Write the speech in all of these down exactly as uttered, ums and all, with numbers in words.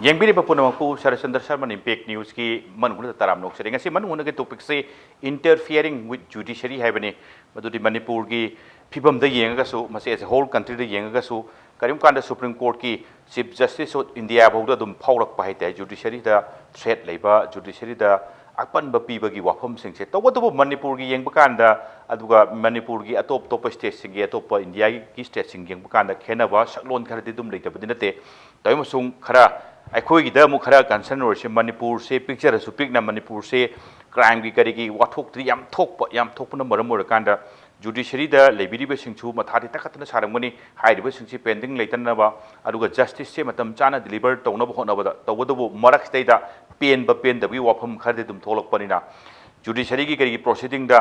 ꯌꯦꯡꯕꯤꯔꯤꯕ ꯄꯨꯝꯅꯃꯛꯄꯨ ꯁꯔꯠꯆꯟꯗ꯭ꯔ ꯁꯔꯃꯟ ꯏꯝꯄꯦꯛ ꯅ꯭ꯌꯨꯁꯀꯤ ꯃꯅꯨꯡꯗ ꯇꯔꯥꯝꯅ ꯑꯣꯛꯆꯔꯤ꯫ ꯉꯁꯤ ꯃꯅꯨꯡꯒꯤ ꯇꯣꯄꯤꯛꯁꯤ Interfering with Judiciary ꯍꯥꯏꯕꯅꯤ꯫ ꯃꯗꯨꯗꯤ ꯃꯅꯤꯄꯨꯔꯒꯤ ꯐꯤꯕꯝꯗ ꯌꯦꯡꯉꯒꯁꯨ, ꯃꯁꯤ as a whole countryꯗ ꯌꯦꯡꯉꯒꯁꯨ, ꯀꯔꯤꯒꯨꯝꯕ ꯀꯥꯟꯗ Supreme Courtꯀꯤ Chief Justice of India ꯐꯥꯎꯗ ꯑꯗꯨꯝ ꯐꯥꯎꯔꯛꯄ ꯍꯥꯏꯇꯥꯔꯦ꯫ Judiciaryꯗ threat ꯂꯩꯕ, judiciaryꯗ ꯑꯄꯟꯕ ꯄꯤꯕꯒꯤ ꯋꯥꯐꯝꯁꯤꯡꯁꯦ꯫ ꯇꯧꯕꯇꯕꯨ ꯃꯅꯤꯄꯨꯔꯒꯤ ꯌꯦꯡꯕ ꯀꯥꯟꯗ, ꯑꯗꯨꯒ ꯃꯅꯤꯄꯨꯔꯒꯤ ꯑꯇꯣꯞ ꯑꯇꯣꯞꯄ stateꯁꯤꯡꯒꯤ, ꯑꯇꯣꯞꯄ ꯏꯟꯗꯤꯌꯥꯒꯤ stateꯁꯤꯡ ꯌꯦꯡꯕ ꯀꯥꯟꯗ ꯈꯦꯠꯅꯕ ꯁꯛꯂꯣꯟ ꯈꯔꯗꯤ ꯑꯗꯨꯝ ꯂꯩꯇꯕꯗꯤ ꯅꯠꯇꯦ꯫ ꯇꯧꯏ ꯑꯃꯁꯨꯡ ꯈꯔ ꯑꯩꯈꯣꯏꯒꯤꯗ ꯑꯃꯨꯛ ꯈꯔ concern ꯑꯣꯏꯔꯤꯁꯦ, ꯃꯅꯤꯄꯨꯔꯁꯦ ꯄꯤꯛꯆꯔꯁꯨ ꯄꯤꯛꯅ, ꯃꯅꯤꯄꯨꯔꯁꯦ crimeꯒꯤ ꯀꯔꯤꯒꯤ ꯋꯥꯊꯣꯛꯇꯤ ꯌꯥꯝ ꯊꯣꯛꯄ, ꯌꯥꯝ ꯊꯣꯛꯄꯅ ꯃꯔꯝ ꯑꯣꯏꯔꯀꯥꯟꯗ judiciaryꯗ ꯂꯩꯕꯤꯔꯤꯕꯁꯤꯡꯁꯨ ꯃꯊꯥꯗꯤ ꯇꯛꯈꯠꯇꯅ ꯁꯥꯔꯝꯒꯅꯤ꯫ ꯍꯥꯏꯔꯤꯕꯁꯤꯡꯁꯤ pending ꯂꯩꯇꯅꯕ, ꯑꯗꯨꯒ justiceꯁꯦ ꯃꯇꯝ ꯆꯥꯅ deliver ꯇꯧꯅꯕ ꯍꯣꯠꯅꯕꯗ꯫ ꯇꯧꯕꯇꯕꯨ ꯃꯔꯛꯁꯤꯗꯩꯗ ꯄꯦꯟꯕ ꯄꯦꯟꯗꯕꯒꯤ ꯋꯥꯐꯝ ꯈꯔꯗꯤ ꯑꯗꯨꯝ ꯊꯣꯛꯂꯛꯄꯅꯤꯅ, judiciaryꯒꯤ ꯀꯔꯤꯒꯤ proceedingꯗ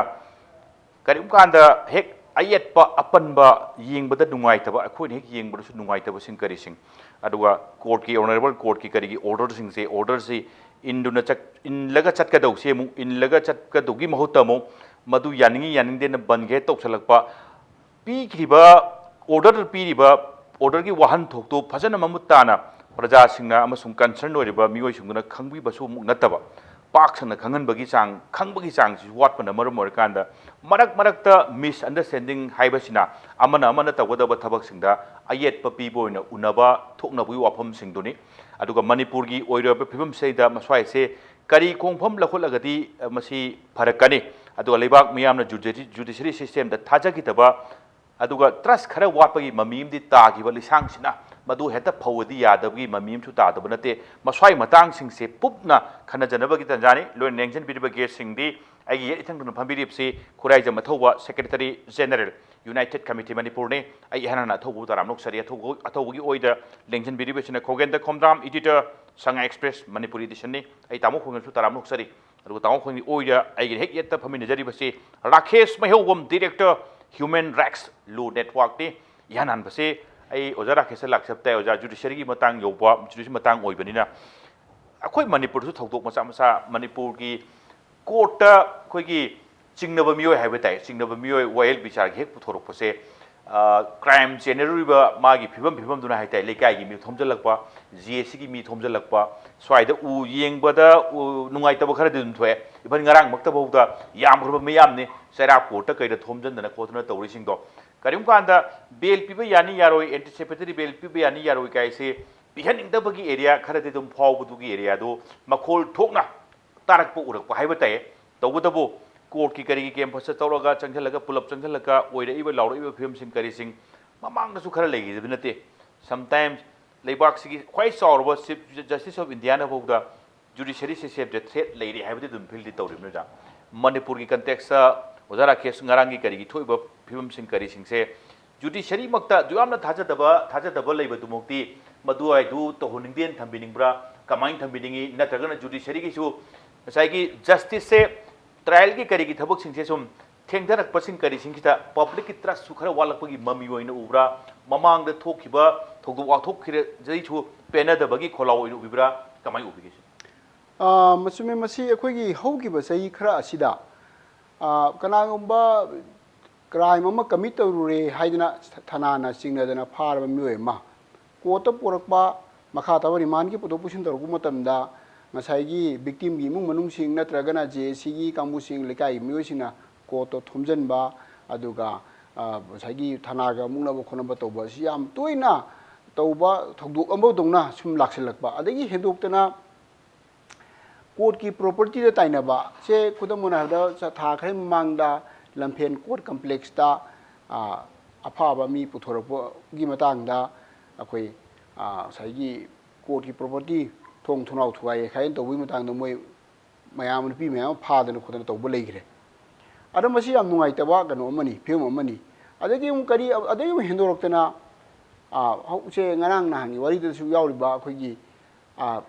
ꯀꯔꯤꯒꯨꯝꯕ ꯀꯥꯟꯗ ꯍꯦꯛ ꯑꯌꯦꯠꯄ ꯑꯄꯟꯕ, ꯌꯦꯡꯕꯗ ꯅꯨꯡꯉꯥꯏꯇꯕ, ꯑꯩꯈꯣꯏꯅ ꯍꯦꯛ ꯌꯦꯡꯕꯗꯁꯨ ꯅꯨꯡꯉꯥꯏꯇꯕꯁꯤꯡ ꯀꯔꯤꯁꯤꯡ, ꯑꯗꯨꯒ courtꯀꯤ, honourable courtꯀꯤ ꯀꯔꯤꯒꯤ orderꯁꯤꯡꯁꯦ, orderꯁꯤ ꯏꯟꯗꯨꯅ ꯆꯠ-, ꯏꯜꯂꯒ ꯆꯠꯀꯗꯧꯁꯦ ꯑꯃꯨꯛ ꯏꯜꯂꯒ ꯆꯠꯀꯗꯧꯒꯤ ꯃꯍꯨꯠꯇ ꯑꯃꯨꯛ ꯃꯗꯨ ꯌꯥꯅꯤꯡꯉꯤ ꯌꯥꯅꯤꯡꯗꯦꯅ ꯕꯟꯒ ꯍꯦꯛ ꯇꯧꯁꯜꯂꯛꯄ, ꯄꯤꯈ꯭ꯔꯤꯕ order, ꯄꯤꯔꯤꯕ orderꯒꯤ ꯋꯥꯍꯟꯊꯣꯛꯇꯨ ꯐꯖꯅ ꯃꯃꯨꯠ ꯇꯥꯅ ꯄ꯭ꯔꯖꯥꯁꯤꯡꯅ ꯑꯃꯁꯨꯡ concern ꯑꯣꯏꯔꯤꯕ ꯃꯤꯑꯣꯏꯁꯤꯡꯗꯨꯅ ꯈꯪꯕꯤꯕꯁꯨ ꯑꯃꯨꯛ ꯅꯠꯇꯕ, ꯄꯥꯛ ꯁꯟꯅ ꯈꯪꯍꯟꯕꯒꯤ ꯆꯥꯡ, ꯈꯪꯕꯒꯤ ꯆꯥꯡꯁꯤ ꯋꯥꯠꯄꯅ ꯃꯔꯝ ꯑꯣꯏꯔꯀꯥꯟꯗ, ꯃꯔꯛ ꯃꯔꯛꯇ misunderstanding ꯍꯥꯏꯕꯁꯤꯅ ꯑꯃꯅ ꯑꯃꯅ ꯇꯧꯒꯗꯕ ꯊꯕꯛꯁꯤꯡꯗ ꯑꯌꯦꯠꯄ ꯄꯤꯕ ꯑꯣꯏꯅ ꯎꯅꯕ ꯊꯣꯛꯅꯕꯒꯤ ꯋꯥꯐꯝꯁꯤꯡꯗꯨꯅꯤ꯫ ꯑꯗꯨꯒ ꯃꯅꯤꯄꯨꯔꯒꯤ ꯑꯣꯏꯔꯤꯕ ꯐꯤꯕꯝꯁꯤꯗ ꯃꯁ꯭ꯋꯥꯏꯁꯦ ꯀꯔꯤ ꯈꯣꯡꯐꯝ ꯂꯧꯈꯠꯂꯒꯗꯤ, ꯑ, ꯃꯁꯤ ꯐꯔꯛꯀꯅꯤ? ꯑꯗꯨꯒ ꯂꯩꯕꯥꯛ ꯃꯤꯌꯥꯝꯅ judiciary, judiciary systemꯗ ꯊꯥꯖꯈꯤꯗꯕ, ꯑꯗꯨꯒ trust ꯈꯔ ꯋꯥꯠꯄꯒꯤ ꯃꯃꯤ ꯑꯃꯗꯤ ꯇꯥꯈꯤꯕ ꯂꯤꯁꯥꯡꯁꯤꯅ ꯃꯗꯨ ꯍꯦꯛꯇ ꯐꯧꯕꯗꯤ ꯌꯥꯗꯕꯒꯤ ꯃꯃꯤ ꯑꯃꯁꯨ ꯇꯥꯗꯕ ꯅꯠꯇꯦ꯫ ꯃꯁ꯭ꯋꯥꯏ ꯃꯇꯥꯡꯁꯤꯡꯁꯦ ꯄꯨꯞꯅ ꯈꯟꯅꯖꯅꯕꯒꯤ ꯇꯥꯟꯖꯥꯅꯤ꯫ ꯂꯣꯏꯅ ꯂꯦꯡꯁꯤꯟꯕꯤꯔꯤꯕ guestꯁꯤꯡꯗꯤ ꯑꯩꯒꯤ ꯌꯦꯠ ꯏꯊꯪꯗꯨꯅ ꯐꯝꯕꯤꯔꯤꯕꯁꯤ Khuraijam ꯑꯊꯧꯕ, Secretary General, United Committee ꯃꯅꯤꯄꯨꯔꯅꯤ꯫ ꯑꯩ ꯏꯍꯥꯟ ꯍꯥꯟꯅ ꯑꯊꯧꯕꯕꯨ ꯇꯔꯥꯝꯅ ꯑꯣꯛꯆꯔꯤ꯫ ꯑꯊꯧꯕ, ꯑꯊꯧꯕꯒꯤ ꯑꯣꯏꯗ ꯂꯦꯡꯁꯤꯟꯕꯤꯔꯤꯕꯁꯤꯅ ꯈꯣꯒꯦꯟꯗ꯭ꯔ ꯈꯣꯝꯗ꯭ꯔꯥꯝ, editor, ꯁꯉꯥꯏ Express ꯃꯅꯤꯄꯨꯔꯤ editionꯅꯤ꯫ ꯑꯩ ꯇꯥꯃꯣ ꯈꯣꯡꯖꯣꯝꯁꯨ ꯇꯔꯥꯝꯅ ꯑꯣꯛꯆꯔꯤ꯫ ꯑꯗꯨꯒ ꯇꯥꯃꯣ ꯈꯣꯡꯖꯣꯝꯒꯤ ꯑꯣꯏꯗ ꯑꯩꯒꯤ ꯍꯦꯛ ꯌꯦꯠꯇ ꯐꯝꯃꯤꯟꯅꯖꯔꯤꯕꯁꯤ Rakesh ꯃꯩꯍꯧꯕꯝ, Director, Human Rights Law Networkꯅꯤ꯫ ꯏꯍꯥꯟ ꯍꯥꯟꯕꯁꯤ ꯑꯩ ꯑꯣꯖꯥ ꯔꯥꯀꯦꯁꯇ ꯂꯥꯛꯆꯕ ꯇꯥꯏ꯫ ꯑꯣꯖꯥ, judiciaryꯒꯤ ꯃꯇꯥꯡ ꯌꯧꯕ, judiciaryꯒꯤ ꯃꯇꯥꯡ ꯑꯣꯏꯕꯅꯤꯅ, ꯑꯩꯈꯣꯏ ꯃꯅꯤꯄꯨꯔꯗꯁꯨ ꯊꯧꯗꯣꯛ ꯃꯆꯥ ꯃꯆꯥ, ꯃꯅꯤꯄꯨꯔꯒꯤ courtꯇ ꯑꯩꯈꯣꯏꯒꯤ ꯆꯤꯡꯅꯕ ꯃꯤꯑꯣꯏ ꯍꯥꯏꯕ ꯇꯥꯏ, ꯆꯤꯡꯅꯕ ꯃꯤꯑꯣꯏ ꯋꯥꯌꯦꯜ ꯕꯤꯆꯥꯔꯒꯤ ꯍꯦꯛ ꯄꯨꯊꯣꯔꯛꯄꯁꯦ, ꯀ꯭ꯔꯥꯏꯝ ꯆꯦꯟꯅꯔꯨꯔꯤꯕ ꯃꯥꯒꯤ ꯐꯤꯕꯝ ꯐꯤꯕꯝꯗꯨꯅ ꯍꯥꯏꯇꯥꯔꯦ, ꯂꯩꯀꯥꯏꯒꯤ ꯃꯤ ꯊꯣꯝꯖꯤꯜꯂꯛꯄ, ꯖꯤ ꯑꯦ ꯁꯤꯒꯤ ꯃꯤ ꯊꯣꯝꯖꯤꯜꯂꯛꯄ, ꯁ꯭ꯋꯥꯏꯗ ꯎ ꯌꯦꯡꯕꯗ ꯎ ꯅꯨꯡꯉꯥꯏꯇꯕ ꯈꯔꯗꯤ ꯑꯗꯨꯝ ꯊꯣꯛꯑꯦ꯫ ꯏꯚꯟ ꯉꯔꯥꯡꯃꯛꯇꯐꯥꯎꯗ ꯌꯥꯝꯈ꯭ꯔꯕ ꯃꯤꯌꯥꯝꯅꯤ ꯆꯩꯔꯥꯛ ꯀꯣꯔꯠꯇ ꯀꯩꯗ ꯊꯣꯝꯖꯤꯟꯗꯅ ꯈꯣꯠꯇꯅ ꯇꯧꯔꯤꯁꯤꯡꯗꯣ꯫ ꯀꯔꯤꯒꯨꯝꯕ ꯀꯥꯟꯗ ꯕꯦꯜ ꯄꯤꯕ ꯌꯥꯅꯤ ꯌꯥꯔꯣꯏ, ꯑꯦꯟꯇꯤꯁꯤꯄꯦꯇꯔꯤ ꯕꯦꯜ ꯄꯤꯕ ꯌꯥꯅꯤ ꯌꯥꯔꯣꯏ ꯀꯥꯏꯁꯦ ꯄꯤꯍꯟꯅꯤꯡꯗꯕꯒꯤ ꯑꯦꯔꯤꯌꯥ ꯈꯔꯗꯤ ꯑꯗꯨꯝ ꯐꯥꯎꯕꯗꯨꯒꯤ ꯑꯦꯔꯤꯌꯥꯗꯨ ꯃꯈꯣꯜ ꯊꯣꯛꯅ ꯇꯥꯔꯛꯄ ꯎꯔꯛꯄ ꯍꯥꯏꯕ ꯇꯥꯏ꯫ ꯇꯧꯕꯇꯕꯨ ꯀꯣꯔꯠꯀꯤ ꯀꯔꯤꯒꯤ ꯀꯦꯝꯄꯁꯇ ꯇꯧꯔꯒ ꯆꯪꯁꯤꯜꯂꯒ, ꯄꯨꯂꯞ ꯆꯪꯁꯤꯜꯂꯒ ꯑꯣꯏꯔꯛꯏꯕ ꯂꯥꯎꯔꯛꯏꯕ ꯐꯤꯕꯝꯁꯤꯡ ꯀꯔꯤꯁꯤꯡ ꯃꯃꯥꯡꯗꯁꯨ ꯈꯔ ꯂꯩꯈꯤꯗꯕ ꯅꯠꯇꯦ꯫ ꯁꯝꯇꯥꯏꯝꯁ ꯂꯩꯕꯥꯛꯁꯤꯒꯤ ꯈ꯭ꯋꯥꯏ ꯆꯥꯎꯔꯕ ꯆꯤꯐ ꯖꯁꯇꯤꯁ ꯑꯣꯐ ꯏꯟꯗꯤꯌꯥꯅ ꯐꯥꯎꯗ ꯖꯨꯗꯤꯁꯔꯤ ꯁꯤꯁꯇꯦꯝꯁꯦ ꯊ꯭ꯔꯦꯠ ꯂꯩꯔꯦ ꯍꯥꯏꯕꯗꯤ ꯑꯗꯨꯝ ꯐꯤꯜꯗꯤ ꯇꯧꯔꯤꯕꯅꯤꯗ꯫ ꯃꯅꯤꯄꯨꯔꯒꯤ ꯀꯟꯇꯦꯛꯁꯇ ꯑꯣꯖꯥ ꯔꯥꯀꯦꯁ ꯉꯔꯥꯡꯒꯤ ꯀꯔꯤꯒꯤ ꯊꯣꯛꯏꯕ ꯐꯤꯕꯝꯁꯤꯡ ꯀꯔꯤꯁꯤꯡꯁꯦ ꯖꯨꯗꯤꯁꯔꯤꯃꯛꯇ ꯑꯗꯨ ꯌꯥꯝꯅ ꯊꯥꯖꯗꯕ, ꯊꯥꯖꯗꯕ ꯂꯩꯕꯗꯨꯃꯛꯇꯤ ꯃꯗꯨꯋꯥꯏꯗꯨ ꯇꯧꯍꯟꯅꯤꯡꯗꯦꯅ ꯊꯝꯕꯤꯅꯤꯡꯕ꯭ꯔꯥ? ꯀꯃꯥꯏꯅ ꯊꯝꯕꯤꯅꯤꯡꯉꯤ? ꯅꯠꯇ꯭ꯔꯒꯅ ꯖꯨꯗꯤꯁꯔꯤꯒꯤꯁꯨ ꯉꯁꯥꯏꯒꯤ ꯖꯁꯇꯤꯁꯁꯦ, ꯇ꯭ꯔꯥꯏꯌꯦꯜꯒꯤ ꯀꯔꯤꯒꯤ ꯊꯕꯛꯁꯤꯡꯁꯦ ꯁꯨꯝ ꯊꯦꯡꯊꯔꯛꯄꯁꯤꯡ ꯀꯔꯤꯁꯤꯡꯁꯤꯗ ꯄꯕ꯭ꯂꯤꯛꯀꯤ ꯇ꯭ꯔꯁꯁꯨ ꯈꯔ ꯋꯥꯠꯂꯛꯄꯒꯤ ꯃꯃꯤ ꯑꯣꯏꯅ ꯎꯕ꯭ꯔꯥ? ꯃꯃꯥꯡꯗ ꯊꯣꯛꯈꯤꯕ ꯊꯧꯗꯣꯛ ꯋꯥꯊꯣꯛꯈꯤꯕꯗꯩꯁꯨ ꯄꯦꯟꯅꯗꯕꯒꯤ ꯈꯣꯜꯂꯥꯎ ꯑꯣꯏꯅ ꯎꯕꯤꯕ꯭ꯔꯥ? ꯀꯃꯥꯏꯅ ꯎꯕꯤꯒꯦ ꯁꯤꯕꯨ? ꯑꯥ, ꯃꯆꯨꯝꯃꯦ, ꯃꯁꯤ ꯑꯩꯈꯣꯏꯒꯤ ꯍꯧꯈꯤꯕ ꯆꯍꯤ ꯈꯔ ꯑꯁꯤꯗ, ꯑꯥ, ꯀꯅꯥꯒꯨꯝꯕ ꯀ꯭ꯔꯥꯏꯝ ꯑꯃ ꯀꯃꯤꯠ ꯇꯧꯔꯨꯔꯦ ꯍꯥꯏꯗꯅ ꯊꯅꯥꯅ ꯆꯤꯡꯅꯗꯅ ꯐꯥꯔꯕ ꯃꯤꯑꯣꯏ ꯑꯃ ꯀꯣꯔꯠꯇ ꯄꯨꯔꯛꯄ, ꯃꯈꯥ ꯇꯥꯕ ꯔꯤꯃꯥꯟꯒꯤ ꯄꯨꯊꯣꯛ ꯄꯨꯁꯤꯟ ꯇꯧꯔꯛꯄ ꯃꯇꯝꯗ ꯉꯁꯥꯏꯒꯤ ꯚꯤꯛꯇꯤꯝꯒꯤ ꯏꯃꯨꯡ ꯃꯅꯨꯡꯁꯤꯡ ꯅꯠꯇ꯭ꯔꯒꯅ ꯖꯦ ꯑꯦ ꯁꯤꯒꯤ ꯀꯥꯡꯕꯨꯁꯤꯡ, ꯂꯩꯀꯥꯏꯒꯤ ꯃꯤꯑꯣꯏꯁꯤꯡꯅ ꯀꯣꯔꯠꯇ ꯊꯣꯝꯖꯤꯟꯕ, ꯑꯗꯨꯒ, ꯑ, ꯉꯁꯥꯏꯒꯤ ꯊꯅꯥꯒ ꯃꯨꯛꯅꯕ ꯈꯣꯠꯅꯕ ꯇꯧꯕ ꯑꯁꯤ ꯌꯥꯝ ꯇꯣꯏꯅ ꯇꯧꯕ ꯊꯧꯗꯣꯛ ꯑꯃꯗꯧꯅ ꯁꯨꯝ ꯂꯥꯛꯁꯤꯜꯂꯛꯄ꯫ ꯑꯗꯒꯤ ꯍꯦꯟꯗꯣꯛꯇꯅ ꯀꯣꯔꯠꯀꯤ ꯄ꯭ꯔꯣꯄꯔꯇꯤꯗ ꯇꯥꯏꯅꯕ ꯁꯦ, ꯈꯨꯗꯝ ꯑꯣꯏꯅ ꯍꯥꯏꯔꯕꯗ, ꯊꯥ ꯈꯔꯒꯤ ꯃꯃꯥꯡꯗ ꯂꯝꯐꯦꯟ ꯀꯣꯔꯠ ꯀꯝꯄ꯭ꯂꯦꯛꯁꯇ, ꯑ, ꯑꯐꯕ ꯃꯤ ꯄꯨꯊꯣꯔꯛꯄꯒꯤ ꯃꯇꯥꯡꯗ ꯑꯩꯈꯣꯏ, ꯑ, ꯉꯁꯥꯏꯒꯤ ꯀꯣꯔꯠꯀꯤ ꯄ꯭ꯔꯣꯄꯔꯇꯤ, ꯊꯣꯡ ꯊꯣꯡꯅꯥꯎ ꯊꯨꯒꯥꯏ ꯌꯩꯈꯥꯏꯅ ꯇꯧꯕꯒꯤ ꯃꯇꯥꯡꯗ ꯃꯣꯏ ꯃꯌꯥꯝ, ꯅꯨꯄꯤ ꯃꯌꯥꯝ ꯑꯃ ꯐꯥꯗꯅ ꯈꯣꯠꯇꯅ ꯇꯧꯕ ꯂꯩꯈ꯭ꯔꯦ꯫ ꯑꯗꯣ ꯃꯁꯤ ꯌꯥꯝ ꯅꯨꯡꯉꯥꯏꯇꯕ ꯀꯩꯅꯣ ꯑꯃꯅꯤ, ꯐꯤꯕꯝ ꯑꯃꯅꯤ꯫ ꯑꯗꯒꯤ ꯑꯃꯨꯛ ꯀꯔꯤ, ꯑꯗꯒꯤ ꯑꯃꯨꯛ ꯍꯦꯟꯗꯣꯔꯛꯇꯅ, ꯑ, ꯍꯧꯖꯤꯛꯁꯦ ꯉꯔꯥꯡ ꯅꯍꯥꯟꯒꯤ ꯋꯥꯔꯤꯗꯁꯨ ꯌꯥꯎꯔꯤꯕ ꯑꯩꯈꯣꯏꯒꯤ, ꯑ,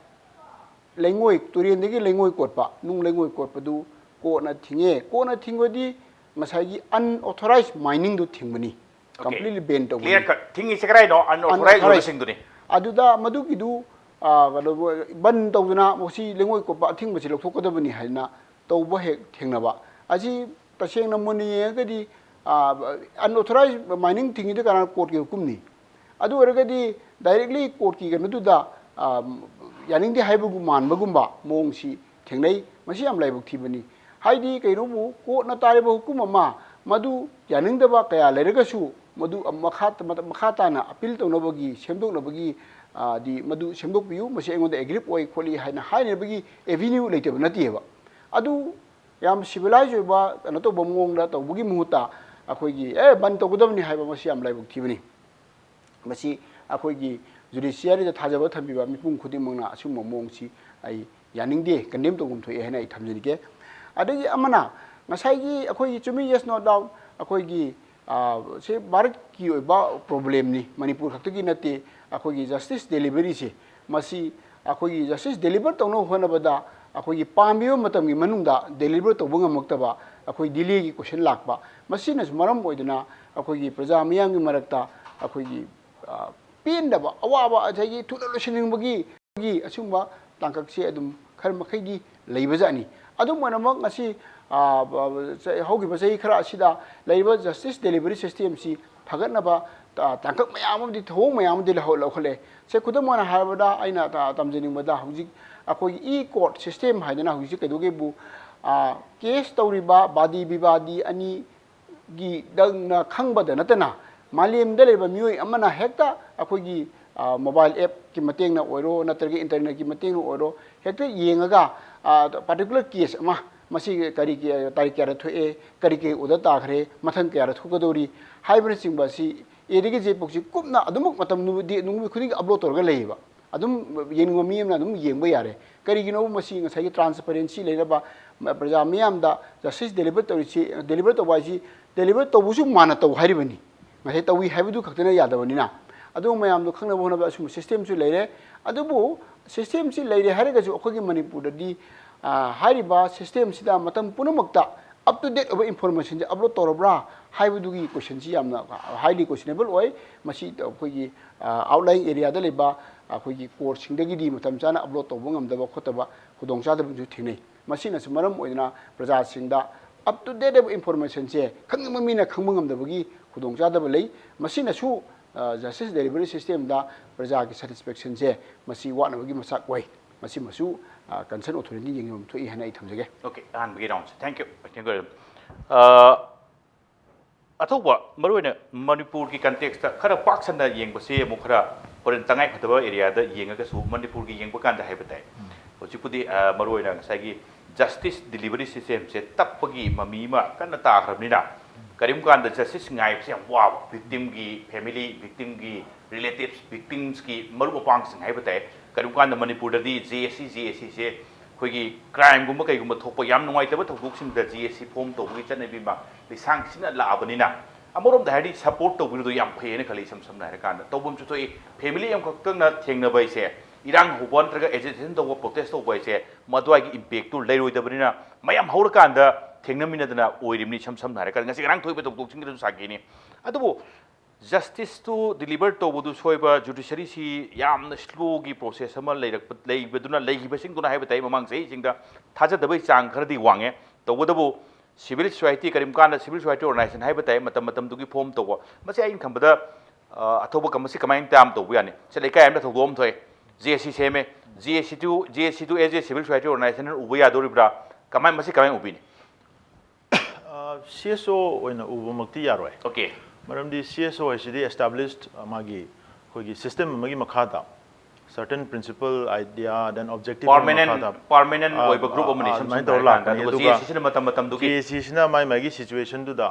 ꯂꯩꯉꯣꯏ, ꯇꯨꯔꯦꯟꯗꯒꯤ ꯂꯩꯉꯣꯏ ꯀꯣꯠꯄ, ꯅꯨꯡ ꯂꯩꯉꯣꯏ ꯀꯣꯠꯄꯗꯨ ꯀꯣꯔꯠꯅ ꯊꯤꯡꯉꯦ꯫ ꯀꯣꯔꯠꯅ ꯊꯤꯡꯕꯗꯤ ꯉꯁꯥꯏꯒꯤ unauthorized miningꯗꯨ ꯊꯤꯡꯕꯅꯤ꯫ Okay. Completely ban ꯇꯧꯕꯅꯤ꯫ Clear cut. ꯊꯤꯡꯉꯤꯁꯦ ꯀꯗꯥꯏꯅꯣ? Unauthorized Unauthorized. ꯑꯣꯏꯕꯁꯤꯡꯗꯨꯅꯤ꯫ ꯑꯗꯨꯗ ꯃꯗꯨꯒꯤꯗꯨ, ꯑ, ꯀꯩꯅꯣ, ꯕꯟ ꯇꯧꯗꯅ ꯃꯁꯤ ꯂꯩꯉꯣꯏ ꯀꯣꯠꯄ ꯑꯊꯤꯡꯕꯁꯤ ꯂꯧꯊꯣꯛꯀꯗꯕꯅꯤ ꯍꯥꯏꯅ ꯇꯧꯕ ꯍꯦꯛ ꯊꯦꯡꯅꯕ꯫ ꯑꯁꯤ ꯇꯁꯦꯡꯅ ꯃꯨꯟꯅ ꯌꯦꯡꯉꯒꯗꯤ ꯑꯟꯑꯣꯊꯣꯔꯥꯏꯖ ꯃꯥꯏꯅꯤꯡ ꯊꯤꯡꯉꯤꯗꯨ ꯀꯅꯥꯅ? ꯀꯣꯔꯠꯀꯤ ꯍꯨꯀꯨꯝꯅꯤ꯫ ꯑꯗꯨ ꯑꯣꯏꯔꯒꯗꯤ ꯗꯥꯏꯔꯦꯛꯂꯤ ꯀꯣꯔꯠꯀꯤ ꯀꯩꯅꯣꯗꯨꯗ, ꯑ, ꯌꯥꯅꯤꯡꯗꯦ ꯍꯥꯏꯕꯒꯨꯝ ꯃꯥꯟꯕꯒꯨꯝꯕ ꯃꯑꯣꯡꯁꯤ ꯊꯦꯡꯅꯩ꯫ ꯃꯁꯤ ꯌꯥꯝ ꯂꯥꯏꯕꯛ ꯊꯤꯕꯅꯤ꯫ ꯍꯥꯏꯗꯤ ꯀꯩꯅꯣꯕꯨ, ꯀꯣꯔꯠꯅ ꯇꯥꯔꯤꯕ ꯍꯨꯀꯨꯝ ꯑꯃ, ꯃꯗꯨ ꯌꯥꯅꯤꯡꯗꯕ ꯀꯌꯥ ꯂꯩꯔꯒꯁꯨ, ꯃꯗꯨ ꯃꯈꯥ, ꯃꯈꯥ ꯇꯥꯅ ꯑꯄꯤꯜ ꯇꯧꯅꯕꯒꯤ, ꯁꯦꯝꯗꯣꯛꯅꯕꯒꯤ, ꯑ, ꯗꯤ ꯃꯗꯨ ꯁꯦꯝꯗꯣꯛꯄꯤꯌꯨ, ꯃꯁꯤ ꯑꯩꯉꯣꯟꯗ ꯑꯦꯒ꯭ꯔꯤꯞ ꯑꯣꯏ ꯈꯣꯠꯂꯤ ꯍꯥꯏꯅ ꯍꯥꯏꯅꯕꯒꯤ ꯑꯦꯚꯤꯅ꯭ꯌꯨ ꯂꯩꯇꯕ ꯅꯠꯇꯦꯕ꯫ ꯑꯗꯨ ꯌꯥꯝ ꯁꯤꯚꯤꯂꯥꯏꯖ ꯑꯣꯏꯕ ꯀꯩꯅꯣ ꯇꯧꯕ ꯃꯑꯣꯡꯗ ꯇꯧꯕꯒꯤ ꯃꯍꯨꯠꯇ ꯑꯩꯈꯣꯏꯒꯤ, "ꯑꯦ, ꯕꯟ ꯇꯧꯒꯗꯕꯅꯤ" ꯍꯥꯏꯕ, ꯃꯁꯤ ꯌꯥꯝ ꯂꯥꯏꯕꯛ ꯊꯤꯕꯅꯤ꯫ ꯃꯁꯤ ꯑꯩꯈꯣꯏꯒꯤ ꯖꯨꯗꯤꯁꯤꯌꯥꯔꯤꯗ ꯊꯥꯖꯕ ꯊꯝꯕꯤꯕ ꯃꯤꯄꯨꯝ ꯈꯨꯗꯤꯡꯃꯛꯅ ꯑꯁꯤꯒꯨꯝꯕ ꯃꯑꯣꯡꯁꯤ ꯑꯩ ꯌꯥꯅꯤꯡꯗꯦ, ꯀꯟꯗꯦꯝ ꯇꯧꯐꯝ ꯊꯣꯛꯑꯦ ꯍꯥꯏꯅ ꯑꯩ ꯊꯝꯖꯅꯤꯡꯒꯦ꯫ ꯑꯗꯒꯤ ꯑꯃꯅ ꯉꯁꯥꯏꯒꯤ ꯑꯩꯈꯣꯏꯒꯤ, ꯆꯨꯝꯃꯤ, yes, no doubt, ꯑꯩꯈꯣꯏꯒꯤ, ꯑ, ꯁꯤ ꯚꯥꯔꯠꯀꯤ ꯑꯣꯏꯕ ꯄ꯭ꯔꯣꯕ꯭ꯂꯦꯝꯅꯤ, ꯃꯅꯤꯄꯨꯔ ꯈꯛꯇꯒꯤ ꯅꯠꯇꯦ꯫ ꯑꯩꯈꯣꯏꯒꯤ ꯖꯁꯇꯤꯁ ꯗꯦꯂꯤꯚꯔꯤꯁꯦ, ꯃꯁꯤ ꯑꯩꯈꯣꯏꯒꯤ ꯖꯁꯇꯤꯁ ꯗꯦꯂꯤꯚꯔ ꯇꯧꯅꯕ ꯍꯣꯠꯅꯕꯗ ꯑꯩꯈꯣꯏꯒꯤ ꯄꯥꯝꯃꯤꯕ ꯃꯇꯝꯒꯤ ꯃꯅꯨꯡꯗ ꯗꯦꯂꯤꯚꯔ ꯇꯧꯕ ꯉꯝꯃꯛꯇꯕ, ꯑꯩꯈꯣꯏ ꯗꯤꯂꯦꯒꯤ ꯀꯣꯏꯁꯟ ꯂꯥꯛꯄ, ꯃꯁꯤꯅꯁꯨ ꯃꯔꯝ ꯑꯣꯏꯗꯨꯅ ꯑꯩꯈꯣꯏꯒꯤ ꯄ꯭ꯔꯖꯥ ꯃꯤꯌꯥꯝꯒꯤ ꯃꯔꯛꯇ ꯑꯩꯈꯣꯏꯒꯤ, ꯑ, ꯄꯦꯟꯗꯕ, ꯑꯋꯥꯕ, ꯑꯗꯒꯤ ꯊꯨꯅ ꯂꯣꯏꯁꯤꯟꯅꯤꯡꯕꯒꯤ ꯑꯁꯤꯒꯨꯝꯕ ꯇꯥꯡꯀꯛꯁꯦ ꯑꯗꯨꯝ ꯈꯔ ꯃꯈꯩꯗꯤ ꯂꯩꯕꯖꯥꯠꯅꯤ꯫ ꯑꯗꯨꯝ ꯑꯣꯏꯅꯃꯛ, ꯉꯁꯤ, ꯑ, ꯍꯧꯈꯤꯕ ꯆꯍꯤ ꯈꯔ ꯑꯁꯤꯗ ꯂꯩꯔꯤꯕ ꯖꯁꯇꯤꯁ ꯗꯦꯂꯤꯚꯔꯤ ꯁꯤꯁꯇꯦꯝꯁꯤ ꯐꯒꯠꯅꯕ, ꯑ, ꯇꯥꯡꯀꯛ ꯃꯌꯥꯝ ꯑꯃꯗꯤ, ꯊꯧꯑꯣꯡ ꯃꯌꯥꯝ ꯑꯃꯗꯤ ꯂꯧꯍꯧ-, ꯂꯧꯈꯠꯂꯦ꯫ ꯁꯦ, ꯈꯨꯗꯝ ꯑꯣꯏꯅ ꯍꯥꯏꯔꯕꯗ, ꯑꯩꯅ ꯇ-, ꯇꯝꯖꯅꯤꯡꯕꯗ, ꯍꯧꯖꯤꯛ ꯑꯩꯈꯣꯏꯒꯤ ꯏ ꯀꯣꯔꯠ ꯁꯤꯁꯇꯦꯝ ꯍꯥꯏꯗꯅ ꯍꯧꯖꯤꯛꯁꯦ ꯀꯩꯗꯧꯒꯦꯕꯨ, ꯑ, ꯀꯦꯁ ꯇꯧꯔꯤꯕ ꯕꯥꯗꯤ ꯕꯤꯕꯥꯗꯤ ꯑꯅꯤ ꯒꯤ ꯗꯪꯅ ꯈꯪꯕꯗ ꯅꯠꯇꯅ, ꯃꯥꯂꯦꯝꯗ ꯂꯩꯕ ꯃꯤꯑꯣꯏ ꯑꯃꯅ ꯍꯦꯛꯇ ꯑꯩꯈꯣꯏꯒꯤ, ꯑ, ꯃꯣꯕꯥꯏꯜ ꯑꯦꯞꯀꯤ ꯃꯇꯦꯡꯅ ꯑꯣꯏꯔꯣ, ꯅꯠꯇ꯭ꯔꯒ ꯏꯟꯇꯔꯅꯦꯠꯀꯤ ꯃꯇꯦꯡꯅ ꯑꯣꯏꯔꯣ, ꯍꯦꯛꯇ ꯌꯦꯡꯉꯒ, ꯑ, ꯄꯥꯔꯇꯤꯀꯨꯂꯔ ꯀꯦꯁ ꯑꯃ, ꯃꯁꯤ ꯀꯔꯤ, ꯀ-, ꯇꯥꯔꯤꯛ ꯀꯌꯥꯗ ꯊꯣꯛꯑꯦ, ꯀꯔꯤ ꯀꯔꯤ ꯑꯣꯔꯗꯔ ꯇꯥꯈ꯭ꯔꯦ, ꯃꯊꯪ ꯀꯌꯥꯗ ꯊꯣꯛꯀꯗꯧꯔꯤ ꯍꯥꯏꯕꯅꯆꯤꯡꯕ ꯑꯁꯤ ꯑꯦꯗꯒꯤ ꯖꯦ ꯐꯥꯎꯁꯤ ꯀꯨꯞꯅ ꯑꯗꯨꯃꯛ ꯃꯇꯝ ꯅꯨꯃꯤꯠ, ꯅꯨꯃꯤꯠ ꯈꯨꯗꯤꯡꯒꯤ ꯑꯞꯂꯣꯗ ꯇꯧꯔꯒ ꯂꯩꯌꯦꯕ꯫ ꯑꯗꯨꯝ ꯌꯦꯡꯅꯤꯡꯕ ꯃꯤ ꯑꯃꯅ ꯑꯗꯨꯝ ꯌꯦꯡꯕ ꯌꯥꯔꯦ꯫ ꯀꯔꯤꯒꯤꯅꯣꯕꯨ ꯃꯁꯤ ꯉꯁꯥꯏꯒꯤ ꯇ꯭ꯔꯥꯟꯁꯄꯔꯦꯟꯁꯤ ꯂꯩꯅꯕ, ꯃ-, ꯄ꯭ꯔꯖꯥ ꯃꯤꯌꯥꯝꯗ ꯖꯁꯇꯤꯁ ꯗꯦꯂꯤꯚꯔ ꯇꯧꯔꯤꯁꯤ, ꯗꯦꯂꯤꯚꯔ ꯇꯧꯕ ꯍꯥꯏꯁꯤ, ꯗꯦꯂꯤꯚꯔ ꯇꯧꯕꯁꯨ ꯃꯥꯅ ꯇꯧ ꯍꯥꯏꯔꯤꯕꯅꯤ꯫ ꯉꯁꯥꯏ ꯇꯧꯏ ꯍꯥꯏꯕꯗꯨ ꯈꯛꯇꯅ ꯌꯥꯗꯕꯅꯤꯅ꯫ ꯑꯗꯨ ꯃꯌꯥꯝꯗꯣ ꯈꯪꯅꯕ ꯍꯣꯠꯅꯕꯗ ꯑꯁꯤꯒꯨꯝꯕ ꯁꯤꯁꯇꯦꯝꯁꯨ ꯂꯩꯔꯦ꯫ ꯑꯗꯨꯕꯨ ꯁꯤꯁꯇꯦꯝꯁꯤ ꯂꯩꯔꯦ ꯍꯥꯏꯔꯒꯁꯨ ꯑꯩꯈꯣꯏꯒꯤ ꯃꯅꯤꯄꯨꯔꯗꯗꯤ, ꯑ, ꯍꯥꯏꯔꯤꯕ ꯁꯤꯁꯇꯦꯝꯁꯤꯗ ꯃꯇꯝ ꯄꯨꯝꯅꯃꯛꯇ ꯑꯞ ꯇꯨ ꯗꯦꯠ ꯑꯣꯏꯕ ꯏꯟꯐꯣꯔꯃꯦꯁꯟꯁꯦ ꯑꯞꯂꯣꯗ ꯇꯧꯔꯕ꯭ꯔꯥ ꯍꯥꯏꯕꯗꯨꯒꯤ ꯀꯣꯏꯁꯟꯁꯤ ꯌꯥꯝꯅ ꯍꯥꯏꯂꯤ ꯀꯣꯏꯁꯅꯦꯕꯜ ꯑꯣꯏ꯫ ꯃꯁꯤ ꯑꯩꯈꯣꯏꯒꯤ, ꯑ, ꯑꯥꯎꯠꯂꯥꯏꯌꯤꯡ ꯑꯦꯔꯤꯌꯥꯗ ꯂꯩꯕ ꯑꯩꯈꯣꯏꯒꯤ ꯀꯣꯔꯠꯁꯤꯡꯗꯒꯤꯗꯤ ꯃꯇꯝ ꯆꯥꯅ ꯑꯞꯂꯣꯗ ꯇꯧꯕ ꯉꯝꯗꯕ ꯈꯣꯠꯇꯕ ꯈꯨꯗꯣꯡꯆꯥꯗꯕꯁꯨ ꯊꯦꯡꯅꯩ꯫ ꯃꯁꯤꯅꯁꯨ ꯃꯔꯝ ꯑꯣꯏꯗꯨꯅ ꯄ꯭ꯔꯖꯥꯁꯤꯡꯗ up to date ꯑꯣꯏꯕ ꯏꯟꯐꯣꯔꯃꯦꯁꯟꯁꯦ ꯈꯪꯅꯤꯡꯕ ꯃꯤꯅ ꯈꯪꯕ ꯉꯝꯗꯕꯒꯤ ꯈꯨꯗꯣꯡꯆꯥꯗꯕ ꯂꯩ꯫ ꯃꯁꯤꯅꯁꯨ ꯖꯁꯇꯤꯁ ꯗꯦꯂꯤꯚꯔꯤ ꯁꯤꯁꯇꯦꯝꯗ ꯄ꯭ꯔꯖꯥꯒꯤ ꯁꯦꯇꯤꯁꯐꯦꯛꯁꯟꯁꯦ ꯃꯁꯤ ꯋꯥꯠꯅꯕꯒꯤ ꯃꯆꯥꯛ ꯑꯣꯏ꯫ ꯃꯁꯤꯃꯁꯨ ꯀꯟꯁꯔꯟ ꯑꯣꯊꯣꯔꯤꯇꯤ ꯌꯦꯡꯐꯝ ꯊꯣꯛꯏ ꯍꯥꯏꯅ ꯑꯩ ꯊꯝꯖꯒꯦ꯫ ꯑꯣꯀꯦ, ꯑꯍꯥꯟꯕꯒꯤ ꯔꯥꯎꯟꯁꯦ꯫ Thank you, thank you. ꯑ, ꯑꯊꯧꯕ, ꯃꯔꯨꯑꯣꯏꯅ ꯃꯅꯤꯄꯨꯔꯒꯤ ꯀꯟꯇꯦꯛꯁꯇ ꯈꯔ ꯄꯥꯛ ꯁꯟꯅ ꯌꯦꯡꯕꯁꯦ ꯑꯃꯨꯛ ꯈꯔ ꯍꯣꯔꯦꯟ ꯇꯉꯥꯏ ꯐꯗꯕ ꯑꯦꯔꯤꯌꯥꯗ ꯌꯦꯡꯉꯒꯁꯨ ꯃꯅꯤꯄꯨꯔꯒꯤ ꯌꯦꯡꯕ ꯀꯥꯟꯗ ꯍꯥꯏꯕ ꯇꯥꯏ꯫ ꯍꯧꯖꯤꯛꯄꯨꯗꯤ, ꯑ, ꯃꯔꯨꯑꯣꯏꯅ ꯉꯁꯥꯏꯒꯤ ꯖꯁꯇꯤꯁ ꯗꯤꯂꯤꯚꯔꯤ ꯁꯤꯁꯇꯦꯝꯁꯦ ꯇꯞꯄꯒꯤ ꯃꯃꯤ ꯑꯃ ꯀꯟꯅ ꯇꯥꯈ꯭ꯔꯕꯅꯤꯅ ꯀꯔꯤꯒꯨꯝꯕ ꯀꯥꯟꯗ ꯖꯁꯇꯤꯁ ꯉꯥꯏꯕꯁꯦ ꯌꯥꯝ ꯋꯥꯕ, ꯚꯤꯛꯇꯤꯝꯒꯤ ꯐꯦꯃꯤꯂꯤ, ꯚꯤꯛꯇꯤꯝꯒꯤ ꯔꯤꯂꯦꯇꯤꯚꯁ, ꯚꯤꯛꯇꯤꯝꯁꯀꯤ ꯃꯔꯨꯞ ꯃꯄꯥꯡꯁꯤꯡ ꯍꯥꯏꯕ ꯇꯥꯏ꯫ ꯀꯔꯤꯒꯨꯝꯕ ꯀꯥꯟꯗ ꯃꯅꯤꯄꯨꯔꯗꯗꯤ ꯖꯦ ꯑꯦꯁ ꯁꯤ, ꯖꯦ ꯑꯦꯁ ꯁꯤꯁꯦ ꯑꯩꯈꯣꯏꯒꯤ ꯀ꯭ꯔꯥꯏꯝꯒꯨꯝꯕ ꯀꯩꯒꯨꯝꯕ ꯊꯣꯛꯄ ꯌꯥꯝ ꯅꯨꯡꯉꯥꯏꯇꯕ ꯊꯧꯗꯣꯛꯁꯤꯡꯗ ꯖꯦ ꯑꯦꯁ ꯁꯤ ꯐꯣꯝ ꯇꯧꯕꯒꯤ ꯆꯠꯅꯕꯤ ꯑꯃ ꯂꯤꯁꯥꯡ ꯁꯤꯠꯅ ꯂꯥꯛꯑꯕꯅꯤꯅ ꯑꯃꯔꯣꯝꯗ ꯍꯥꯏꯔꯗꯤ ꯁꯄꯣꯔꯠ ꯇꯧꯕꯤꯔꯤꯗꯣ ꯌꯥꯝ ꯐꯩꯌꯦꯅ ꯈꯜꯂꯤ꯫ ꯏꯁꯝ ꯁꯝꯅ ꯍꯥꯏꯔꯀꯥꯟꯗ ꯇꯧꯐꯝꯁꯨ ꯊꯣꯛꯏ꯫ ꯐꯦꯃꯤꯂꯤ ꯑꯃꯈꯛꯇꯪꯅ ꯊꯦꯡꯅꯕ ꯍꯥꯏꯁꯦ, ꯏꯔꯥꯡ ꯍꯧꯕ ꯅꯠꯇ꯭ꯔꯒ ꯑꯦꯖꯤꯇꯦꯁꯟ ꯇꯧꯕ, ꯄ꯭ꯔꯣꯇꯦꯁ ꯇꯧꯕ ꯍꯥꯏꯁꯦ ꯃꯗꯨꯋꯥꯏꯒꯤ ꯏꯝꯄꯦꯛꯇꯨ ꯂꯩꯔꯣꯏꯗꯕꯅꯤꯅ ꯃꯌꯥꯝ ꯍꯧꯔꯀꯥꯟꯗ ꯊꯦꯡꯅꯃꯤꯟꯅꯗꯅ ꯑꯣꯏꯔꯤꯕꯅꯤ꯫ ꯏꯁꯝ ꯁꯝꯅ ꯍꯥꯏꯔꯀꯥꯟꯗ ꯉꯁꯤ ꯉꯔꯥꯡ ꯊꯣꯛꯏꯕ ꯊꯧꯗꯣꯛꯁꯤꯡꯒꯤꯗꯁꯨ ꯁꯥꯈꯤꯅꯤ꯫ ꯑꯗꯨꯕꯨ ꯖꯁꯇꯤꯁꯇꯨ ꯗꯤꯂꯤꯚꯔ ꯇꯧꯕꯗꯨ ꯁꯣꯏꯕ, ꯖꯨꯗꯤꯁꯔꯤꯁꯤ ꯌꯥꯝꯅ ꯁ꯭ꯂꯣꯒꯤ ꯄ꯭ꯔꯣꯁꯦꯁ ꯑꯃ ꯂꯩꯔꯛꯄ, ꯂꯩꯕꯗꯨꯅ, ꯂꯩꯈꯤꯕꯁꯤꯡꯗꯨꯅ ꯍꯥꯏꯕ ꯇꯥꯏ, ꯃꯃꯥꯡ ꯆꯍꯤꯁꯤꯡꯗ ꯊꯥꯖꯗꯕꯒꯤ ꯆꯥꯡ ꯈꯔꯗꯤ ꯋꯥꯡꯉꯦ꯫ ꯇꯧꯕꯇꯕꯨ ꯁꯤꯚꯤꯜ ꯁꯣꯁꯥꯏꯇꯤ, ꯀꯔꯤꯒꯨꯝꯕ ꯀꯥꯟꯗ ꯁꯤꯚꯤꯜ ꯁꯣꯁꯥꯏꯇꯤ ꯑꯣꯔꯒꯅꯥꯏꯖꯦꯁꯟ ꯍꯥꯏꯕ ꯇꯥꯏ, ꯃꯇꯝ ꯃꯇꯝꯗꯨꯒꯤ ꯐꯣꯝ ꯇꯧꯕ, ꯃꯁꯤ ꯑꯩꯅ ꯈꯟꯕꯗ, ꯑ, ꯑꯊꯧꯕ ꯀꯝ-, ꯃꯁꯤ ꯀꯃꯥꯏꯅ ꯇꯥꯝ ꯇꯧꯕ ꯌꯥꯅꯤ? ꯁꯦ, ꯂꯩꯀꯥꯏ ꯑꯃꯗ ꯊꯧꯗꯣꯛ ꯑꯃ ꯊꯣꯛꯑꯦ, ꯖꯦ ꯑꯦꯁ ꯁꯤ ꯁꯦꯝꯃꯦ, ꯖꯦ ꯑꯦꯁ ꯁꯤꯗꯨ, ꯖꯦ ꯑꯦꯁ ꯁꯤꯗꯨ as a civil society organization ꯎꯕ ꯌꯥꯗꯣꯔꯤꯕ꯭ꯔꯥ? ꯀꯃꯥꯏ, ꯃꯁꯤ ꯀꯃꯥꯏꯅ ꯎꯕꯤꯅꯤ? ꯁꯤ ꯑꯦꯁ ꯑꯣ ꯑꯣꯏꯅ ꯎꯕꯃꯛꯇꯤ ꯌꯥꯔꯣꯏ꯫ ꯑꯣꯀꯦ꯫ ꯃꯔꯝꯗꯤ ꯁꯤ ꯑꯦꯁ ꯑꯣ ꯍꯥꯏꯁꯤꯗꯤ ꯑꯦꯁꯇꯥꯕ꯭ꯂꯤꯁ ꯃꯥꯒꯤ ꯑꯩꯈꯣꯏꯒꯤ ꯁꯤꯁꯇꯦꯝ ꯑꯃꯒꯤ ꯃꯈꯥꯗ certain principle, idea, then objective ꯑꯃꯒꯤ ꯄꯥꯔꯃꯦꯅꯦꯟ ꯃꯈꯥꯗ ꯄꯥꯔꯃꯦꯅꯦꯟ ꯑꯥ, ꯑꯣꯏꯕ ꯒ꯭ꯔꯨꯞ ꯑꯥ, ꯑꯃꯅꯤ꯫ ꯑꯥ, ꯏꯁꯝ ꯑꯗꯨꯃꯥꯏꯅ ꯁꯝꯅ ꯇꯧꯔ ꯍꯥꯏꯔꯀꯥꯟꯗ ꯂꯥꯛꯄꯅꯤ꯫ ꯑꯗꯨꯒ ꯑꯗꯨꯒ ꯖꯦ ꯑꯦꯁ ꯁꯤꯅ ꯃꯇꯝ ꯃꯇꯝꯗꯨꯒꯤ ꯖꯦ ꯑꯦꯁ ꯁꯤꯁꯤꯅ ꯃꯥꯏ ꯃꯥꯒꯤ ꯁꯤꯆꯨꯋꯦꯁꯟꯗꯨꯗ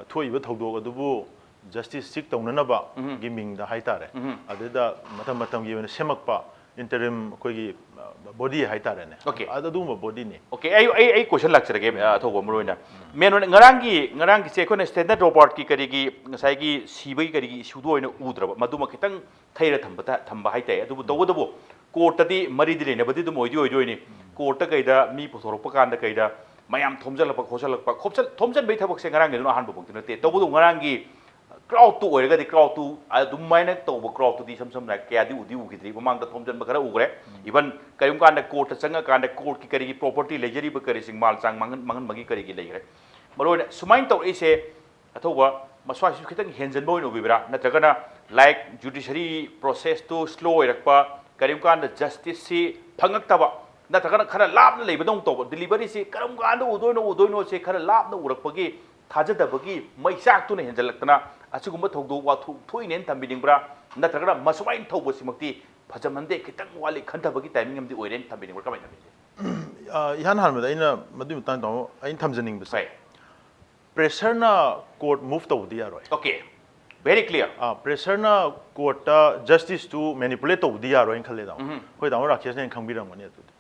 ꯊꯣꯛꯏꯕ ꯊꯧꯗꯣꯛ ꯑꯗꯨꯕꯨ justice seek ꯇꯧꯅꯅꯕꯒꯤ ꯃꯤꯡꯗ ꯍꯥꯏꯇꯥꯔꯦ꯫ ꯑꯗꯨꯗ ꯃꯇꯝ ꯃꯇꯝꯒꯤ ꯑꯣꯏꯅ ꯁꯦꯝꯃꯛꯄ interim ꯑꯩꯈꯣꯏꯒꯤ ꯕꯣꯗꯤ ꯍꯥꯏꯇꯥꯔꯦꯅꯦ꯫ Okay. ꯑꯗꯨ-, ꯑꯗꯨꯒꯨꯝꯕ ꯕꯣꯗꯤꯅꯤ꯫ ꯑꯣꯀꯦ, ꯑꯩ ꯑꯩ ꯑꯩ ꯀꯣꯏꯁꯟ ꯂꯥꯛꯆꯔꯒꯦ, ꯑ, ꯑꯊꯧꯕ, ꯃꯔꯨ ꯑꯣꯏꯅ ꯃꯦꯟ ꯑꯣꯏꯅ ꯉꯔꯥꯡꯒꯤ ꯉꯔꯥꯡꯒꯤꯁꯦ ꯑꯩꯈꯣꯏꯅ ꯁ꯭ꯇꯦꯟꯗꯔꯠ ꯔꯣꯕꯥꯔꯠꯀꯤ ꯀꯔꯤꯒꯤ ꯉꯁꯥꯏꯒꯤ ꯁꯤꯕꯒꯤ ꯀꯔꯤꯒꯤ ꯏꯁꯨꯗ ꯑꯣꯏꯅ ꯎꯗ꯭ꯔꯕ, ꯃꯗꯨꯃ ꯈꯤꯇꯪ ꯊꯩꯔ ꯊꯝꯕ ꯊꯝꯕ ꯍꯥꯏꯇꯥꯔꯦ꯫ ꯑꯗꯨꯕꯨ ꯇꯧꯕꯇꯕꯨ ꯀꯣꯔꯠꯇꯗꯤ ꯃꯔꯤꯗꯤ ꯂꯩꯅꯕꯗꯤ ꯑꯗꯨꯝ ꯑꯣꯏꯗꯤ ꯑꯣꯏꯗꯣꯏꯅꯤ꯫ ꯀꯣꯔꯠꯇ ꯀꯩꯗ ꯃꯤ ꯄꯨꯊꯣꯔꯛꯄ ꯀꯥꯟꯗ ꯀꯩꯗ ꯃꯌꯥꯝ ꯊꯣꯝꯖꯤꯜꯂꯛꯄ ꯈꯣꯠꯆꯜꯂꯛꯄ, ꯈꯣꯝꯆꯜ-, ꯊꯣꯝꯖꯤꯟꯕꯒꯤ ꯊꯕꯛꯁꯦ ꯉꯔꯥꯡꯒꯤꯗꯨꯅ ꯑꯍꯥꯟꯕꯃꯛꯇꯤ ꯅꯠꯇꯦ꯫ ꯇꯧꯕꯇꯕꯨ ꯉꯔꯥꯡꯒꯤ ꯀ꯭ꯔꯥꯎꯠꯇꯨ ꯑꯣꯏꯔꯒꯗꯤ, ꯀ꯭ꯔꯥꯎꯠꯇꯨ ꯑꯗꯨꯃꯥꯏꯅ ꯇꯧꯕ ꯀ꯭ꯔꯥꯎꯠꯇꯨꯗꯤ ꯏꯁꯝ ꯁꯝꯅ ꯍꯥꯏꯔ ꯀꯌꯥꯗꯤ ꯎꯗꯤ ꯎꯈꯤꯗ꯭ꯔꯤ꯫ ꯃꯃꯥꯡꯗ ꯊꯣꯝꯖꯤꯟꯕ ꯈꯔ ꯎꯈ꯭ꯔꯦ꯫ ꯏꯚꯟ ꯀꯔꯤꯒꯨꯝꯕ ꯀꯥꯟꯗ ꯀꯣꯔꯠꯇ ꯆꯪꯉꯀꯥꯟꯗ ꯀꯣꯔꯠꯀꯤ ꯀꯔꯤꯒꯤ ꯄ꯭ꯔꯣꯄꯔꯇꯤ ꯂꯩꯖꯔꯤꯕ ꯀꯔꯤꯁꯤꯡ, ꯃꯥꯜ ꯆꯥꯡ ꯃꯥꯡꯍꯟ ꯃꯥꯡꯍꯟꯕꯒꯤ ꯀꯔꯤꯒꯤ ꯂꯩꯈ꯭ꯔꯦ꯫ ꯃꯔꯨꯑꯣꯏꯅ ꯁꯨꯃꯥꯏꯅ ꯇꯧꯔꯛꯏꯁꯦ, ꯑꯊꯧꯕ, ꯃꯁ꯭ꯋꯥꯏꯁꯤꯁꯨ ꯈꯤꯇꯪ ꯍꯦꯟꯖꯟꯕ ꯑꯣꯏꯅ ꯎꯕꯤꯕ꯭ꯔꯥ? ꯅꯠꯇ꯭ꯔꯒꯅ, ꯂꯥꯏꯛ, ꯖꯨꯗꯤꯁꯔꯤ ꯄ꯭ꯔꯣꯁꯦꯁꯇꯨ ꯁ꯭ꯂꯣ ꯑꯣꯏꯔꯛꯄ, ꯀꯔꯤꯒꯨꯝꯕ ꯀꯥꯟꯗ ꯖꯁꯇꯤꯁꯁꯤ ꯐꯪꯉꯛꯇꯕ, ꯅꯠꯇ꯭ꯔꯒꯅ ꯈꯔ ꯂꯥꯞꯅ ꯂꯩꯕꯗꯧꯅ ꯇꯧꯕ, ꯗꯤꯂꯤꯚꯔꯤꯁꯤ ꯀꯔꯝ ꯀꯥꯟꯗ ꯎꯗꯣꯏꯅꯣ ꯎꯗꯣꯏꯅꯣꯁꯦ ꯈꯔ ꯂꯥꯞꯅ ꯎꯔꯛꯄꯒꯤ ꯊꯥꯖꯗꯕꯒꯤ ꯃꯩꯆꯥꯛꯇꯨꯅ ꯍꯦꯟꯖꯜꯂꯛꯇꯅ ꯑꯁꯤꯒꯨꯝꯕ ꯊꯧꯗꯣꯛ ꯋꯥꯊꯣꯛ ꯊꯣꯛꯏꯅꯦꯅ ꯊꯝꯕꯤꯅꯤꯡꯕ꯭ꯔꯥ? ꯅꯠꯇ꯭ꯔꯒꯅ ꯃꯁꯨꯃꯥꯏꯅ ꯊꯧꯕꯁꯤꯃꯛꯇꯤ ꯐꯖꯃꯟꯗꯦ, ꯈꯤꯇꯪ ꯋꯥꯠꯂꯤ ꯈꯟꯊꯕꯒꯤ ꯇꯥꯏꯃꯤꯡ ꯑꯃꯗꯤ ꯑꯣꯏꯔꯦꯅ ꯊꯝꯕꯤꯅꯤꯡꯕ꯭ꯔꯥ? ꯀꯃꯥꯏꯅ ꯊꯝꯕꯤꯒꯦ? ꯑ, ꯏꯍꯥꯟ ꯍꯥꯟꯕꯗ ꯑꯩꯅ ꯃꯗꯨꯒꯤ ꯃꯇꯥꯡꯗ, ꯇꯥꯃꯣ, ꯑꯩꯅ ꯊꯝꯖꯅꯤꯡꯕꯁꯦ, ꯍꯣꯏ꯫ ꯄ꯭ꯔꯦꯁꯔꯅ ꯀꯣꯔꯠ ꯃꯨꯚ ꯇꯧꯕꯗꯤ ꯌꯥꯔꯣꯏ꯫ Okay, very clear. ꯑ, ꯄ꯭ꯔꯦꯁꯔꯅ ꯀꯣꯔꯠꯇ ꯖꯁꯇꯤꯁꯇꯨ ꯃꯦꯅꯤꯄꯨꯂꯦꯠ ꯇꯧꯕꯗꯤ ꯌꯥꯔꯣꯏꯅ ꯈꯜꯂꯦ, ꯇꯥꯃꯣ꯫ ꯎꯝ꯫ ꯑꯩꯈꯣꯏ ꯇꯥꯃꯣ ꯔꯥꯀꯦꯁꯅ ꯍꯦꯟꯅ ꯈꯪꯕꯤꯔꯝꯒꯅꯤ ꯑꯗꯨꯗꯤ꯫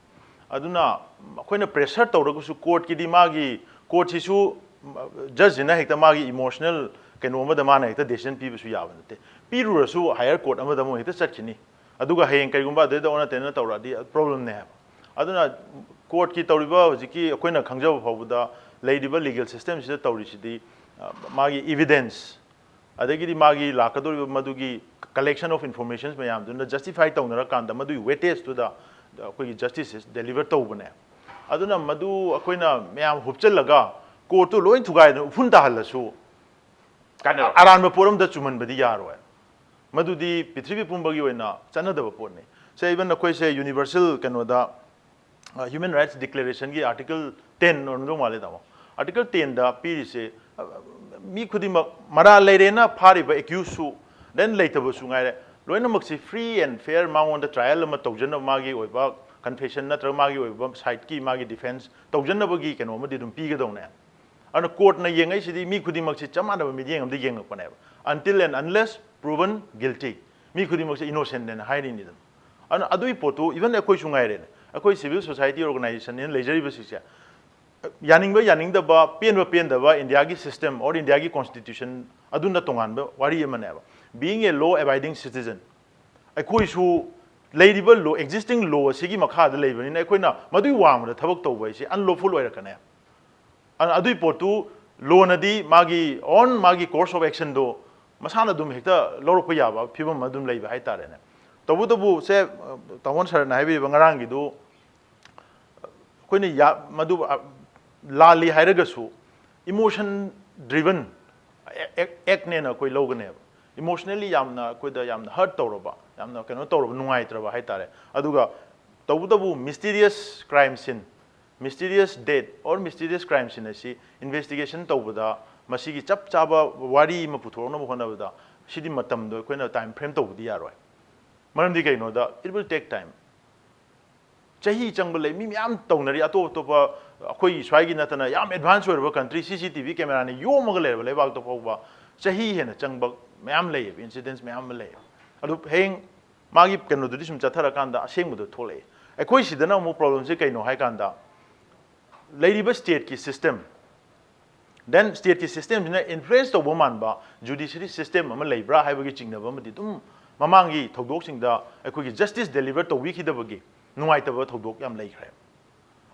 ꯑꯗꯨꯅ ꯑꯩꯈꯣꯏꯅ ꯄ꯭ꯔꯦꯁꯔ ꯇꯧꯔꯒꯁꯨ ꯀꯣꯔꯠꯀꯤꯗꯤ ꯃꯥꯒꯤ, ꯀꯣꯔꯠꯁꯤꯁꯨ ꯖꯁꯁꯤꯅ ꯍꯦꯛꯇ ꯃꯥꯒꯤ ꯏꯃꯣꯁꯅꯦꯜ ꯀꯩꯅꯣ ꯑꯃꯗ ꯃꯥꯅ ꯍꯦꯛꯇ ꯗꯦꯁꯤꯖꯟ ꯄꯤꯕꯁꯨ ꯌꯥꯕ ꯅꯠꯇꯦ꯫ ꯄꯤꯔꯨꯔꯁꯨ ꯍꯥꯏꯌꯔ ꯀꯣꯔꯠ ꯑꯃꯗ ꯑꯃꯨꯛ ꯍꯦꯛꯇ ꯆꯠꯈꯤꯅꯤ꯫ ꯑꯗꯨꯒ ꯍꯌꯦꯡ ꯀꯩꯒꯨꯝꯕ ꯑꯗꯩꯗ ꯑꯣꯟꯅ ꯇꯩꯅ ꯇꯧꯔꯛꯑꯗꯤ ꯄ꯭ꯔꯣꯕ꯭ꯂꯦꯝꯅꯦ ꯍꯥꯏꯕ꯫ ꯑꯗꯨꯅ ꯀꯣꯔꯠꯀꯤ ꯇꯧꯔꯤꯕ ꯍꯧꯖꯤꯛꯀꯤ ꯑꯩꯈꯣꯏꯅ ꯈꯪꯖꯕ ꯐꯥꯎꯕꯗ ꯂꯩꯔꯤꯕ ꯂꯤꯒꯦꯜ ꯁꯤꯁꯇꯦꯝꯁꯤꯗ ꯇꯧꯔꯤꯁꯤꯗꯤ, ꯑ, ꯃꯥꯒꯤ ꯏꯕꯤꯗꯦꯟꯁ, ꯑꯗꯒꯤꯗꯤ ꯃꯥꯒꯤ ꯂꯥꯛꯀꯗꯧꯔꯤꯕ ꯃꯗꯨꯒꯤ ꯀꯂꯦꯛꯁꯟ ꯑꯣꯐ ꯏꯟꯐꯣꯔꯃꯦꯁꯟꯁ ꯃꯌꯥꯝꯗꯨꯅ ꯖꯁꯇꯤꯐꯥꯏ ꯇꯧꯅꯔꯀꯥꯟꯗ ꯃꯗꯨꯒꯤ ꯋꯦꯇꯦꯖꯇꯨꯗ ꯑꯩꯈꯣꯏꯒꯤ ꯖꯁꯇꯤꯁ ꯗꯦꯂꯤꯚꯔ ꯇꯧꯕꯅꯦ꯫ ꯑꯗꯨꯅ ꯃꯗꯨ ꯑꯩꯈꯣꯏꯅ ꯃꯌꯥꯝ ꯍꯨꯞꯆꯜꯂꯒ ꯀꯣꯔꯠꯇꯨ ꯂꯣꯏ ꯊꯨꯒꯥꯏꯗꯅ ꯎꯐꯨꯟ ꯇꯥꯍꯜꯂꯁꯨ ꯀꯥꯟꯅꯔꯣꯏ꯫ ꯑꯔꯥꯟꯕ ꯄꯣꯠ ꯑꯃꯗ ꯆꯨꯝꯍꯟꯕꯗꯤ ꯌꯥꯔꯣꯏ꯫ ꯃꯗꯨꯗꯤ ꯄ꯭ꯔꯤꯊꯤꯕꯤ ꯄꯨꯝꯕꯒꯤ ꯑꯣꯏꯅ ꯆꯠꯅꯗꯕ ꯄꯣꯠꯅꯤ꯫ ꯁꯦ, ꯏꯚꯟ ꯑꯩꯈꯣꯏꯁꯦ ꯌꯨꯅꯤꯚꯔꯁꯦꯜ ꯀꯩꯅꯣꯗ, ꯑ, ꯍ꯭ꯌꯨꯃꯦꯟ ꯔꯥꯏꯠꯁ ꯗꯤꯀ꯭ꯂꯦꯔꯦꯁꯟꯒꯤ ꯑꯥꯔꯇꯤꯀꯜ ꯇꯦꯟ ꯑꯣꯏꯔꯝꯗꯧ ꯃꯥꯜꯂꯦ, ꯇꯥꯃꯣ꯫ ꯑꯥꯔꯇꯤꯀꯜ ꯇꯦꯟꯗ ꯄꯤꯔꯤꯁꯦ, ꯑ, ꯃꯤ ꯈꯨꯗꯤꯡꯃꯛ ꯃꯔꯥꯜ ꯂꯩꯔꯦꯅ ꯐꯥꯔꯤꯕ ꯑꯦꯀ꯭ꯌꯨꯁꯁꯨ, ꯗꯦꯟ ꯂꯩꯇꯕꯁꯨ ꯉꯥꯏꯔꯦ, ꯂꯣꯏꯅꯃꯛꯁꯤ ꯐ꯭ꯔꯤ ꯑꯦꯟ ꯐꯤꯌꯔ ꯃꯉꯣꯟꯗ ꯇ꯭ꯔꯥꯏꯌꯦꯜ ꯑꯃ ꯇꯧꯖꯅꯕ, ꯃꯥꯒꯤ ꯑꯣꯏꯕ ꯀꯟꯐꯦꯁꯟ ꯅꯠꯇ꯭ꯔꯒ ꯃꯥꯒꯤ ꯑꯣꯏꯕ ꯁꯥꯏꯠꯀꯤ ꯃꯥꯒꯤ ꯗꯤꯐꯦꯟꯁ ꯇꯧꯖꯅꯕꯒꯤ ꯀꯩꯅꯣ ꯑꯃꯗꯤ ꯑꯗꯨꯝ ꯄꯤꯒꯗꯧꯅꯦ꯫ ꯑꯗꯨꯅ ꯀꯣꯔꯠꯅ ꯌꯦꯡꯉꯛꯏꯁꯤꯗꯤ ꯃꯤ ꯈꯨꯗꯤꯡꯃꯛꯁꯤ ꯆꯞ ꯃꯥꯟꯅꯕ ꯃꯤꯠꯌꯦꯡ ꯑꯃꯗ ꯌꯦꯡꯉꯛꯄꯅꯦꯕ꯫ Until and unless proven guilty, ꯃꯤ ꯈꯨꯗꯤꯡꯃꯛꯁꯦ ꯏꯅꯣꯁꯦꯟꯅꯦꯅ ꯍꯥꯏꯔꯤꯅꯤꯗꯅ꯫ ꯑꯗꯨꯅ ꯑꯗꯨꯒꯤ ꯄꯣꯠꯇꯨ ꯏꯚꯟ ꯑꯩꯈꯣꯏꯁꯨ ꯉꯥꯏꯔꯦꯅꯦ, ꯑꯩꯈꯣꯏ ꯁꯤꯚꯤꯜ ꯁꯣꯁꯥꯏꯇꯤ ꯑꯣꯔꯒꯅꯥꯏꯖꯦꯁꯟꯅꯦꯅ ꯂꯩꯖꯔꯤꯕꯁꯤꯡꯁꯦ, ꯌꯥꯅꯤꯡꯕ ꯌꯥꯅꯤꯡꯗꯕ, ꯄꯦꯟꯕ ꯄꯦꯟꯗꯕ, ꯏꯟꯗꯤꯌꯥꯒꯤ ꯁꯤꯁꯇꯦꯝ ꯑꯣꯔ ꯏꯟꯗꯤꯌꯥꯒꯤ ꯀꯣꯟꯁꯇꯤꯇ꯭ꯌꯨꯁꯟ ꯑꯗꯨꯅ ꯇꯣꯉꯥꯟꯕ ꯋꯥꯔꯤ ꯑꯃꯅꯦꯕ꯫ Being a law abiding citizen, ꯑꯩꯈꯣꯏꯁꯨ ꯂꯩꯔꯤꯕ ꯂꯣ, ꯑꯦꯛꯖꯤꯁꯇꯤꯡ ꯂꯣ ꯑꯁꯤꯒꯤ ꯃꯈꯥꯗ ꯂꯩꯕꯅꯤꯅ ꯑꯩꯈꯣꯏꯅ ꯃꯗꯨꯒꯤ ꯋꯥꯡꯃꯗ ꯊꯕꯛ ꯇꯧꯕ ꯍꯥꯏꯁꯦ ꯑꯟꯂꯣꯐꯨꯜ ꯑꯣꯏꯔꯛꯀꯅꯤ꯫ ꯑꯗꯨꯅ ꯑꯗꯨꯒꯤ ꯄꯣꯠꯇꯨ ꯂꯣꯅꯗꯤ ꯃꯥꯒꯤ ꯑꯣꯟ ꯃꯥꯒꯤ ꯀꯣꯔꯁ ꯑꯣꯐ ꯑꯦꯛꯁꯟꯗꯣ ꯃꯁꯥꯅ ꯑꯗꯨꯝ ꯍꯦꯛꯇ ꯂꯧꯔꯛꯄ ꯌꯥꯕ ꯐꯤꯕꯝ ꯑꯃ ꯑꯗꯨꯝ ꯂꯩꯕ ꯍꯥꯏꯇꯥꯔꯦꯅꯦ꯫ ꯇꯧꯕꯇꯕꯨ ꯁꯦ, ꯇꯥꯃꯣ ꯁꯔꯅ ꯍꯥꯏꯕꯤꯔꯤꯕ ꯉꯔꯥꯡꯒꯤꯗꯨ, ꯑꯩꯈꯣꯏꯅ ꯌꯥ-, ꯃꯗꯨ, ꯑ, ꯂꯥꯜꯂꯤ ꯍꯥꯏꯔꯒꯁꯨ, emotion driven act-ꯅꯦꯅ ꯑꯩꯈꯣꯏ ꯂꯧꯒꯅꯦꯕ꯫ Emotionally ꯌꯥꯝꯅ ꯑꯩꯈꯣꯏꯗ ꯌꯥꯝꯅ hurt ꯇꯧꯔꯕ, ꯌꯥꯝꯅ ꯀꯩꯅꯣ ꯇꯧꯔꯕ, ꯅꯨꯡꯉꯥꯏꯇ꯭ꯔꯕ ꯍꯥꯏꯇꯥꯔꯦ꯫ ꯑꯗꯨꯒ ꯇꯧꯕꯇꯕꯨ mysterious crime scene, mysterious death or mysterious crime scene ꯑꯁꯤ investigation ꯇꯧꯕꯗ, ꯃꯁꯤꯒꯤ ꯆꯞ ꯆꯥꯕ ꯋꯥꯔꯤ ꯑꯃ ꯄꯨꯊꯣꯔꯛꯅꯕ ꯍꯣꯠꯅꯕꯗ, ꯁꯤꯗꯤ ꯃꯇꯝꯗꯣ ꯑꯩꯈꯣꯏꯅ time frame ꯇꯧꯕꯗꯤ ꯌꯥꯔꯣꯏ꯫ ꯃꯔꯝꯗꯤ ꯀꯩꯅꯣꯗ, it will take time꯫ ꯆꯍꯤ ꯆꯪꯕ ꯂꯩ, ꯃꯤ ꯃꯌꯥꯝ ꯇꯧꯅꯔꯤ, ꯑꯇꯣꯞ ꯑꯇꯣꯞꯄ ꯑꯩꯈꯣꯏꯒꯤ ꯁ꯭ꯋꯥꯏꯒꯤ ꯅꯠꯇꯅ ꯌꯥꯝ advance ꯑꯣꯏꯔꯕ country, C C T V cameraꯅ ꯌꯣꯝꯃꯒ ꯂꯩꯔꯕ ꯂꯩꯕꯥꯛꯇ ꯐꯥꯎꯕ ꯆꯍꯤ ꯍꯦꯟꯅ ꯆꯪꯕ ꯃꯌꯥꯝ ꯂꯩꯌꯦꯕ, incidents ꯃꯌꯥꯝ ꯑꯃ ꯂꯩꯌꯦꯕ꯫ ꯑꯗꯨ ꯍꯌꯦꯡ ꯃꯥꯒꯤ ꯀꯩꯅꯣꯗꯨꯗꯤ ꯁꯨꯝ ꯆꯠꯊꯔꯀꯥꯟꯗ ꯑꯁꯦꯡꯕꯗꯣ ꯊꯣꯛꯂꯛꯑꯦ꯫ ꯑꯩꯈꯣꯏ ꯁꯤꯗꯅ ꯑꯃꯨꯛ problemꯁꯦ ꯀꯩꯅꯣ ꯍꯥꯏꯀꯥꯟꯗ, ꯂꯩꯔꯤꯕ stateꯀꯤ system, then stateꯀꯤ systemꯁꯤꯅ influence ꯇꯧꯕ ꯃꯥꯟꯕ judiciary system ꯑꯃ ꯂꯩꯕ꯭ꯔꯥ ꯍꯥꯏꯕꯒꯤ ꯆꯤꯡꯅꯕ ꯑꯃꯗꯤ ꯑꯗꯨꯝ ꯃꯃꯥꯡꯒꯤ ꯊꯧꯗꯣꯛꯁꯤꯡꯗ ꯑꯩꯈꯣꯏꯒꯤ justice deliver ꯇꯧꯕꯤꯈꯤꯗꯕꯒꯤ ꯅꯨꯡꯉꯥꯏꯇꯕ ꯊꯧꯗꯣꯛ ꯌꯥꯝ ꯂꯩꯈ꯭ꯔꯦ꯫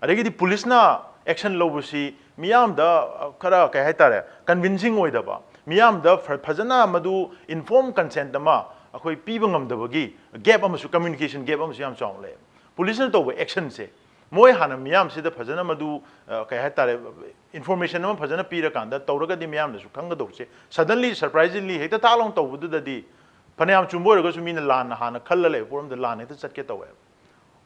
ꯑꯗꯒꯤꯗꯤ policeꯅ action ꯂꯧꯕꯁꯤ ꯃꯤꯌꯥꯝꯗ, ꯑ, ꯈꯔ, ꯀꯩ ꯍꯥꯏꯇꯥꯔꯦ, convincing ꯑꯣꯏꯗꯕ, ꯃꯤꯌꯥꯝꯗ ꯐ-, ꯐꯖꯅ ꯃꯗꯨ informed consent ꯑꯃ ꯑꯩꯈꯣꯏ ꯄꯤꯕ ꯉꯝꯗꯕꯒꯤ gap ꯑꯃꯁꯨ, communication gap ꯑꯃꯁꯨ ꯌꯥꯝ ꯆꯥꯎꯅ ꯂꯩ꯫ Policeꯅ ꯇꯧꯕ actionꯁꯦ, ꯃꯣꯏ ꯍꯥꯟꯅ ꯃꯤꯌꯥꯝꯁꯤꯗ ꯐꯖꯅ ꯃꯗꯨ, ꯑ, ꯀꯩ ꯍꯥꯏꯇꯥꯔꯦ, information ꯑꯃ ꯐꯖꯅ ꯄꯤꯔꯀꯥꯟꯗ ꯇꯧꯔꯒꯗꯤ ꯃꯤꯌꯥꯝꯅꯁꯨ ꯈꯪꯒꯗꯧꯕꯁꯦ, suddenly, surprisingly ꯍꯦꯛꯇ ꯊꯥꯛ ꯂꯥꯎꯅ ꯇꯧꯕꯗꯨꯗꯗꯤ ꯐꯅꯌꯥꯝ ꯆꯨꯝꯕ ꯑꯣꯏꯔꯒꯁꯨ ꯃꯤꯅ ꯂꯥꯟꯅ ꯍꯥꯟꯅ ꯈꯜꯂ ꯂꯩꯕ ꯄꯣꯠ ꯑꯃꯗ ꯂꯥꯟꯅ ꯍꯦꯛꯇ ꯆꯠꯀꯦ ꯇꯧꯋꯦꯕ꯫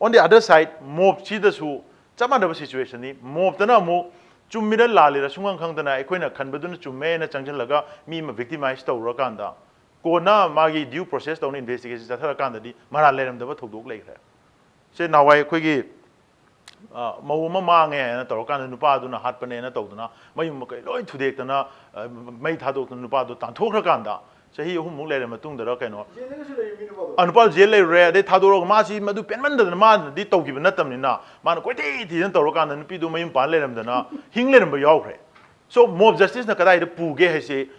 On the other side, mobꯁꯤꯗꯁꯨ ꯆꯞ ꯃꯥꯟꯅꯕ situationꯅꯤ꯫ Mobꯇꯅ ꯑꯃꯨꯛ ꯆꯨꯝꯃꯤꯔ ꯂꯥꯜꯂꯤꯔ ꯁꯨꯡꯈꯪ ꯈꯪꯗꯅ ꯑꯩꯈꯣꯏꯅ ꯈꯟꯕꯗꯨꯅ ꯆꯨꯝꯃꯦꯅ ꯆꯪꯁꯤꯜꯂꯒ ꯃꯤ ꯑꯃ victimize ꯇꯧꯔꯀꯥꯟꯗ, ꯀꯣꯟꯅ ꯃꯥꯒꯤ due process ꯇꯧꯅ investigation ꯆꯠꯊꯔꯀꯥꯟꯗꯗꯤ ꯃꯔꯥꯜ ꯂꯩꯔꯝꯗꯕ ꯊꯧꯗꯣꯛ ꯂꯩꯈ꯭ꯔꯦ꯫ ꯁꯦ ꯅꯍꯥꯟꯋꯥꯏ ꯑꯩꯈꯣꯏꯒꯤ, ꯑ, ꯃꯧ ꯑꯃ ꯃꯥꯡꯉꯦ ꯍꯥꯏꯅ ꯇꯧꯔꯀꯥꯟꯗ ꯅꯨꯄꯥꯗꯨꯅ ꯍꯥꯠꯄꯅꯦꯅ ꯇꯧꯗꯅ ꯃꯌꯨꯝ ꯃꯀꯩ ꯂꯣꯏ ꯊꯨꯗꯦꯛꯇꯅ, ꯑ, ꯃꯩ ꯊꯥꯗꯣꯛꯇꯅ ꯅꯨꯄꯥꯗꯣ ꯇꯥꯟꯊꯣꯛꯈ꯭ꯔꯀꯥꯟꯗ ꯆꯍꯤ ꯑꯍꯨꯝꯃꯨꯛ ꯂꯩꯔ ꯃꯇꯨꯡꯗꯔ ꯀꯩꯅꯣ, ꯖꯦꯜꯗꯒꯁꯨ ꯂꯩꯔꯤꯕ ꯃꯤꯅꯦꯕ ꯑꯗꯣ꯫ ꯑ, ꯅꯨꯄꯥꯗꯣ ꯖꯦꯜ ꯂꯩꯔꯨꯔꯦ, ꯑꯗꯩ ꯊꯥꯗꯣꯔꯛꯑꯒ ꯃꯥꯁꯤ ꯃꯗꯨ ꯄꯦꯟꯃꯟꯗꯗꯅ ꯃꯥꯅꯗꯤ ꯇꯧꯈꯤꯕ ꯅꯠꯇꯕꯅꯤꯅ ꯃꯥꯅ ꯀꯣꯏꯊꯤ ꯊꯤꯗꯅ ꯇꯧꯔꯀꯥꯟꯗ ꯅꯨꯄꯤꯗꯣ ꯃꯌꯨꯝ ꯄꯥꯟ ꯂꯩꯔꯝꯗꯅ ꯍꯤꯡ ꯂꯩꯔꯝꯕ ꯌꯥꯎꯈ꯭ꯔꯦ꯫ So mob justiceꯅ ꯀꯗꯥꯏꯗ ꯄꯨꯒꯦ ꯍꯥꯏꯁꯦ,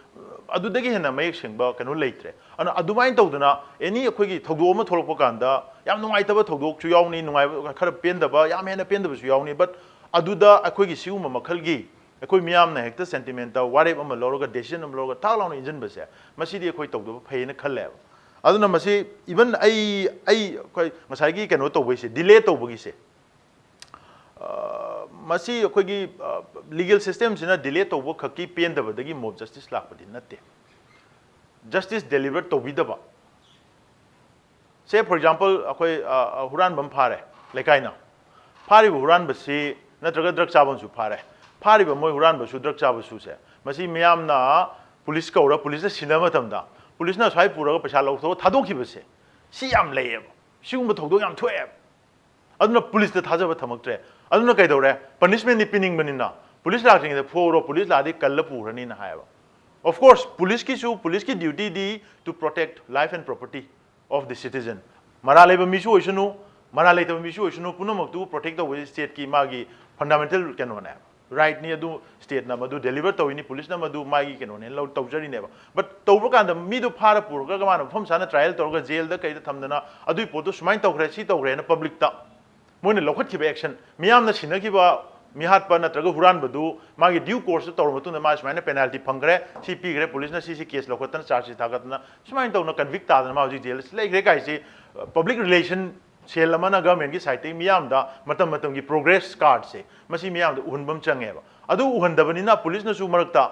ꯑꯗꯨꯗꯒꯤ ꯍꯦꯟꯅ ꯃꯌꯦꯛ ꯁꯦꯡꯕ ꯀꯩꯅꯣ ꯂꯩꯇ꯭ꯔꯦ꯫ ꯑꯗꯨꯅ ꯑꯗꯨꯃꯥꯏꯅ ꯇꯧꯗꯅ any ꯑꯩꯈꯣꯏꯒꯤ ꯊꯧꯗꯣꯛ ꯑꯃ ꯊꯣꯛꯂꯛꯄ ꯀꯥꯟꯗ, ꯌꯥꯝ ꯅꯨꯡꯉꯥꯏꯇꯕ ꯊꯧꯗꯣꯛꯁꯨ ꯌꯥꯎꯅꯤ, ꯅꯨꯡꯉꯥꯏꯕ ꯈꯔ ꯄꯦꯟꯗꯕ, ꯌꯥꯝ ꯍꯦꯟꯅ ꯄꯦꯟꯗꯕꯁꯨ ꯌꯥꯎꯅꯤ, but ꯑꯗꯨꯗ ꯑꯩꯈꯣꯏꯒꯤ ꯁꯤꯒꯨꯝꯕ ꯃꯈꯜꯒꯤ ꯑꯩꯈꯣꯏ ꯃꯤꯌꯥꯝꯅ ꯍꯦꯛꯇ ꯁꯦꯟꯇꯤꯃꯦꯟꯇ ꯋꯥꯔꯦꯞ ꯑꯃ ꯂꯧꯔꯒ ꯗꯦꯁꯤꯖꯟ ꯑꯃ ꯂꯧꯔꯒ ꯊꯥꯛ ꯂꯥꯎꯅ ꯏꯟꯁꯤꯟꯕꯁꯦ, ꯃꯁꯤꯗꯤ ꯑꯩꯈꯣꯏ ꯇꯧꯗꯕ ꯐꯩꯌꯦꯅ ꯈꯜꯂꯦꯕ꯫ ꯑꯗꯨꯅ ꯃꯁꯤ ꯏꯚꯟ ꯑꯩ ꯑꯩ ꯑꯩꯈꯣꯏ ꯉꯁꯥꯏꯒꯤ ꯀꯩꯅꯣ ꯇꯧꯕꯩꯁꯦ, ꯗꯤꯂꯦ ꯇꯧꯕꯒꯤꯁꯦ, ꯃꯁꯤ ꯑꯩꯈꯣꯏꯒꯤ ꯂꯤꯒꯦꯜ ꯁꯤꯁꯇꯦꯝꯁꯤꯅ ꯗꯤꯂꯦ ꯇꯧꯕ ꯈꯛꯀꯤ ꯄꯦꯟꯗꯕꯗꯒꯤ ꯃꯣꯞ ꯖꯁꯇꯤꯁ ꯂꯥꯛꯄꯗꯤ ꯅꯠꯇꯦ꯫ ꯖꯁꯇꯤꯁ ꯗꯦꯂꯤꯚꯔ ꯇꯧꯕꯤꯗꯕ꯫ ꯁꯦ, ꯐꯣꯔ ꯑꯦꯛꯖꯥꯝꯄꯜ, ꯑꯩꯈꯣꯏ ꯍꯨꯔꯥꯟꯕ ꯑꯃ ꯐꯥꯔꯦ, ꯂꯩꯀꯥꯏꯅ꯫ ꯐꯥꯔꯤꯕ ꯍꯨꯔꯥꯟꯕꯁꯤ, ꯅꯠꯇ꯭ꯔꯒ ꯗ꯭ꯔꯒ ꯆꯥꯕ ꯑꯃꯁꯨ ꯐꯥꯔꯦ꯫ ꯐꯥꯔꯤꯕ ꯃꯣꯏ ꯍꯨꯔꯥꯟꯕꯁꯨ ꯗ꯭ꯔꯒ ꯆꯥꯕꯁꯨꯁꯦ, ꯃꯁꯤ ꯃꯤꯌꯥꯝꯅ ꯄꯨꯂꯤꯁ ꯀꯧꯔ, ꯄꯨꯂꯤꯁꯅ ꯁꯤꯟꯅꯕ ꯃꯇꯝꯗ ꯄꯨꯂꯤꯁꯅ ꯁ꯭ꯋꯥꯏ ꯄꯨꯔꯒ ꯄꯩꯁꯥ ꯂꯧꯊꯣꯛꯑ ꯊꯥꯗꯣꯛꯈꯤꯕꯁꯦ, ꯁꯤ ꯌꯥꯝ ꯂꯩꯌꯦꯕ꯫ ꯁꯤꯒꯨꯝꯕ ꯊꯧꯗꯣꯛ ꯌꯥꯝ ꯊꯣꯛꯑꯦꯕ꯫ ꯑꯗꯨꯅ ꯄꯨꯂꯤꯁꯇ ꯊꯥꯖꯕ ꯊꯝꯃꯛꯇ꯭ꯔꯦ꯫ ꯑꯗꯨꯅ ꯀꯩꯗꯧꯔꯦ? ꯄꯅꯤꯁꯃꯦꯟꯗꯤ ꯄꯤꯅꯤꯡꯕꯅꯤꯅ ꯄꯨꯂꯤꯁ ꯂꯥꯛꯇ꯭ꯔꯤꯉꯩꯗ ꯐꯨꯍꯧꯔꯣ, ꯄꯨꯂꯤꯁ ꯂꯥꯛꯑꯗꯤ ꯀꯜꯂ ꯄꯨꯈ꯭ꯔꯅꯤꯅ ꯍꯥꯏꯌꯦꯕ꯫ Of course, ꯄꯨꯂꯤꯁꯀꯤꯁꯨ, ꯄꯨꯂꯤꯁꯀꯤ duty-ꯗꯤ to protect life and property of the citizen꯫ ꯃꯔꯥꯜ ꯂꯩꯕ ꯃꯤꯁꯨ ꯑꯣꯏꯁꯅꯨ, ꯃꯔꯥꯜ ꯂꯩꯇꯕ ꯃꯤꯁꯨ ꯑꯣꯏꯁꯅꯨ, ꯄꯨꯝꯅꯃꯛꯇꯨ ꯄ꯭ꯔꯣꯇꯦꯛ ꯇꯧꯕꯁꯤ ꯁ꯭ꯇꯦꯠꯀꯤ ꯃꯥꯒꯤ ꯐꯟꯗꯥꯃꯦꯟꯇꯦꯜ ꯀꯩꯅꯣꯅꯦ, ꯔꯥꯏꯠꯅꯤ꯫ ꯑꯗꯨ ꯁ꯭ꯇꯦꯠꯅ ꯃꯗꯨ ꯗꯦꯂꯤꯚꯔ ꯇꯧꯔꯤꯅꯤ, ꯄꯨꯂꯤꯁꯅ ꯃꯗꯨ ꯃꯥꯒꯤ ꯀꯩꯅꯣꯅꯦꯅ ꯂꯧ ꯇꯧꯖꯔꯤꯅꯦꯕ꯫ ꯕꯠ ꯇꯧꯕ ꯀꯥꯟꯗ ꯃꯤꯗꯨ ꯐꯥꯔ ꯄꯨꯔꯒ ꯃꯥꯅ ꯃꯐꯝ ꯆꯥꯅ ꯇ꯭ꯔꯥꯏꯌꯦꯜ ꯇꯧꯔꯒ ꯖꯦꯜꯗ ꯀꯩꯗ ꯊꯝꯗꯅ, ꯑꯗꯨꯒꯤ ꯄꯣꯠꯇꯨ ꯁꯨꯃꯥꯏꯅ ꯇꯧꯈ꯭ꯔꯦ, ꯁꯤ ꯇꯧꯈ꯭ꯔꯦꯅ ꯄꯕ꯭ꯂꯤꯛꯇ ꯃꯣꯏꯅ ꯂꯧꯈꯠꯈꯤꯕ ꯑꯦꯛꯁꯟ, ꯃꯤꯌꯥꯝꯅ ꯁꯤꯟꯅꯈꯤꯕ ꯃꯤꯍꯥꯠꯄ ꯅꯠꯇ꯭ꯔꯒ ꯍꯨꯔꯥꯟꯕꯗꯨ ꯃꯥꯒꯤ ꯗ꯭ꯌꯨ ꯀꯣꯔꯁꯇ ꯇꯧꯔꯕ ꯃꯇꯨꯡꯗ ꯃꯥ ꯁꯨꯃꯥꯏꯅ ꯄꯦꯅꯥꯜꯇꯤ ꯐꯪꯈ꯭ꯔꯦ, ꯁꯤ ꯄꯤꯈ꯭ꯔꯦ, ꯄꯨꯂꯤꯁꯅ ꯁꯤ ꯁꯤ ꯀꯦꯁ ꯂꯧꯈꯠꯇꯅ, ꯆꯥꯔꯖ ꯁꯤꯠ ꯊꯥꯒꯠꯇꯅ, ꯁꯨꯃꯥꯏꯅ ꯇꯧꯅ ꯀꯟꯚꯤꯛ ꯇꯥꯗꯅ ꯃꯥ ꯍꯧꯖꯤꯛ ꯖꯦꯜꯗ ꯂꯩꯈ꯭ꯔꯦ ꯀꯥꯏꯁꯤ, ꯄꯕ꯭ꯂꯤꯛ ꯔꯤꯂꯦꯁꯟ ꯁꯦꯜ ꯑꯃꯅ ꯒꯚꯔꯟꯃꯦꯟꯠꯀꯤ ꯁꯥꯏꯠꯇꯒꯤ ꯃꯤꯌꯥꯝꯗ ꯃꯇꯝ ꯃꯇꯝꯒꯤ ꯄ꯭ꯔꯣꯒ꯭ꯔꯦꯁ ꯀꯥꯔꯠꯁꯦ ꯃꯁꯤ ꯃꯤꯌꯥꯝꯗ ꯎꯍꯟꯕ ꯑꯃ ꯆꯪꯉꯦꯕ꯫ ꯑꯗꯨ ꯎꯍꯟꯗꯕꯅꯤꯅ ꯄꯨꯂꯤꯁꯅꯁꯨ ꯃꯔꯛꯇ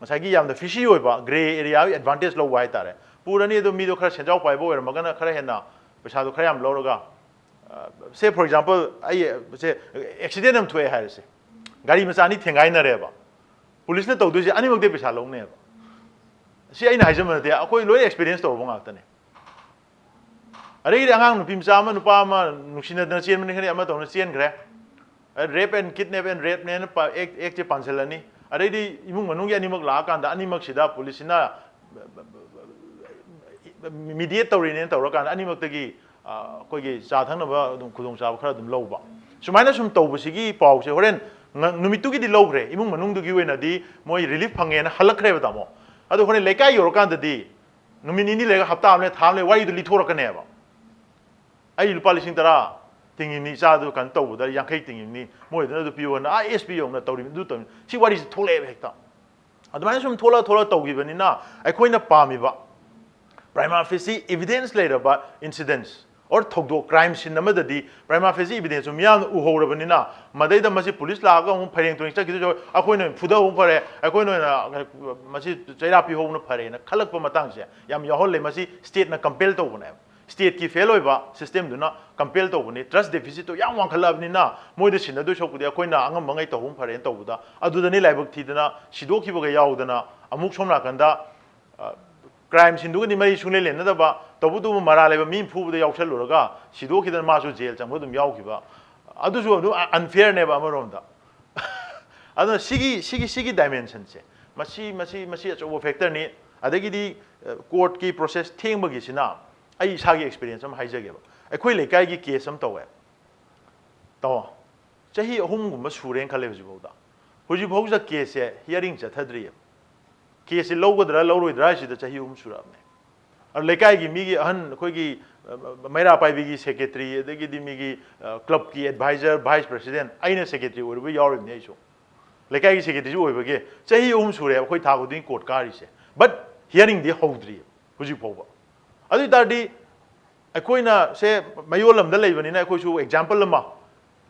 ꯉꯁꯥꯏꯒꯤ ꯌꯥꯝꯅ ꯐꯤꯁꯤ ꯑꯣꯏꯕ ꯒ꯭ꯔꯦ ꯑꯦꯔꯤꯌꯥꯒꯤ ꯑꯦꯗꯚꯥꯟꯇꯦꯖ ꯂꯧꯕ ꯍꯥꯏꯇꯥꯔꯦ꯫ ꯄꯨꯔꯅꯤ, ꯑꯗꯣ ꯃꯤꯗꯣ ꯈꯔ ꯁꯦꯟꯖꯥꯎ ꯄꯥꯏꯕ ꯑꯣꯏꯔꯝꯃꯒꯅ ꯈꯔ ꯍꯦꯟꯅ ꯄꯩꯁꯥꯗꯣ ꯈꯔ ꯌꯥꯝ ꯂꯧꯔꯒ, ꯁꯦ, ꯐꯣꯔ ꯑꯦꯛꯖꯥꯝꯄꯜ, ꯑꯩ ꯁꯦ ꯑꯦꯛꯁꯤꯗꯦꯟ ꯑꯃ ꯊꯣꯛꯑꯦ ꯍꯥꯏꯔꯁꯦ, ꯒꯥꯔꯤ ꯃꯆꯥ ꯑꯅꯤ ꯊꯦꯡꯒꯥꯏꯅꯔꯦꯕ, ꯄꯨꯂꯤꯁꯅ ꯇꯧꯗꯣꯏꯁꯦ ꯑꯅꯤꯃꯛꯇꯩ ꯄꯩꯁꯥ ꯂꯧꯅꯦꯕ꯫ ꯁꯤ ꯑꯩꯅ ꯍꯥꯏꯖꯕ ꯅꯠꯇꯦ, ꯑꯩꯈꯣꯏ ꯂꯣꯏꯅ ꯑꯦꯛꯁꯄꯤꯔꯤꯌꯦꯟꯁ ꯇꯧꯔꯕ ꯉꯥꯛꯇꯅꯦ꯫ ꯑꯗꯩꯗꯤ ꯑꯉꯥꯡ ꯅꯨꯄꯤ ꯃꯆꯥ ꯑꯃ ꯅꯨꯄꯥ ꯑꯃ ꯅꯨꯡꯁꯤꯅꯗꯅ ꯆꯦꯟꯕꯅꯤ ꯈꯪꯗꯦ, ꯑꯃ ꯇꯧꯅ ꯆꯦꯟꯈ꯭ꯔꯦ꯫ Rape and kidnap and rape ꯅꯦꯅ ꯑꯦꯛ ꯑꯦꯛꯁꯦ ꯄꯥꯟꯁꯤꯜꯂꯅꯤ꯫ ꯑꯗꯩꯗꯤ ꯏꯃꯨꯡ ꯃꯅꯨꯡꯒꯤ ꯑꯅꯤꯃꯛ ꯂꯥꯛꯑꯀꯥꯟꯗ ꯑꯅꯤꯃꯛꯁꯤꯗ ꯄꯨꯂꯤꯁꯁꯤꯅ ꯃꯤꯗꯤꯌꯦꯠ ꯇꯧꯔꯤꯅꯦꯅ ꯇꯧꯔꯀꯥꯟꯗ ꯑꯅꯤꯃꯛꯇꯒꯤ, ꯑ, ꯑꯩꯈꯣꯏꯒꯤ ꯆꯥ ꯊꯛꯅꯕ ꯑꯗꯨꯝ ꯈꯨꯗꯣꯡꯆꯥꯕ ꯈꯔ ꯑꯗꯨꯝ ꯂꯧꯕ꯫ ꯁꯨꯃꯥꯏꯅ ꯁꯨꯝ ꯇꯧꯕꯁꯤꯒꯤ ꯄꯥꯎꯁꯦ ꯍꯣꯔꯦꯟ ꯉ-, ꯅꯨꯃꯤꯠꯇꯨꯒꯤꯗꯤ ꯂꯧꯈ꯭ꯔꯦ, ꯏꯃꯨꯡ ꯃꯅꯨꯡꯗꯨꯒꯤ ꯑꯣꯏꯅꯗꯤ ꯃꯣꯏ ꯔꯤꯂꯤꯐ ꯐꯪꯉꯦꯅ ꯍꯜꯂꯛꯈ꯭ꯔꯦꯕ, ꯇꯥꯃꯣ꯫ ꯑꯗꯣ ꯍꯣꯔꯦꯟ ꯂꯩꯀꯥꯏ ꯌꯧꯔꯀꯥꯟꯗꯗꯤ ꯅꯨꯃꯤꯠ ꯅꯤꯅꯤ ꯂꯩꯔꯒ, ꯍꯞꯇꯥ ꯑꯃ ꯂꯩꯔꯒ, ꯊꯥ ꯑꯃ ꯂꯩꯔꯒ ꯋꯥꯔꯤꯗꯨ ꯂꯤꯊꯣꯔꯛꯀꯅꯦꯕ꯫ "ꯑꯩ ꯂꯨꯄꯥ ꯂꯤꯁꯤꯡ ꯇꯔꯥ ꯇꯤꯡꯉꯤꯕꯅꯤ, ꯏꯆꯥꯗꯨ ꯀꯩꯅꯣ ꯇꯧꯕꯗ ꯌꯥꯡꯈꯩ ꯇꯤꯡꯉꯤꯕꯅꯤ, ꯃꯣꯏꯗꯅ ꯑꯗꯨ ꯄꯤꯌꯣꯅ ꯑꯥ ꯑꯦꯁ ꯄꯤ ꯌꯧꯅ ꯇꯧꯔꯤꯕꯅꯤ, ꯑꯗꯨ ꯇꯧꯔꯤꯕꯅꯤ꯫ ꯁꯤ ꯋꯥꯔꯤꯁꯤ ꯊꯣꯛꯂꯛꯑꯦꯕ ꯍꯦꯛꯇ꯫ ꯑꯗꯨꯃꯥꯏꯅ ꯁꯨꯝ ꯊꯣꯛꯂꯛ ꯊꯣꯛꯂꯛ ꯇꯧꯈꯤꯕꯅꯤꯅ ꯑꯩꯈꯣꯏꯅ ꯄꯥꯝꯃꯤꯕ prima facie evidence ꯂꯩꯔꯕ incidents or ꯊꯧꯗꯣꯛ, crime scene ꯑꯃꯗꯗꯤ prima facie evidence ꯁꯨ ꯃꯤꯌꯥꯝꯅ ꯎꯍꯧꯔꯕꯅꯤꯅ, ꯃꯗꯩꯗ ꯃꯁꯤ ꯄꯨꯂꯤꯁ ꯂꯥꯛꯑꯒ ꯑꯃꯨꯛ ꯐꯩꯔꯦꯡ ꯇꯨꯔꯦꯡ ꯆꯠꯈꯤꯗꯣꯏꯁꯨ, ꯑꯩꯈꯣꯏꯅ ꯑꯣꯏꯅ ꯐꯨꯗꯍꯧꯕꯅ ꯐꯔꯦ, ꯑꯩꯈꯣꯏꯅ ꯑꯣꯏꯅ ꯃꯁꯤ ꯆꯩꯔꯥꯛ ꯄꯤꯍꯧꯕꯅ ꯐꯔꯦꯅ ꯈꯜꯂꯛꯄ ꯃꯇꯥꯡꯁꯦ ꯌꯥꯝ ꯌꯥꯎꯍꯜꯂꯦ꯫ ꯃꯁꯤ state ꯅ compel ꯇꯧꯕꯅꯦꯕ꯫ State ꯀꯤ fail ꯑꯣꯏꯕ system ꯗꯨꯅ compel ꯇꯧꯕꯅꯤ꯫ Trust deficit ꯇꯣ ꯌꯥꯝ ꯋꯥꯡꯈꯠꯂꯛꯑꯕꯅꯤꯅ ꯃꯣꯏꯗ ꯁꯤꯟꯅꯗꯣꯏ ꯁꯔꯨꯛꯄꯨꯗꯤ ꯑꯩꯈꯣꯏꯅ ꯑꯉꯝꯕꯉꯩ ꯇꯧꯍꯧꯕꯅ ꯐꯔꯦꯅ ꯇꯧꯕꯗ, ꯑꯗꯨꯗꯅꯤ ꯂꯥꯏꯕꯛ ꯊꯤꯗꯅ ꯁꯤꯗꯣꯛꯈꯤꯕꯒ ꯌꯥꯎꯗꯅ, ꯑꯃꯨꯛ ꯁꯣꯝ ꯅꯥꯀꯟꯗ, ꯑ, crime scene ꯗꯨꯒꯗꯤ ꯃꯔꯤ ꯁꯨꯡꯂꯦꯟ ꯂꯦꯟꯅꯗꯕ, ꯇꯧꯕꯇꯕꯨ ꯃꯔꯥꯜ ꯂꯩꯕ ꯃꯤ ꯐꯨꯕꯗ ꯌꯥꯎꯁꯜꯂꯨꯔꯒ ꯁꯤꯗꯣꯛꯈꯤꯗꯅ ꯃꯥꯁꯨ jail ꯆꯪꯕ ꯑꯗꯨꯝ ꯌꯥꯎꯈꯤꯕ, ꯑꯗꯨꯁꯨ ꯑꯗꯨꯝ unfair ꯅꯦꯕ ꯑꯃꯔꯣꯝꯗ꯫ ꯑꯗꯨꯅ ꯁꯤꯒꯤ, ꯁꯤꯒꯤ, ꯁꯤꯒꯤ dimension ꯁꯦ, ꯃꯁꯤ, ꯃꯁꯤ, ꯃꯁꯤ ꯑꯆꯧꯕ factor ꯅꯤ꯫ ꯑꯗꯒꯤꯗꯤ, ꯑ, court ꯀꯤ process ꯊꯦꯡꯕꯒꯤꯁꯤꯅ ꯑꯩ ꯏꯁꯥꯒꯤ experience ꯑꯃ ꯍꯥꯏꯖꯒꯦꯕ꯫ ꯑꯩꯈꯣꯏ ꯂꯩꯀꯥꯏꯒꯤ case ꯑꯃ ꯇꯧꯋꯦ꯫ ꯇꯧ꯫ ꯆꯍꯤ ꯑꯍꯨꯝꯒꯨꯝꯕ ꯁꯨꯔꯦꯅ ꯈꯜꯂꯦ ꯍꯧꯖꯤꯛꯐꯥꯎꯗ꯫ ꯍꯧꯖꯤꯛꯐꯥꯎꯗ case ꯁꯦ hearing ꯆꯠꯊꯗ꯭ꯔꯤꯌꯦꯕ꯫ Case ꯁꯦ ꯂꯧꯒꯗ꯭ꯔꯥ ꯂꯧꯔꯣꯏꯗ꯭ꯔꯥ ꯍꯥꯏꯁꯤꯗ ꯆꯍꯤ ꯑꯍꯨꯝ ꯁꯨꯔꯛꯑꯕꯅꯦ꯫ ꯑꯗꯨ ꯂꯩꯀꯥꯏꯒꯤ ꯃꯤꯒꯤ ꯑꯍꯟ ꯑꯩꯈꯣꯏꯒꯤ, ꯑ, ꯃꯩꯔꯥ ꯄꯥꯏꯕꯤꯒꯤ secretary, ꯑꯗꯒꯤꯗꯤ ꯃꯤꯒꯤ, ꯑ, club ꯀꯤ advisor, vice president, ꯑꯩꯅ secretary ꯑꯣꯏꯔꯨꯕ ꯌꯥꯎꯔꯤꯕꯅꯤ ꯑꯩꯁꯨ꯫ ꯂꯩꯀꯥꯏꯒꯤ secretary ꯁꯨ ꯑꯣꯏꯕꯒꯤ ꯆꯍꯤ ꯑꯍꯨꯝ ꯁꯨꯔꯦ ꯑꯩꯈꯣꯏ ꯊꯥ ꯈꯨꯗꯤꯡꯒꯤ court ꯀꯥꯔꯤꯁꯦ꯫ But hearing ꯗꯤ ꯍꯧꯗ꯭ꯔꯤ ꯍꯧꯖꯤꯛ ꯐꯥꯎꯕ꯫ ꯑꯗꯨ ꯑꯣꯏ ꯇꯥꯔꯗꯤ ꯑꯩꯈꯣꯏꯅ ꯁꯦ ꯃꯌꯣꯜ ꯑꯃꯗ ꯂꯩꯕꯅꯤꯅ ꯑꯩꯈꯣꯏꯁꯨ example ꯑꯃ,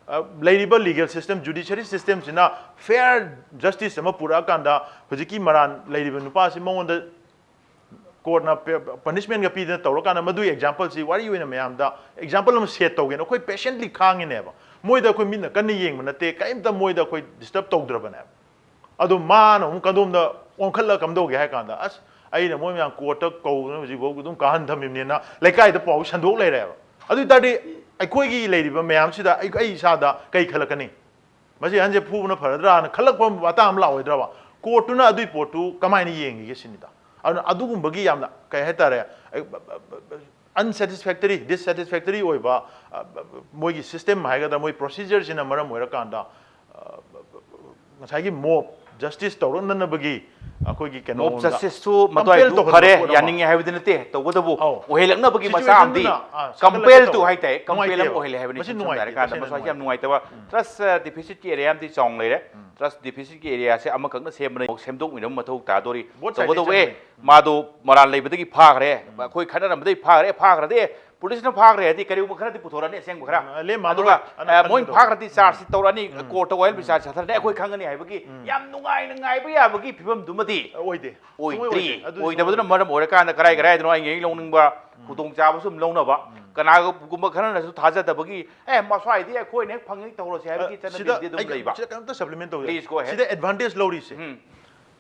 ꯑ, ꯂꯩꯔꯤꯕ legal system, judiciary system ꯁꯤꯅ fair justice ꯑꯃ ꯄꯨꯔꯛꯑꯀꯥꯟꯗ ꯍꯧꯖꯤꯛꯀꯤ ꯃꯔꯥꯟ ꯂꯩꯔꯤꯕ ꯅꯨꯄꯥꯁꯤ ꯃꯉꯣꯟꯗ court ꯅ ꯄꯦ-, punishment ꯒ ꯄꯤꯗꯅ ꯇꯧꯔꯀꯥꯟꯗ ꯃꯗꯨꯒꯤ example ꯁꯤ ꯋꯥꯔꯤ ꯑꯣꯏꯅ ꯃꯌꯥꯝꯗ example ꯑꯃ set ꯇꯧꯒꯦꯅ ꯑꯩꯈꯣꯏ patiently ꯈꯥꯡꯉꯤꯅꯦꯕ꯫ ꯃꯣꯏꯗ ꯑꯩꯈꯣꯏ ꯃꯤꯠꯅ ꯀꯟꯅ ꯌꯦꯡꯕ ꯅꯠꯇꯦ, ꯀꯔꯤꯝꯇ ꯃꯣꯏꯗ ꯑꯩꯈꯣꯏ disturb ꯇꯧꯗ꯭ꯔꯕꯅꯦꯕ꯫ ꯑꯗꯣ ꯃꯥꯅ ꯑꯃꯨꯛ ꯀꯗꯣꯝꯗ ꯑꯣꯟꯈꯠꯂꯒ ꯀꯝꯗꯧꯒꯦ ꯍꯥꯏ ꯀꯥꯟꯗ, "ꯑꯁ, ꯑꯩꯅ ꯃꯣꯏ ꯃꯌꯥꯝ court ꯇ ꯀꯧꯗꯅ ꯍꯧꯖꯤꯛꯐꯥꯎ ꯑꯗꯨꯝ ꯀꯥꯍꯟ ꯊꯝꯃꯤꯕꯅꯦꯅ" ꯂꯩꯀꯥꯏꯗ ꯄꯥꯎ ꯁꯟꯗꯣꯛ ꯂꯩꯔꯦꯕ꯫ ꯑꯗꯨ ꯑꯣꯏ ꯇꯥꯔꯗꯤ ꯑꯩꯈꯣꯏꯒꯤ ꯂꯩꯔꯤꯕ ꯃꯌꯥꯝꯁꯤꯗ ꯑꯩ, ꯑꯩ ꯏꯁꯥꯗ ꯀꯩ ꯈꯜꯂꯛꯀꯅꯤ? "ꯃꯁꯤ ꯑꯍꯟꯁꯦ ꯐꯨꯕꯅ ꯐꯔꯗ꯭ꯔꯥꯅ" ꯈꯜꯂꯛꯄ ꯃꯇꯥꯡ ꯑꯃ ꯂꯥꯛꯑꯣꯏꯗ꯭ꯔꯕ? Court ꯇꯨꯅ ꯑꯗꯨꯒꯤ ꯄꯣꯠꯇꯨ ꯀꯃꯥꯏꯅ ꯌꯦꯡꯈꯤꯒꯦ ꯁꯤꯅꯤꯗ꯫ ꯑꯗꯨꯅ ꯑꯗꯨꯒꯨꯝꯕꯒꯤ ꯌꯥꯝꯅ, ꯀꯩ ꯍꯥꯏꯇꯥꯔꯦ, ꯑꯩ, unsatisfactory, dissatisfactory ꯑꯣꯏꯕ, ꯑ, ꯃꯣꯏꯒꯤ system ꯍꯥꯏꯒꯗ꯭ꯔꯥ, ꯃꯣꯏ procedure ꯁꯤꯅ ꯃꯔꯝ ꯑꯣꯏꯔꯀꯥꯟꯗ, ꯑ, ꯉꯁꯥꯏꯒꯤ mob justice ꯇꯧꯔꯛꯅꯅꯕꯒꯤ ꯑꯩꯈꯣꯏꯒꯤ ꯀꯩꯅꯣ ꯃꯣꯞ ꯖꯁꯇꯤꯁꯁꯨ ꯃꯇꯣꯏ ꯇꯨꯈꯔꯦ, ꯌꯥꯅꯤꯡꯉꯦ ꯍꯥꯏꯕꯗꯤ ꯅꯠꯇꯦ꯫ ꯇꯧꯕꯇꯕꯨ ꯑꯣꯏꯍꯜꯂꯛꯅꯕꯒꯤ ꯃꯆꯥꯛ ꯑꯃꯗꯤ ꯀꯝꯄꯦꯜ ꯇꯨ ꯍꯥꯏꯇꯥꯔꯦ, ꯀꯝꯄꯦꯜ ꯑꯃ ꯑꯣꯏꯍꯜꯂꯦ ꯍꯥꯏꯕꯅꯤ꯫ ꯁꯝꯅ ꯍꯥꯏꯔꯀꯥꯟꯗ ꯃꯁꯤ ꯌꯥꯝ ꯅꯨꯡꯉꯥꯏꯇꯕ꯫ ꯇ꯭ꯔꯁ ꯗꯤꯐꯤꯁꯤꯠꯀꯤ ꯑꯦꯔꯤꯌꯥ ꯑꯃꯗꯤ ꯆꯥꯎꯅ ꯂꯩꯔꯦ꯫ ꯇ꯭ꯔꯁ ꯗꯤꯐꯤꯁꯤꯠꯀꯤ ꯑꯦꯔꯤꯌꯥꯁꯦ ꯑꯃꯈꯛꯅ ꯁꯦꯝꯕꯅ ꯁꯦꯝꯗꯣꯛꯃꯤꯟꯅꯕ ꯃꯊꯧ ꯇꯥꯗꯣꯔꯤ꯫ ꯇꯧꯕꯇꯕꯨ ꯑꯦ ꯃꯥꯗꯣ ꯃꯔꯥꯜ ꯂꯩꯕꯗꯒꯤ ꯐꯥꯈ꯭ꯔꯦ, ꯑꯩꯈꯣꯏ ꯈꯠꯅꯔꯝꯕꯗꯒꯤ ꯐꯥꯈ꯭ꯔꯦ, ꯐꯥꯈ꯭ꯔꯗꯤ ꯄꯨꯂꯤꯁꯅ ꯐꯥꯈ꯭ꯔꯦ ꯍꯥꯏꯗꯤ ꯀꯔꯤꯒꯨꯝꯕ ꯈꯔꯗꯤ ꯄꯨꯊꯣꯔꯛꯑꯅꯤ ꯑꯁꯦꯡꯕ ꯈꯔ꯫ ꯑꯗꯨꯒ ꯃꯣꯏꯅ ꯐꯥꯈ꯭ꯔꯗꯤ ꯆꯥꯔꯖꯁꯤ ꯇꯧꯔꯛꯑꯅꯤ, ꯀꯣꯔꯠꯇ ꯋꯥꯌꯦꯜ ꯕꯤꯆꯥꯔ ꯆꯠꯊꯔꯅꯤ, ꯑꯩꯈꯣꯏ ꯈꯪꯒꯅꯤ ꯍꯥꯏꯕꯒꯤ ꯌꯥꯝ ꯅꯨꯡꯉꯥꯏꯅ ꯉꯥꯏꯕ ꯌꯥꯕꯒꯤ ꯐꯤꯕꯝꯗꯨꯃꯗꯤ ꯑꯣꯏꯗꯦ꯫ ꯑꯣꯏꯗ꯭ꯔꯤ꯫ ꯑꯣꯏꯗꯕꯗꯨꯅ ꯃꯔꯝ ꯑꯣꯏꯔꯀꯥꯟꯗ ꯀꯔꯥꯏ ꯀꯔꯥꯏꯗꯅꯣ ꯑꯩꯅ ꯍꯦꯛ ꯂꯧꯅꯤꯡꯕ ꯈꯨꯗꯣꯡꯆꯥꯕꯁꯨ ꯑꯗꯨꯝ ꯂꯧꯅꯕ, ꯀꯅꯥꯒꯨꯝꯕ ꯈꯔꯅꯁꯨ ꯊꯥꯖꯗꯕꯒꯤ ꯑꯦ ꯃꯁ꯭ꯋꯥꯏꯗꯤ ꯑꯩꯈꯣꯏꯅ ꯍꯦꯛ ꯐꯪꯉꯤ ꯇꯧꯔꯁꯦ ꯍꯥꯏꯕꯒꯤ ꯆꯠꯅꯕꯤꯗꯤ ꯑꯗꯨꯝ ꯂꯩꯕ꯫ ꯁꯤꯗ ꯀꯩꯅꯣꯝꯇ ꯁꯄ꯭ꯂꯤꯃꯦꯟ ꯇꯧꯖꯒꯦ꯫ Please go ahead. ꯁꯤꯗ ꯑꯦꯗꯚꯥꯟꯇꯦꯖ ꯂꯧꯔꯤꯁꯦ ꯎꯝ꯫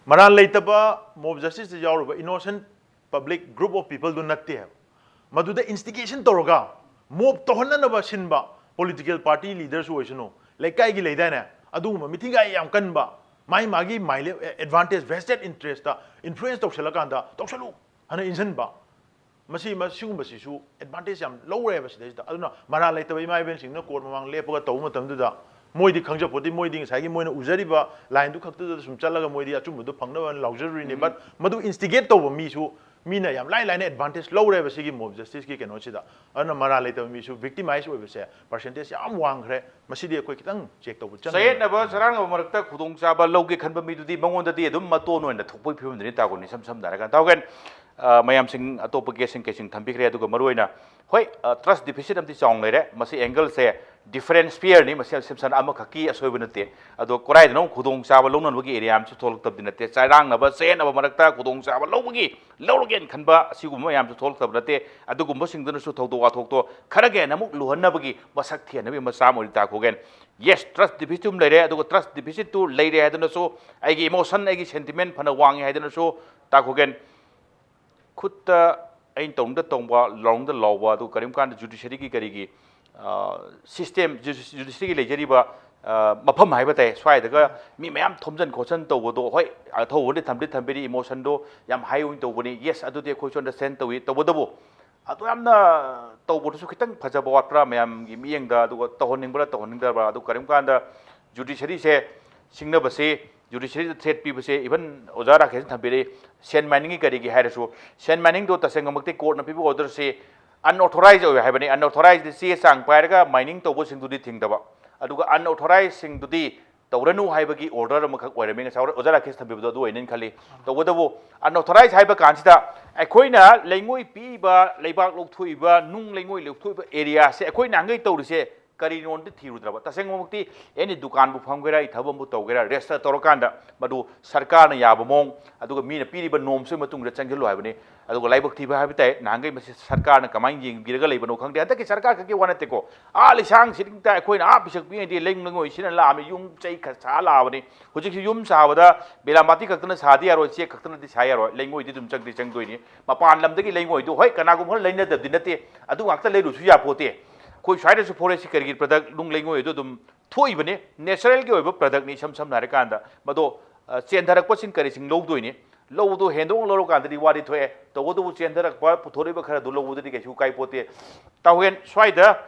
ꯃꯔꯥꯜ ꯂꯩꯇꯕ ꯃꯣꯞ ꯖꯁꯇꯤꯁꯇ ꯌꯥꯎꯔꯨꯕ innocent public group of peopleꯗꯨ ꯅꯠꯇꯦ ꯍꯥꯏꯕ꯫ ꯃꯗꯨꯗ ꯏꯟꯁꯇꯤꯒꯦꯁꯟ ꯇꯧꯔꯒ ꯃꯣꯞ ꯇꯧꯍꯟꯅꯅꯕ ꯁꯤꯟꯕ ꯄꯣꯂꯤꯇꯤꯀꯦꯜ ꯄꯥꯔꯇꯤ ꯂꯤꯗꯔꯁꯨ ꯑꯣꯏꯁꯅꯨ, ꯂꯩꯀꯥꯏꯒꯤ ꯂꯩꯗꯥꯏꯅꯦ, ꯑꯗꯨꯒꯨꯝꯕ ꯃꯤꯊꯤꯡꯒꯥꯏ ꯌꯥꯝ ꯀꯟꯕ, ꯃꯥꯒꯤ ꯃꯥꯒꯤ ꯃꯥꯏ ꯑꯦꯗꯚꯥꯟꯇꯦꯖ, ꯚꯦꯁꯇꯦꯠ ꯏꯟꯇꯔꯦꯁꯇ ꯏꯟꯐ꯭ꯂꯨꯌꯦꯟꯁ ꯇꯧꯁꯜꯂꯀꯥꯟꯗ ꯇꯧꯁꯜꯂꯨ ꯍꯥꯏꯅ ꯏꯟꯁꯤꯟꯕ, ꯃꯁꯤ ꯃꯁꯤꯒꯨꯝꯕꯁꯤꯁꯨ ꯑꯦꯗꯚꯥꯟꯇꯦꯖ ꯌꯥꯝ ꯂꯧꯔꯦꯕ ꯁꯤꯗꯩꯁꯤꯗ꯫ ꯑꯗꯨꯅ ꯃꯔꯥꯜ ꯂꯩꯇꯕ ꯏꯃꯥ ꯏꯕꯦꯟꯁꯤꯡꯅ ꯀꯣꯔꯠ ꯃꯃꯥꯡ ꯂꯦꯞꯄꯒ ꯇꯧꯕ ꯃꯇꯝꯗꯨꯗ ꯃꯣꯏꯗꯤ ꯈꯪꯖꯄꯣꯠꯇꯦ, ꯃꯣꯏꯗꯤ ꯉꯁꯥꯏꯒꯤ ꯃꯣꯏꯅ ꯎꯖꯔꯤꯕ ꯂꯥꯏꯟꯗꯨ ꯈꯛꯇꯗ ꯁꯨꯝ ꯆꯠꯂꯒ ꯃꯣꯏꯗꯤ ꯑꯆꯨꯝꯕꯗꯨ ꯐꯪꯅꯕ ꯂꯥꯎꯖꯔꯨꯔꯤꯅꯤ꯫ ꯕꯠ ꯃꯗꯨ ꯏꯟꯁꯇꯤꯒꯦꯠ ꯇꯧꯕ ꯃꯤꯁꯨ ꯃꯤꯅ ꯌꯥꯝ ꯂꯥꯏ ꯂꯥꯏꯅ ꯑꯦꯗꯚꯥꯟꯇꯦꯖ ꯂꯧꯔꯦꯕ ꯁꯤꯒꯤ ꯃꯣꯞ ꯖꯁꯇꯤꯁꯀꯤ ꯀꯩꯅꯣꯁꯤꯗ꯫ ꯑꯗꯨꯅ ꯃꯔꯥꯜ ꯂꯩꯇꯕ ꯃꯤꯁꯨ ꯚꯤꯛꯇꯤꯃꯥꯏꯁ ꯑꯣꯏꯕꯁꯦ ꯄꯥꯔꯁꯦꯟꯇꯦꯖ ꯌꯥꯝ ꯋꯥꯡꯈ꯭ꯔꯦ꯫ ꯃꯁꯤꯗꯤ ꯑꯩꯈꯣꯏ ꯈꯤꯇꯪ ꯆꯦꯛ ꯇꯧꯕ ꯆꯪꯉꯦ꯫ ꯆꯌꯦꯠꯅꯕ ꯆꯔꯥꯡꯅꯕ ꯃꯔꯛꯇ ꯈꯨꯗꯣꯡꯆꯥꯕ ꯂꯧꯒꯦ ꯈꯟꯕ ꯃꯤꯗꯨꯗꯤ ꯃꯉꯣꯟꯗꯗꯤ ꯑꯗꯨꯝ ꯃꯇꯣꯟ ꯑꯣꯏꯅ ꯊꯣꯛꯄꯒꯤ ꯐꯤꯕꯝꯗꯨꯅꯤ ꯇꯥꯒꯣꯅꯤ ꯏꯁꯝ ꯁꯝꯅ ꯍꯥꯏꯔꯀꯥꯟꯗ꯫ ꯇꯥꯎꯒꯦꯟ, ꯑ, ꯃꯌꯥꯝꯁꯤꯡ ꯑꯇꯣꯞꯄ ꯒꯦꯁꯁꯤꯡ ꯀꯩꯁꯤꯡ ꯊꯝꯕꯤꯈ꯭ꯔꯦ, ꯑꯗꯨꯒ ꯃꯔꯨꯑꯣꯏꯅ ꯍꯣꯏ, ꯑ, ꯇ꯭ꯔꯁ ꯗꯤꯐꯤꯁꯤꯠ ꯑꯃꯗꯤ ꯆꯥꯎꯅ ꯂꯩꯔꯦ꯫ ꯃꯁꯤ ꯑꯦꯡꯒꯜꯁꯦ ꯗꯤꯐꯔꯦꯟꯁ ꯐꯤꯌꯔꯅꯤ, ꯃꯁꯤ ꯁꯤꯝꯁꯟ ꯑꯃꯈꯛꯀꯤ ꯑꯁꯣꯏꯕ ꯅꯠꯇꯦ꯫ ꯑꯗꯣ ꯀꯗꯥꯏꯗꯅꯣ ꯈꯨꯗꯣꯡꯆꯥꯕ ꯂꯧꯅꯅꯕꯒꯤ ꯑꯦꯔꯤꯌꯥ ꯑꯃꯁꯨ ꯊꯣꯛꯂꯛꯇꯕꯗꯤ ꯅꯠꯇꯦ꯫ ꯆꯔꯥꯡꯅꯕ ꯆꯌꯦꯠꯅꯕ ꯃꯔꯛꯇ ꯈꯨꯗꯣꯡꯆꯥꯕ ꯂꯧꯕꯒꯤ, ꯂꯧꯔꯒꯦꯅ ꯈꯟꯕ ꯑꯁꯤꯒꯨꯝꯕ ꯃꯌꯥꯝꯁꯨ ꯊꯣꯛꯂꯛꯇꯕ ꯅꯠꯇꯦ꯫ ꯑꯗꯨꯒꯨꯝꯕꯁꯤꯡꯗꯨꯅꯁꯨ ꯊꯧꯗꯣꯛ ꯋꯥꯊꯣꯛꯇꯣ ꯈꯔꯒ ꯍꯦꯟꯅ ꯑꯃꯨꯛ ꯂꯨꯍꯟꯅꯕꯒꯤ ꯃꯁꯛ ꯊꯤꯍꯟꯅꯕꯒꯤ ꯃꯆꯥꯛ ꯑꯃ ꯑꯣꯏꯅ ꯇꯥꯛꯈꯣꯒꯦꯟ꯫ ꯌꯦꯁ, ꯇ꯭ꯔꯁ ꯗꯤꯐꯤꯁꯤꯠ ꯑꯃ ꯂꯩꯔꯦ, ꯑꯗꯨꯒ ꯇ꯭ꯔꯁ ꯗꯤꯐꯤꯁꯤꯠꯇꯨ ꯂꯩꯔꯦ ꯍꯥꯏꯗꯨꯅꯁꯨ ꯑꯩꯒꯤ ꯏꯃꯣꯁꯟ, ꯑꯩꯒꯤ ꯁꯦꯟꯇꯤꯃꯦꯟ ꯐꯅ ꯋꯥꯡꯉꯤ ꯍꯥꯏꯗꯨꯅꯁꯨ ꯇꯥꯛꯈꯣꯒꯦꯟ꯫ ꯈꯨꯠꯇ ꯑꯩꯅ ꯇꯧꯅꯤꯡꯗ ꯇꯧꯕ, ꯂꯥꯎꯅꯤꯡꯗ ꯂꯥꯎꯕ, ꯑꯗꯨ ꯀꯔꯤꯒꯨꯝꯕ ꯀꯥꯟꯗ ꯖꯨꯗꯤꯁꯔꯤꯒꯤ ꯀꯔꯤꯒꯤ, ꯑ, ꯁꯤꯁꯇꯦꯝ, ꯖꯨꯗꯤꯁꯔꯤꯒꯤ ꯂꯩꯖꯔꯤꯕ, ꯑ, ꯃꯐꯝ ꯍꯥꯏꯕ ꯇꯥꯏ, ꯁ꯭ꯋꯥꯏꯗꯒ ꯃꯤ ꯃꯌꯥꯝ ꯊꯣꯝꯖꯤꯟ ꯈꯣꯠꯆꯤꯟ ꯇꯧꯕꯗꯣ, ꯍꯣꯏ, ꯑꯊꯧꯕꯗꯤ ꯊꯝꯗꯤ ꯊꯝꯕꯤꯔꯤ, ꯏꯃꯣꯁꯟꯗꯣ ꯌꯥꯝ ꯍꯥꯏ ꯑꯣꯏꯅ ꯇꯧꯕꯅꯤ, ꯌꯦꯁ, ꯑꯗꯨꯗꯤ ꯑꯩꯈꯣꯏꯁꯨ ꯑꯟꯗꯔꯁꯇꯦꯟ ꯇꯧꯏ꯫ ꯇꯧꯕꯇꯕꯨ ꯑꯗꯨ ꯌꯥꯝꯅ ꯇꯧꯕꯗꯨꯁꯨ ꯈꯤꯇꯪ ꯐꯖꯕ ꯋꯥꯠꯄ꯭ꯔꯥ ꯃꯌꯥꯝꯒꯤ ꯃꯤꯠꯌꯦꯡꯗ, ꯑꯗꯨꯒ ꯇꯧꯍꯟꯅꯤꯡꯕ꯭ꯔꯥ ꯇꯧꯍꯟꯅꯤꯡꯗꯕ꯭ꯔꯥ? ꯑꯗꯨ ꯀꯔꯤꯒꯨꯝꯕ ꯀꯥꯟꯗ ꯖꯨꯗꯤꯁꯔꯤꯁꯦ ꯁꯤꯡꯅꯕꯁꯤ ꯖꯨꯗꯤꯁꯤꯌꯔꯤꯗ ꯊ꯭ꯔꯦꯠ ꯄꯤꯕꯁꯦ, ꯏꯚꯟ ꯑꯣꯖꯥ ꯔꯥꯀꯦꯁꯅ ꯊꯝꯕꯤꯔꯛꯏ, ꯁꯦꯟ ꯃꯥꯏꯅꯤꯡꯒꯤ ꯀꯔꯤꯒꯤ ꯍꯥꯏꯔꯁꯨ, ꯁꯦꯟ ꯃꯥꯏꯅꯤꯡꯗꯣ ꯇꯁꯦꯡꯅꯃꯛꯇꯤ ꯀꯣꯔꯠꯅ ꯄꯤꯕ ꯑꯣꯔꯗꯔꯁꯦ ꯑꯟꯑꯣꯊꯣꯔꯥꯏꯖ ꯑꯣꯏꯕ ꯍꯥꯏꯕꯅꯤ꯫ ꯑꯟꯑꯣꯊꯣꯔꯥꯏꯖꯗꯤ ꯆꯦ ꯆꯥꯡ ꯄꯥꯏꯔꯒ ꯃꯥꯏꯅꯤꯡ ꯇꯧꯕꯁꯤꯡꯗꯨꯗꯤ ꯊꯤꯡꯗꯕ, ꯑꯗꯨꯒ ꯑꯟꯑꯣꯊꯣꯔꯥꯏꯖꯁꯤꯡꯗꯨꯗꯤ ꯇꯧꯔꯅꯨ ꯍꯥꯏꯕꯒꯤ ꯑꯣꯔꯗꯔ ꯑꯃꯈꯛ ꯑꯣꯏꯔꯝꯃꯤ ꯉꯁꯥꯏ ꯑꯣꯖꯥ ꯔꯥꯀꯦꯁ ꯊꯝꯕꯤꯕꯗꯣ ꯑꯗꯨ ꯑꯣꯏꯅꯦꯅ ꯈꯜꯂꯤ꯫ ꯇꯧꯕꯇꯕꯨ ꯑꯟꯑꯣꯊꯣꯔꯥꯏꯖ ꯍꯥꯏꯕ ꯀꯥꯟꯁꯤꯗ ꯑꯩꯈꯣꯏꯅ ꯂꯩꯉꯣꯏ ꯄꯤꯕ, ꯂꯩꯕꯥꯛ ꯂꯧꯊꯣꯛꯏꯕ, ꯅꯨꯡ ꯂꯩꯉꯣꯏ ꯂꯧꯊꯣꯛꯏꯕ ꯑꯦꯔꯤꯌꯥꯁꯦ ꯑꯩꯈꯣꯏ ꯅꯍꯥꯟꯈꯩ ꯇꯧꯔꯤꯁꯦ ꯀꯔꯤꯅꯣꯗꯤ ꯊꯤꯔꯨꯗ꯭ꯔꯕ꯫ ꯇꯁꯦꯡꯕꯃꯛꯇꯤ ꯑꯦꯅꯤ ꯗꯨꯀꯥꯟꯕꯨ ꯐꯝꯒꯦꯔꯥ, ꯑꯩ ꯊꯕꯛ ꯑꯃꯕꯨ ꯇꯧꯒꯦꯔꯥ, ꯔꯦꯖꯤꯁꯇꯔ ꯇꯧꯔꯀꯥꯟꯗ ꯃꯗꯨ ꯁꯔꯀꯥꯔꯅ ꯌꯥꯕ ꯃꯑꯣꯡ, ꯑꯗꯨꯒ ꯃꯤꯅ ꯄꯤꯔꯤꯕ ꯅꯣꯝꯁꯤꯒꯤ ꯃꯇꯨꯡ ꯏꯟꯅ ꯆꯪꯁꯤꯜꯂꯨ ꯍꯥꯏꯕꯅꯤ꯫ ꯑꯗꯨꯒ ꯂꯥꯏꯕꯛ ꯊꯤꯕ ꯍꯥꯏꯕ ꯇꯥꯏ, ꯅꯍꯥꯟꯈꯩ ꯃꯁꯤ ꯁꯔꯀꯥꯔꯅ ꯀꯃꯥꯏꯅ ꯌꯦꯡꯕꯤꯔꯒ ꯂꯩꯕꯅꯣ ꯈꯪꯗꯦ꯫ ꯍꯟꯗꯛꯀꯤ ꯁꯔꯀꯥꯔ ꯈꯛꯀꯤ ꯋꯥ ꯅꯠꯇꯦꯀꯣ, ꯑꯥ ꯂꯩꯁꯥꯡ ꯁꯤꯠꯇ ꯑꯩꯈꯣꯏꯅ ꯑꯥ ꯄꯤꯁꯛ ꯄꯤꯉꯩꯗꯤ ꯂꯩꯉꯣꯏ ꯁꯤꯅ ꯂꯥꯛꯑꯝꯃꯤ, ꯌꯨꯝ ꯆꯩ ꯈꯔ ꯁꯥ ꯂꯥꯛꯑꯕꯅꯤ꯫ ꯍꯧꯖꯤꯛꯁꯤ ꯌꯨꯝ ꯁꯥꯕꯗ ꯕꯦꯂꯥꯃꯥꯇꯤ ꯈꯛꯇꯅ ꯁꯥꯗꯤ ꯌꯥꯔꯣꯏ, ꯆꯦꯛ ꯈꯛꯇꯅꯗꯤ ꯁꯥ ꯌꯥꯔꯣꯏ, ꯂꯩꯉꯣꯏꯗꯤ ꯑꯗꯨꯝ ꯆꯪꯗꯤ ꯆꯪꯗꯣꯏꯅꯤ꯫ ꯃꯄꯥꯟ ꯂꯝꯗꯒꯤ ꯂꯩꯉꯣꯏꯗꯣ ꯍꯣꯏ ꯀꯅꯥꯒꯨꯝꯕ ꯈꯔ ꯂꯩꯅꯗꯕꯗꯤ ꯅꯠꯇꯦ, ꯑꯗꯨ ꯉꯥꯛꯇ ꯂꯩꯔꯨꯁꯨ ꯌꯥꯄꯣꯠꯇꯦ꯫ ꯑꯩꯈꯣꯏ ꯁ꯭ꯋꯥꯏꯗꯁꯨ ꯐꯣꯔꯦꯁꯀꯤ ꯀꯔꯤꯒꯤ ꯄ꯭ꯔꯗꯛ, ꯅꯨꯡ ꯂꯩꯉꯣꯏ ꯑꯗꯨ ꯑꯗꯨꯝ ꯊꯣꯛꯏꯕꯅꯤ, ꯅꯦꯆꯔꯦꯜꯒꯤ ꯑꯣꯏꯕ ꯄ꯭ꯔꯗꯛꯅꯤ꯫ ꯏꯁꯝ ꯁꯝꯅ ꯍꯥꯏꯔꯀꯥꯟꯗ ꯃꯗꯣ, ꯑ, ꯆꯦꯟꯊꯔꯛꯄꯁꯤꯡ ꯀꯔꯤꯁꯤꯡ ꯂꯧꯗꯣꯏꯅꯤ, ꯂꯧꯗꯣ ꯍꯦꯟꯗꯣꯛꯅ ꯂꯧꯔꯀꯥꯟꯗꯗꯤ ꯋꯥꯗꯤ ꯊꯣꯛꯑꯦ꯫ ꯇꯧꯕꯇꯕꯨ ꯆꯦꯟꯊꯔꯛꯄ ꯄꯨꯊꯣꯔꯛꯏꯕ ꯈꯔꯗꯨ ꯂꯧꯕꯗꯗꯤ ꯀꯩꯁꯨ ꯀꯥꯏꯄꯣꯠꯇꯦ꯫ ꯇꯥꯎꯍꯦꯟ ꯁ꯭ꯋꯥꯏꯗ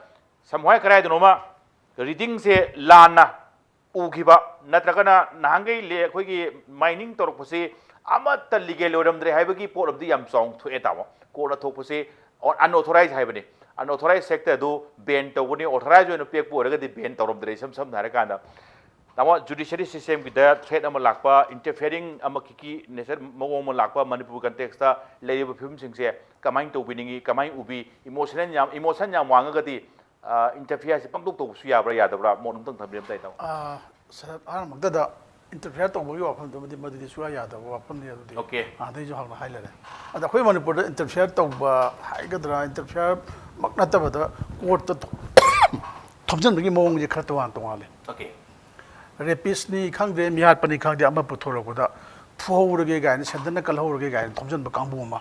ꯁꯝꯍꯥꯏ ꯀꯔꯥꯏꯗꯅꯣꯃ ꯔꯤꯗꯤꯡꯁꯦ ꯂꯥꯟꯅ ꯎꯈꯤꯕ, ꯅꯠꯇ꯭ꯔꯒꯅ ꯅꯍꯥꯟꯈꯩ ꯂꯦ-, ꯑꯩꯈꯣꯏꯒꯤ ꯃꯥꯏꯅꯤꯡ ꯇꯧꯔꯛꯄꯁꯤ ꯑꯃꯠꯇ ꯂꯤꯒꯦꯜ ꯑꯣꯏꯔꯝꯗ꯭ꯔꯦ ꯍꯥꯏꯕꯒꯤ ꯄꯣꯠ ꯑꯃꯗꯤ ꯌꯥꯝ ꯆꯥꯎꯅ ꯊꯣꯛꯑꯦ ꯇꯥꯃꯣ꯫ ꯀꯣꯔꯠꯅ ꯊꯣꯛꯄꯁꯤ ꯑꯟꯑꯣꯊꯣꯔꯥꯏꯖ ꯍꯥꯏꯕꯅꯤ꯫ ꯑꯟꯑꯣꯊꯣꯔꯥꯏꯖ ꯁꯦꯛꯇꯔ ꯑꯗꯨ ꯕꯦꯟ ꯇꯧꯕꯅꯤ, ꯑꯣꯊꯣꯔꯥꯏꯖ ꯑꯣꯏꯅ ꯄꯤꯔꯛꯄ ꯑꯣꯏꯔꯒꯗꯤ ꯕꯦꯟ ꯇꯧꯔꯝꯗ꯭ꯔꯦ꯫ ꯏꯁꯝ ꯁꯝꯅ ꯍꯥꯏꯔꯀꯥꯟꯗ ꯇꯥꯃꯣ, ꯖꯨꯗꯤꯁꯤꯌꯔꯤ ꯁꯤꯁꯇꯦꯝꯒꯤꯗ ꯊ꯭ꯔꯦꯠ ꯑꯃ ꯂꯥꯛꯄ, ꯏꯟꯇꯔꯐꯤꯌꯔꯤꯡ ꯑꯃ ꯀꯤꯀꯤ ꯅꯦꯆꯔ ꯃꯑꯣꯡ ꯑꯃ ꯂꯥꯛꯄ ꯃꯅꯤꯄꯨꯔ ꯀꯟꯇꯦꯛꯁꯇ ꯂꯩꯔꯤꯕ ꯐꯤꯕꯝꯁꯤꯡꯁꯦ ꯀꯃꯥꯏꯅ ꯇꯧꯕꯤꯅꯤꯡꯉꯤ, ꯀꯃꯥꯏꯅ ꯎꯕꯤ? ꯏꯃꯣꯁꯅꯦꯜ ꯌꯥꯝ, ꯏꯃꯣꯁꯟ ꯌꯥꯝ ꯋꯥꯡꯉꯒꯗꯤ ꯏꯟꯇꯔꯐꯤꯌꯔꯁꯤ ꯄꯪꯇꯧ ꯇꯧꯕꯁꯨ ꯌꯥꯕ꯭ꯔꯥ ꯌꯥꯗꯕ꯭ꯔꯥ? ꯃꯣꯠ ꯑꯝꯇꯪ ꯊꯝꯕꯤꯔꯝ ꯇꯥꯏ ꯇꯥꯃꯣ꯫ ꯑꯥ, ꯁꯥꯔ, ꯑꯍꯥꯟꯕꯃꯛꯇꯗ ꯏꯟꯇꯔꯐꯤꯌꯔ ꯇꯧꯕꯒꯤ ꯋꯥꯐꯝꯗꯨꯃꯗꯤ ꯃꯗꯨꯗꯤ ꯁꯨꯡꯌꯥ ꯌꯥꯗꯕ ꯋꯥꯐꯝꯅꯤ꯫ ꯑꯗꯨꯗꯤ ꯑꯣꯀꯦ꯫ ꯑꯥꯗꯩꯁꯨ ꯍꯧꯅ ꯍꯥꯏ ꯂꯩꯔꯦ꯫ ꯑꯗ ꯑꯩꯈꯣꯏ ꯃꯅꯤꯄꯨꯔꯗ ꯏꯟꯇꯔꯐꯤꯌꯔ ꯇꯧꯕ ꯍꯥꯏꯒꯗ꯭ꯔꯥ, ꯏꯟꯇꯔꯐꯤꯌꯔꯃꯛ ꯅꯠꯇꯕꯗ ꯀꯣꯔꯠꯇ ꯊꯣꯝꯖꯤꯟꯕꯒꯤ ꯃꯑꯣꯡꯁꯦ ꯈꯔ ꯇꯣꯉꯥꯟ ꯇꯣꯉꯥꯜꯂꯦ꯫ ꯑꯣꯀꯦ꯫ ꯔꯦꯄꯤꯁꯅꯤ ꯈꯪꯗꯦ, ꯃꯤꯍꯥꯠꯄꯅꯤ ꯈꯪꯗꯦ, ꯑꯃ ꯄꯨꯊꯣꯔꯛꯄꯗ ꯐꯨꯍꯧꯔꯒꯦ ꯀꯥꯏꯅ, ꯁꯦꯟꯗꯟꯅ ꯀꯜꯍꯧꯔꯒꯦ ꯀꯥꯏꯅ ꯊꯣꯝꯖꯤꯟꯕ ꯀꯥꯡꯕꯨ ꯑꯃ,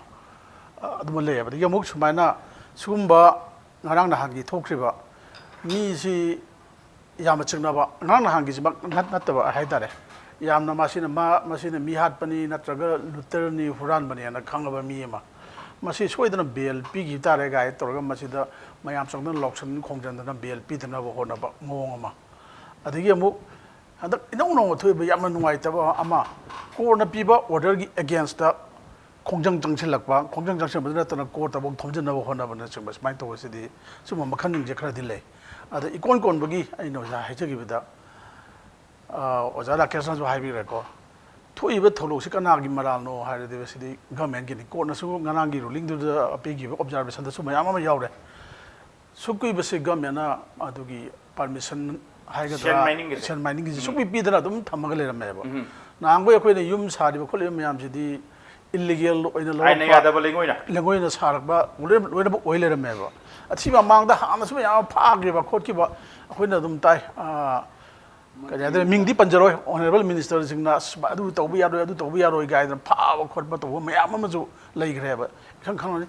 ꯑ, ꯑꯗꯨꯃ ꯂꯩꯌꯦꯕ꯫ ꯑꯗꯒꯤ ꯑꯃꯨꯛ ꯁꯨꯃꯥꯏꯅ ꯁꯤꯒꯨꯝꯕ ꯉꯔꯥꯡ ꯅꯍꯥꯟꯒꯤ ꯊꯣꯛꯈ꯭ꯔꯤꯕ ꯃꯤꯁꯤ ꯌꯥꯝꯅ ꯆꯤꯡꯅꯕ, ꯉꯔꯥꯡ ꯅꯍꯥꯟꯒꯤꯁꯤꯃꯛ ꯅꯠ-, ꯅꯠꯇꯕ ꯍꯥꯏ ꯇꯥꯔꯦ꯫ ꯌꯥꯝꯅ ꯃꯁꯤꯅ ꯃꯥ-, ꯃꯁꯤꯅ ꯃꯤ ꯍꯥꯠꯄꯅꯤ ꯅꯠꯇ꯭ꯔꯒ ꯂꯨꯇꯔꯅꯤ, ꯍꯨꯔꯥꯟꯕꯅꯦꯅ ꯈꯪꯉꯕ ꯃꯤ ꯑꯃ, ꯃꯁꯤ ꯁꯣꯏꯗꯅ ꯕꯦꯜ ꯄꯤꯈꯤꯕ ꯇꯥꯔꯦ ꯀꯥꯏ ꯇꯧꯔꯒ ꯃꯁꯤꯗ ꯃꯌꯥꯝ ꯆꯪꯗꯅ ꯂꯥꯎꯁꯟ ꯈꯣꯡꯖꯟꯗꯅ ꯕꯦꯜ ꯄꯤꯗꯅꯕ ꯍꯣꯠꯅꯕ ꯃꯑꯣꯡ ꯑꯃ꯫ ꯑꯗꯒꯤ ꯑꯃꯨꯛ ꯍꯟꯗꯛ ꯏꯅꯧ ꯅꯧꯅ ꯊꯣꯛꯏꯕ ꯌꯥꯝꯅ ꯅꯨꯡꯉꯥꯏꯇꯕ ꯑꯃ, ꯀꯣꯔꯠꯅ ꯄꯤꯕ ꯑꯣꯔꯗꯔꯒꯤ ꯑꯦꯒꯦꯟꯁꯇ ꯈꯣꯡꯖꯪ ꯆꯪꯁꯤꯜꯂꯛꯄ, ꯈꯣꯡꯖꯪ ꯆꯪꯁꯤꯟꯕꯗ ꯅꯠꯇꯅ ꯀꯣꯔꯠꯇꯐꯥꯎ ꯊꯣꯝꯖꯤꯟꯅꯕ ꯍꯣꯠꯅꯕꯅꯆꯤꯡꯕ ꯁꯨꯃꯥꯏꯅ ꯇꯧꯕꯁꯤꯗꯤ, ꯁꯨꯝꯕ ꯃꯈꯜꯁꯤꯡꯁꯦ ꯈꯔꯗꯤ ꯂꯩ꯫ ꯑꯗ ꯏꯀꯣꯟ ꯀꯣꯟꯕꯒꯤ ꯑꯩꯅ ꯑꯣꯖꯥ ꯍꯥꯏꯖꯈꯤꯕꯗ, ꯑ, ꯑꯣꯖꯥ ꯔꯥꯀꯦꯁꯅꯁꯨ ꯍꯥꯏꯕꯤꯈ꯭ꯔꯦꯀꯣ, ꯊꯣꯛꯏꯕ ꯊꯧꯗꯣꯛꯁꯤ ꯀꯅꯥꯒꯤ ꯃꯔꯥꯜꯅꯣ ꯍꯥꯏꯔꯗꯤ ꯁꯤꯗꯤ ꯒꯚꯔꯟꯃꯦꯟꯠꯀꯤꯅꯤ꯫ ꯀꯣꯔꯠꯅꯁꯨ ꯉꯔꯥꯡꯒꯤ ꯔꯨꯂꯤꯡꯗꯨꯗ ꯄꯤꯈꯤꯕ ꯑꯣꯕꯖꯥꯔꯕꯦꯁꯟꯗꯁꯨ ꯃꯌꯥꯝ ꯑꯃ ꯌꯥꯎꯔꯦ꯫ ꯁꯨꯛ ꯀꯨꯏꯕꯁꯦ ꯒꯚꯔꯟꯃꯦꯟꯠꯅ ꯑꯗꯨꯒꯤ ꯄꯔꯃꯤꯁꯟ ꯍꯥꯏꯒꯗ꯭ꯔꯥ, ꯁꯦꯟ ꯃꯥꯏꯅꯤꯡꯒꯤꯁꯦ꯫ ꯁꯦꯟ ꯃꯥꯏꯅꯤꯡꯒꯤꯁꯦ ꯎꯝ꯫ ꯁꯨꯛꯄꯤ ꯄꯤꯗꯅ ꯑꯗꯨꯝ ꯊꯝꯃꯒ ꯂꯩꯔꯝꯃꯦꯕ꯫ ꯎꯝ꯫ ꯅꯍꯥꯟꯈꯣꯏ ꯑꯩꯈꯣꯏꯅ ꯌꯨꯝ ꯁꯥꯔꯤꯕ ꯈꯣꯠꯂꯤꯕ ꯃꯌꯥꯝꯁꯤꯗꯤ ꯏꯜꯂꯤꯒꯦꯜ ꯑꯣꯏꯅ ꯑꯥꯏꯟꯅ ꯂꯧꯔꯛꯄ, ꯌꯥꯗꯕ ꯂꯩꯉꯣꯏꯅ꯫ ꯂꯩꯉꯣꯏꯅ ꯁꯥꯔꯛꯄ ꯂꯣꯏꯅ-, ꯂꯣꯏꯅꯃꯛ ꯑꯣꯏ ꯂꯩꯔꯝꯃꯦꯕ꯫ ꯑꯁꯤ ꯃꯃꯥꯡꯗ ꯍꯥꯟꯅꯁꯨ ꯃꯌꯥꯝ ꯑꯃ ꯐꯥꯈꯤꯕ ꯈꯣꯠꯈꯤꯕ ꯑꯩꯈꯣꯏꯅ ꯑꯗꯨꯝ ꯇꯥꯏ꯫ ꯑꯥ, ꯀꯔꯤ ꯍꯥꯏꯇꯥꯔꯦ, ꯃꯤꯡꯗꯤ ꯄꯟꯖꯔꯣꯏ, ꯑꯣꯅꯔꯦꯕꯜ ꯃꯤꯅꯤꯁꯇꯔꯁꯤꯡꯅ "ꯑꯁ, ꯑꯗꯨ ꯇꯧꯕ ꯌꯥꯔꯣꯏ, ꯑꯗꯨ ꯇꯧꯕ ꯌꯥꯔꯣꯏ" ꯀꯥꯏꯗꯅ ꯐꯥꯕ ꯈꯣꯠꯄ ꯇꯧꯕ ꯃꯌꯥꯝ ꯑꯃꯁꯨ ꯂꯩꯈ꯭ꯔꯦꯕ꯫ ꯏꯈꯪ ꯈꯪꯍꯧꯅꯤ,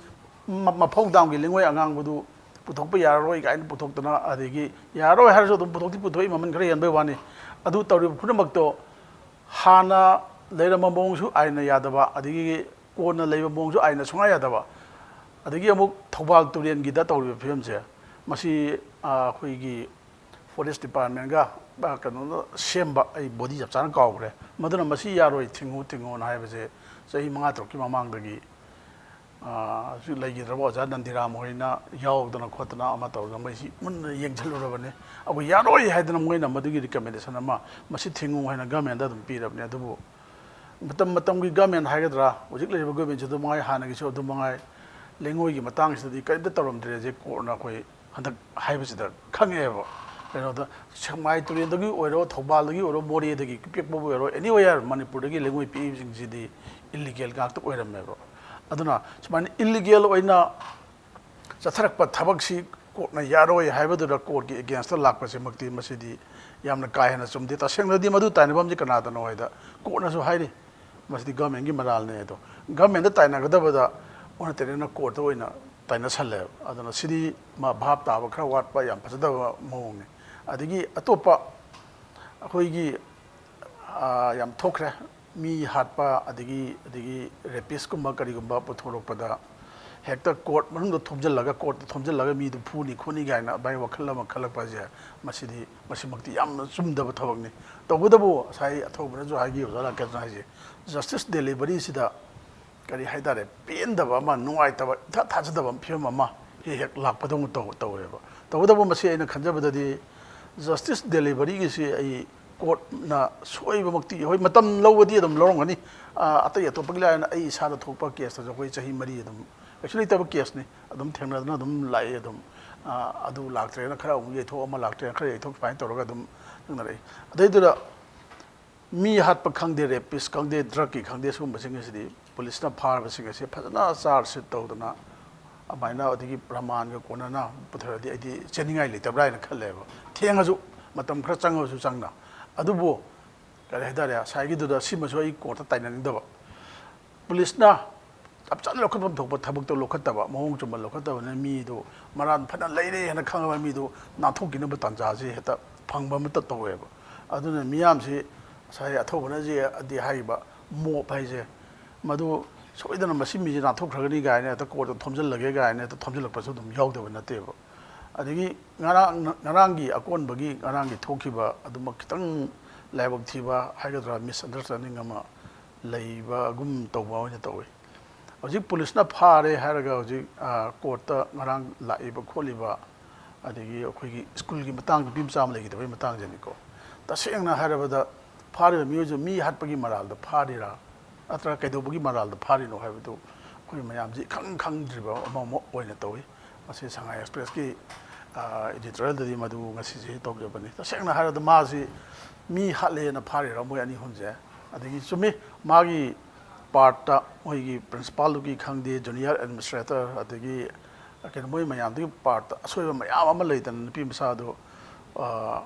ꯃ-, ꯃꯐꯧ ꯗꯥꯝꯒꯤ ꯂꯩꯉꯣꯏ ꯑꯉꯥꯡꯕꯗꯨ ꯄꯨꯊꯣꯛꯄ ꯌꯥꯔꯔꯣꯏ ꯀꯥꯏꯅ ꯄꯨꯊꯣꯛꯇꯅ, ꯑꯗꯒꯤ ꯌꯥꯔꯔꯣꯏ ꯍꯥꯏꯔꯁꯨ ꯑꯗꯨꯝ ꯄꯨꯊꯣꯛꯇꯤ ꯄꯨꯊꯣꯛꯏ, ꯃꯃꯜ ꯈꯔ ꯍꯦꯟꯕꯩ ꯋꯥꯅꯤ꯫ ꯑꯗꯨ ꯇꯧꯔꯤꯕ ꯄꯨꯝꯅꯃꯛꯇꯣ ꯍꯥꯟꯅ ꯂꯩꯔꯝꯕ ꯃꯑꯣꯡꯁꯨ ꯑꯥꯏꯟꯅ ꯌꯥꯗꯕ, ꯑꯗꯒꯤ ꯀꯣꯟꯅ ꯂꯩꯕ ꯃꯑꯣꯡꯁꯨ ꯑꯥꯏꯟꯅ ꯁꯨꯡꯌꯥ ꯌꯥꯗꯕ, ꯑꯗꯒꯤ ꯑꯃꯨꯛ ꯊꯧꯕꯥꯜ ꯇꯨꯔꯦꯟꯒꯤꯗ ꯇꯧꯔꯤꯕ ꯐꯤꯕꯝꯁꯦ, ꯃꯁꯤ, ꯑ, ꯑꯩꯈꯣꯏꯒꯤ ꯐꯣꯔꯦꯁ ꯗꯤꯄꯥꯔꯠꯃꯦꯟꯒ, ꯑ, ꯀꯩꯅꯣꯅ ꯁꯦꯝꯕ, ꯑꯩ ꯕꯣꯗꯤ ꯆꯞ ꯆꯥꯅ ꯀꯥꯎꯈ꯭ꯔꯦ, ꯃꯗꯨꯅ "ꯃꯁꯤ ꯌꯥꯔꯣꯏ, ꯊꯤꯡꯉꯨ, ꯊꯤꯡꯉꯨꯅ" ꯍꯥꯏꯕꯁꯦ ꯆꯍꯤ ꯃꯉꯥ ꯇꯔꯨꯛꯀꯤ ꯃꯃꯥꯡꯗꯒꯤ, ꯑ, ꯍꯧꯖꯤꯛ ꯂꯩꯈꯤꯗ꯭ꯔꯕ ꯑꯣꯖꯥ ꯅꯟꯗꯤꯔꯥꯝ ꯍꯣꯏꯅ ꯌꯥꯎꯗꯅ ꯈꯣꯠꯇꯅ ꯑꯃ ꯇꯧꯗꯅ ꯃꯣꯏꯁꯤ ꯃꯨꯟꯅ ꯌꯦꯡꯁꯤꯜꯂꯨꯔꯕꯅꯤ꯫ ꯑꯩꯈꯣꯏ ꯌꯥꯔꯣꯏ ꯍꯥꯏꯗꯅ ꯃꯣꯏꯅ ꯃꯗꯨꯒꯤ ꯔꯤꯀꯃꯦꯟꯗꯦꯁꯟ ꯑꯃ, "ꯃꯁꯤ ꯊꯤꯡꯉꯨ" ꯍꯥꯏꯅ ꯒꯃꯦꯟꯗ ꯑꯗꯨꯝ ꯄꯤꯔꯕꯅꯤ꯫ ꯑꯗꯨꯕꯨ ꯃꯇꯝ ꯃꯇꯝꯒꯤ ꯒꯃꯦꯟ ꯍꯥꯏꯒꯗ꯭ꯔꯥ, ꯍꯧꯖꯤꯛ ꯂꯩꯔꯤꯕ ꯒꯃꯦꯟꯁꯤ ꯑꯗꯨ ꯃꯉꯥꯏ, ꯍꯥꯟꯅꯒꯤꯁꯨ ꯑꯗꯨ ꯃꯉꯥꯏ, ꯂꯩꯉꯣꯏꯒꯤ ꯃꯇꯥꯡꯁꯤꯗꯗꯤ ꯀꯔꯤꯝꯇ ꯇꯧꯔꯝꯗ꯭ꯔꯦꯁꯦ ꯀꯣꯔꯠꯅ ꯑꯩꯈꯣꯏ ꯍꯟꯗꯛ ꯍꯥꯏꯕꯁꯤꯗ ꯈꯪꯉꯛꯑꯦꯕ꯫ ꯀꯩꯅꯣꯗ ꯁꯦꯛꯃꯥꯏ ꯇꯨꯔꯦꯜꯗꯒꯤ ꯑꯣꯏꯔꯣ, ꯊꯧꯕꯥꯜꯗꯒꯤ ꯑꯣꯏꯔꯣ, ꯃꯣꯔꯦꯗꯒꯤ ꯄꯦꯛꯄꯕꯨ ꯑꯣꯏꯔꯣ, anywhere ꯃꯅꯤꯄꯨꯔꯗꯒꯤ ꯂꯩꯉꯣꯏ ꯄꯤꯛꯏꯕꯁꯤꯡꯁꯤꯗꯤ ꯏꯜꯂꯤꯒꯦꯜ ꯉꯥꯛꯇ ꯑꯣꯏꯔꯝꯃꯦꯕ꯫ ꯑꯗꯨꯅ ꯁꯨꯃꯥꯏꯅ ꯏꯜꯂꯤꯒꯦꯜ ꯑꯣꯏꯅ ꯆꯠꯊꯔꯛꯄ ꯊꯕꯛꯁꯤ ꯀꯣꯔꯠꯅ ꯌꯥꯔꯣꯏ ꯍꯥꯏꯕꯗꯨꯗ ꯀꯣꯔꯠꯀꯤ ꯑꯦꯒꯦꯟꯁꯇ ꯂꯥꯛꯄꯁꯤꯃꯛꯇꯤ ꯃꯁꯤꯗꯤ ꯌꯥꯝꯅ ꯀꯥ ꯍꯦꯟꯅ ꯆꯨꯝꯗꯦ꯫ ꯇꯁꯦꯡꯅꯗꯤ ꯃꯗꯨ ꯇꯥꯏꯅꯐꯝꯁꯤ ꯀꯅꯥꯗꯅꯣ ꯍꯥꯏꯗ ꯀꯣꯔꯠꯅꯁꯨ ꯍꯥꯏꯔꯤ, "ꯃꯁꯤꯗꯤ ꯒꯚꯔꯟꯃꯦꯟꯒꯤ ꯃꯔꯥꯜꯅꯦ" ꯑꯗꯣ꯫ ꯒꯚꯔꯟꯃꯦꯟꯗ ꯇꯥꯏꯅꯒꯗꯕꯗ ꯑꯣꯟꯅ ꯇꯩꯅꯅ ꯀꯣꯔꯠꯇ ꯑꯣꯏꯅ ꯇꯥꯏꯅꯁꯜꯂꯦꯕ꯫ ꯑꯗꯨꯅ ꯁꯤꯗꯤ ꯃꯥ ꯚꯥꯞ ꯇꯥꯕ ꯈꯔ ꯋꯥꯠꯄ ꯌꯥꯝ ꯐꯖꯗꯕ ꯃꯑꯣꯡꯅꯤ꯫ ꯑꯗꯒꯤ ꯑꯇꯣꯞꯄ ꯑꯩꯈꯣꯏꯒꯤ, ꯑꯥ, ꯌꯥꯝ ꯊꯣꯛꯈ꯭ꯔꯦ꯫ ꯃꯤ ꯍꯥꯠꯄ, ꯑꯗꯒꯤ, ꯑꯗꯒꯤ ꯔꯦꯄꯤꯁꯀꯨꯝꯕ ꯀꯔꯤꯒꯨꯝꯕ ꯄꯨꯊꯣꯔꯛꯄꯗ ꯍꯦꯛꯇ ꯀꯣꯔꯠ ꯃꯅꯨꯡꯗ ꯊꯣꯝꯖꯤꯜꯂꯒ, ꯀꯣꯔꯠꯇ ꯊꯣꯝꯖꯤꯜꯂꯒ ꯃꯤꯗꯨ ꯐꯨꯅꯤ ꯈꯣꯠꯅꯤ ꯀꯥꯏꯅ ꯑꯗꯨꯃꯥꯏꯅ ꯋꯥꯈꯜ ꯑꯃ ꯈꯜꯂꯛꯄ ꯍꯥꯏꯁꯦ, ꯃꯁꯤꯗꯤ, ꯃꯁꯤꯃꯛꯇꯤ ꯌꯥꯝꯅ ꯆꯨꯝꯗꯕ ꯊꯕꯛꯅꯤ꯫ ꯇꯧꯕꯇꯕꯨ ꯉꯁꯥꯏ ꯑꯊꯧꯕꯅꯁꯨ ꯍꯥꯏꯈꯤꯕ, ꯑꯣꯖꯥ ꯂꯥꯡꯀꯦꯟꯗ꯭ꯔꯅ ꯍꯥꯏꯁꯦ, ꯖꯁꯇꯤꯁ ꯗꯦꯂꯤꯚꯔꯤꯁꯤꯗ ꯀꯔꯤ ꯍꯥꯏꯇꯥꯔꯦ, ꯄꯦꯟꯗꯕ ꯑꯃ, ꯅꯨꯡꯉꯥꯏꯇꯕ, ꯏꯊꯥ ꯊꯥꯖꯗꯕ ꯑꯃ, ꯐꯤꯕꯝ ꯑꯃ ꯍꯦꯛ ꯍꯦꯛ ꯂꯥꯛꯄꯗꯧꯅ ꯇꯧ-, ꯇꯧꯋꯦꯕ꯫ ꯇꯧꯕꯇꯕꯨ ꯃꯁꯤ ꯑꯩꯅ ꯈꯟꯖꯕꯗꯗꯤ ꯖꯁꯇꯤꯁ ꯗꯦꯂꯤꯚꯔꯤꯒꯤꯁꯤ ꯑꯩ ꯀꯣꯔꯠꯅ ꯁꯣꯏꯕꯃꯛꯇꯤ, ꯍꯣꯏ, ꯃꯇꯝ ꯂꯧꯕꯗꯤ ꯑꯗꯨꯝ ꯂꯧꯔꯝꯒꯅꯤ꯫ ꯑ, ꯑꯇꯩ ꯑꯇꯣꯞꯄꯒꯤ ꯂꯥꯏꯅ ꯑꯩ ꯏꯁꯥꯗ ꯊꯣꯛꯄ ꯀꯦꯁꯇꯁꯨ ꯑꯩꯈꯣꯏ ꯆꯍꯤ ꯃꯔꯤ ꯑꯗꯨꯝ ꯀꯩꯁꯨ ꯂꯩꯇꯕ ꯀꯦꯁꯅꯤ꯫ ꯑꯗꯨꯝ ꯊꯦꯡꯅꯗꯨꯅ ꯑꯗꯨꯝ ꯂꯥꯛꯏ꯫ ꯑꯗꯨꯝ, ꯑ, ꯑꯗꯨ ꯂꯥꯛꯇ꯭ꯔꯦꯅ ꯈꯔ ꯑꯃꯨꯛ ꯌꯩꯊꯣꯛ, ꯑꯃ ꯂꯥꯛꯇ꯭ꯔꯦꯅ ꯈꯔ ꯌꯩꯊꯣꯛ, ꯁꯨꯃꯥꯏꯅ ꯇꯧꯔꯒ ꯑꯗꯨꯝ ꯊꯦꯡꯅꯔꯛꯏ꯫ ꯑꯗꯩꯗꯨꯗ ꯃꯤ ꯍꯥꯠꯄ ꯈꯪꯗꯦ, ꯔꯦꯄꯤꯁ ꯈꯪꯗꯦ, ꯗ꯭ꯔꯛꯀꯤ ꯈꯪꯗꯦ, ꯁꯤꯒꯨꯝꯕꯁꯤꯡ ꯑꯁꯤꯗꯤ ꯄꯨꯂꯤꯁꯅ ꯐꯥꯔꯕꯁꯤꯡ ꯑꯁꯤ ꯐꯖꯅ ꯆꯥꯔꯖ ꯁꯤꯠ ꯇꯧꯗꯅ, ꯑꯗꯨꯃꯥꯏꯅ ꯑꯗꯒꯤ ꯄ꯭ꯔꯃꯥꯟꯒ ꯀꯣꯟꯅꯅ ꯄꯨꯊꯔꯗꯤ ꯑꯩꯗꯤ ꯆꯦꯟꯅꯤꯡꯉꯥꯏ ꯂꯩꯇꯕ꯭ꯔꯥ ꯍꯥꯏꯅ ꯈꯜꯂꯦꯕ꯫ ꯊꯦꯡꯉꯁꯨ, ꯃꯇꯝ ꯈꯔ ꯆꯪꯉꯁꯨ ꯆꯪꯅ꯫ ꯑꯗꯨꯕꯨ ꯀꯔꯤ ꯍꯥꯏꯇꯥꯔꯦ, ꯉꯁꯥꯏꯒꯤꯗꯨꯗ ꯁꯤꯃꯁꯨ ꯑꯩ ꯀꯣꯔꯠꯇ ꯇꯥꯏꯅꯅꯤꯡꯗꯕ꯫ ꯄꯨꯂꯤꯁꯅ ꯆꯞ ꯆꯥꯅ ꯂꯧꯈꯠꯐꯝ ꯊꯣꯛꯄ ꯊꯕꯛꯇꯣ ꯂꯧꯈꯠꯇꯕ, ꯃꯑꯣꯡ ꯆꯨꯝꯕ ꯂꯧꯈꯠꯇꯕꯅꯤꯅ ꯃꯤꯗꯨ ꯃꯔꯥꯟ ꯐꯅ ꯂꯩꯔꯦ ꯍꯥꯏꯅ ꯈꯪꯉꯕ ꯃꯤꯗꯨ ꯅꯥꯟꯊꯣꯛꯈꯤꯅꯕ ꯇꯥꯟꯖꯥꯁꯤ ꯍꯦꯛꯇ ꯐꯪꯕ ꯑꯃꯠꯇ ꯇꯧꯋꯦꯕ꯫ ꯑꯗꯨꯅ ꯃꯤꯌꯥꯝꯁꯤ ꯉꯁꯥꯏ ꯑꯊꯧꯕꯅꯁꯤ ꯑꯗꯤ ꯍꯥꯏꯔꯤꯕ ꯃꯣꯞ ꯍꯥꯏꯁꯦ, ꯃꯗꯨ ꯁꯣꯏꯗꯅ ꯃꯁꯤ ꯃꯤꯁꯦ ꯅꯥꯟꯊꯣꯛꯈ꯭ꯔꯒꯅꯤ ꯀꯥꯏꯅ ꯍꯦꯛꯇ ꯀꯣꯔꯠꯇ ꯊꯣꯝꯖꯤꯜꯂꯒꯦ ꯀꯥꯏꯅ ꯍꯦꯛꯇ ꯊꯣꯝꯖꯤꯜꯂꯛꯄꯁꯨ ꯑꯗꯨꯝ ꯌꯥꯎꯗꯕ ꯅꯠꯇꯦꯕ꯫ ꯑꯗꯒꯤ ꯉꯔꯥꯡ, ꯉꯔꯥꯡꯒꯤ ꯑꯀꯣꯟꯕꯒꯤ, ꯉꯔꯥꯡꯒꯤ ꯊꯣꯛꯈꯤꯕ ꯑꯗꯨꯃꯛ ꯈꯤꯇꯪ ꯂꯥꯏꯕꯛ ꯊꯤꯕ ꯍꯥꯏꯒꯗ꯭ꯔꯥ, ꯃꯤꯁꯑꯟꯗꯔꯁꯇꯦꯟꯗꯤꯡ ꯑꯃ ꯂꯩꯕꯒꯨꯝ ꯇꯧꯕ ꯑꯣꯏꯅ ꯇꯧꯋꯤ꯫ ꯍꯧꯖꯤꯛ ꯄꯨꯂꯤꯁꯅ ꯐꯥꯔꯦ ꯍꯥꯏꯔꯒ ꯍꯧꯖꯤꯛ, ꯑ, ꯀꯣꯔꯠꯇ ꯉꯔꯥꯡ ꯂꯥꯛꯏꯕ ꯈꯣꯠꯂꯤꯕ, ꯑꯗꯒꯤ ꯑꯩꯈꯣꯏꯒꯤ ꯁ꯭ꯀꯨꯜꯒꯤ ꯃꯇꯥꯡ, ꯅꯨꯄꯤ ꯃꯆꯥ ꯑꯃ ꯂꯩꯈꯤꯗꯕꯒꯤ ꯃꯇꯥꯡꯁꯤꯅꯤꯀꯣ꯫ ꯇꯁꯦꯡꯅ ꯍꯥꯏꯔꯕꯗ ꯐꯥꯔꯤꯕ ꯃꯤꯑꯣꯏꯁꯤ ꯃꯤ ꯍꯥꯠꯄꯒꯤ ꯃꯔꯥꯜꯗ ꯐꯥꯔꯤꯔꯥ, ꯅꯠꯇ꯭ꯔꯒ ꯀꯩꯗꯧꯕꯒꯤ ꯃꯔꯥꯜꯗ ꯐꯥꯔꯤꯅꯣ ꯍꯥꯏꯕꯗꯨ ꯑꯩꯈꯣꯏ ꯃꯌꯥꯝꯁꯤ ꯏꯈꯪ ꯈꯪꯗ꯭ꯔꯤꯕ ꯑꯃ ꯑꯃ ꯑꯣꯏꯅ ꯇꯧꯏ꯫ ꯃꯁꯤ ꯁꯉꯥꯏ ꯑꯦꯛꯁꯄ꯭ꯔꯦꯁꯀꯤ, ꯑ, ꯏꯗꯤꯇꯣꯔꯤꯌꯦꯜꯗꯗꯤ ꯃꯗꯨ ꯉꯁꯤꯁꯦ ꯇꯧꯖꯕꯅꯤ꯫ ꯇꯁꯦꯡꯅ ꯍꯥꯏꯔꯕꯗ ꯃꯥꯁꯤ ꯃꯤ ꯍꯥꯠꯂꯦꯅ ꯐꯥꯔꯤꯔꯥ ꯃꯣꯏ ꯑꯅꯤ ꯑꯍꯨꯝꯁꯦ? ꯑꯗꯒꯤ ꯆꯨꯝꯃꯤ, ꯃꯥꯒꯤ ꯄꯥꯔꯠꯇ ꯃꯣꯏꯒꯤ ꯄ꯭ꯔꯤꯟꯁꯤꯄꯥꯜꯗꯨꯒꯤ ꯈꯪꯗꯦ, ꯖꯨꯅꯤꯌꯔ ꯑꯦꯗꯃꯤꯅꯤꯁꯇ꯭ꯔꯦꯇꯔ, ꯑꯗꯒꯤ ꯀꯩꯅꯣ, ꯃꯣꯏ ꯃꯌꯥꯝꯗꯨꯒꯤ ꯄꯥꯔꯠꯇ ꯑꯁꯣꯏꯕ ꯃꯌꯥꯝ ꯑꯃ ꯂꯩꯗꯅ ꯅꯨꯄꯤ ꯃꯆꯥꯗꯨ, ꯑ,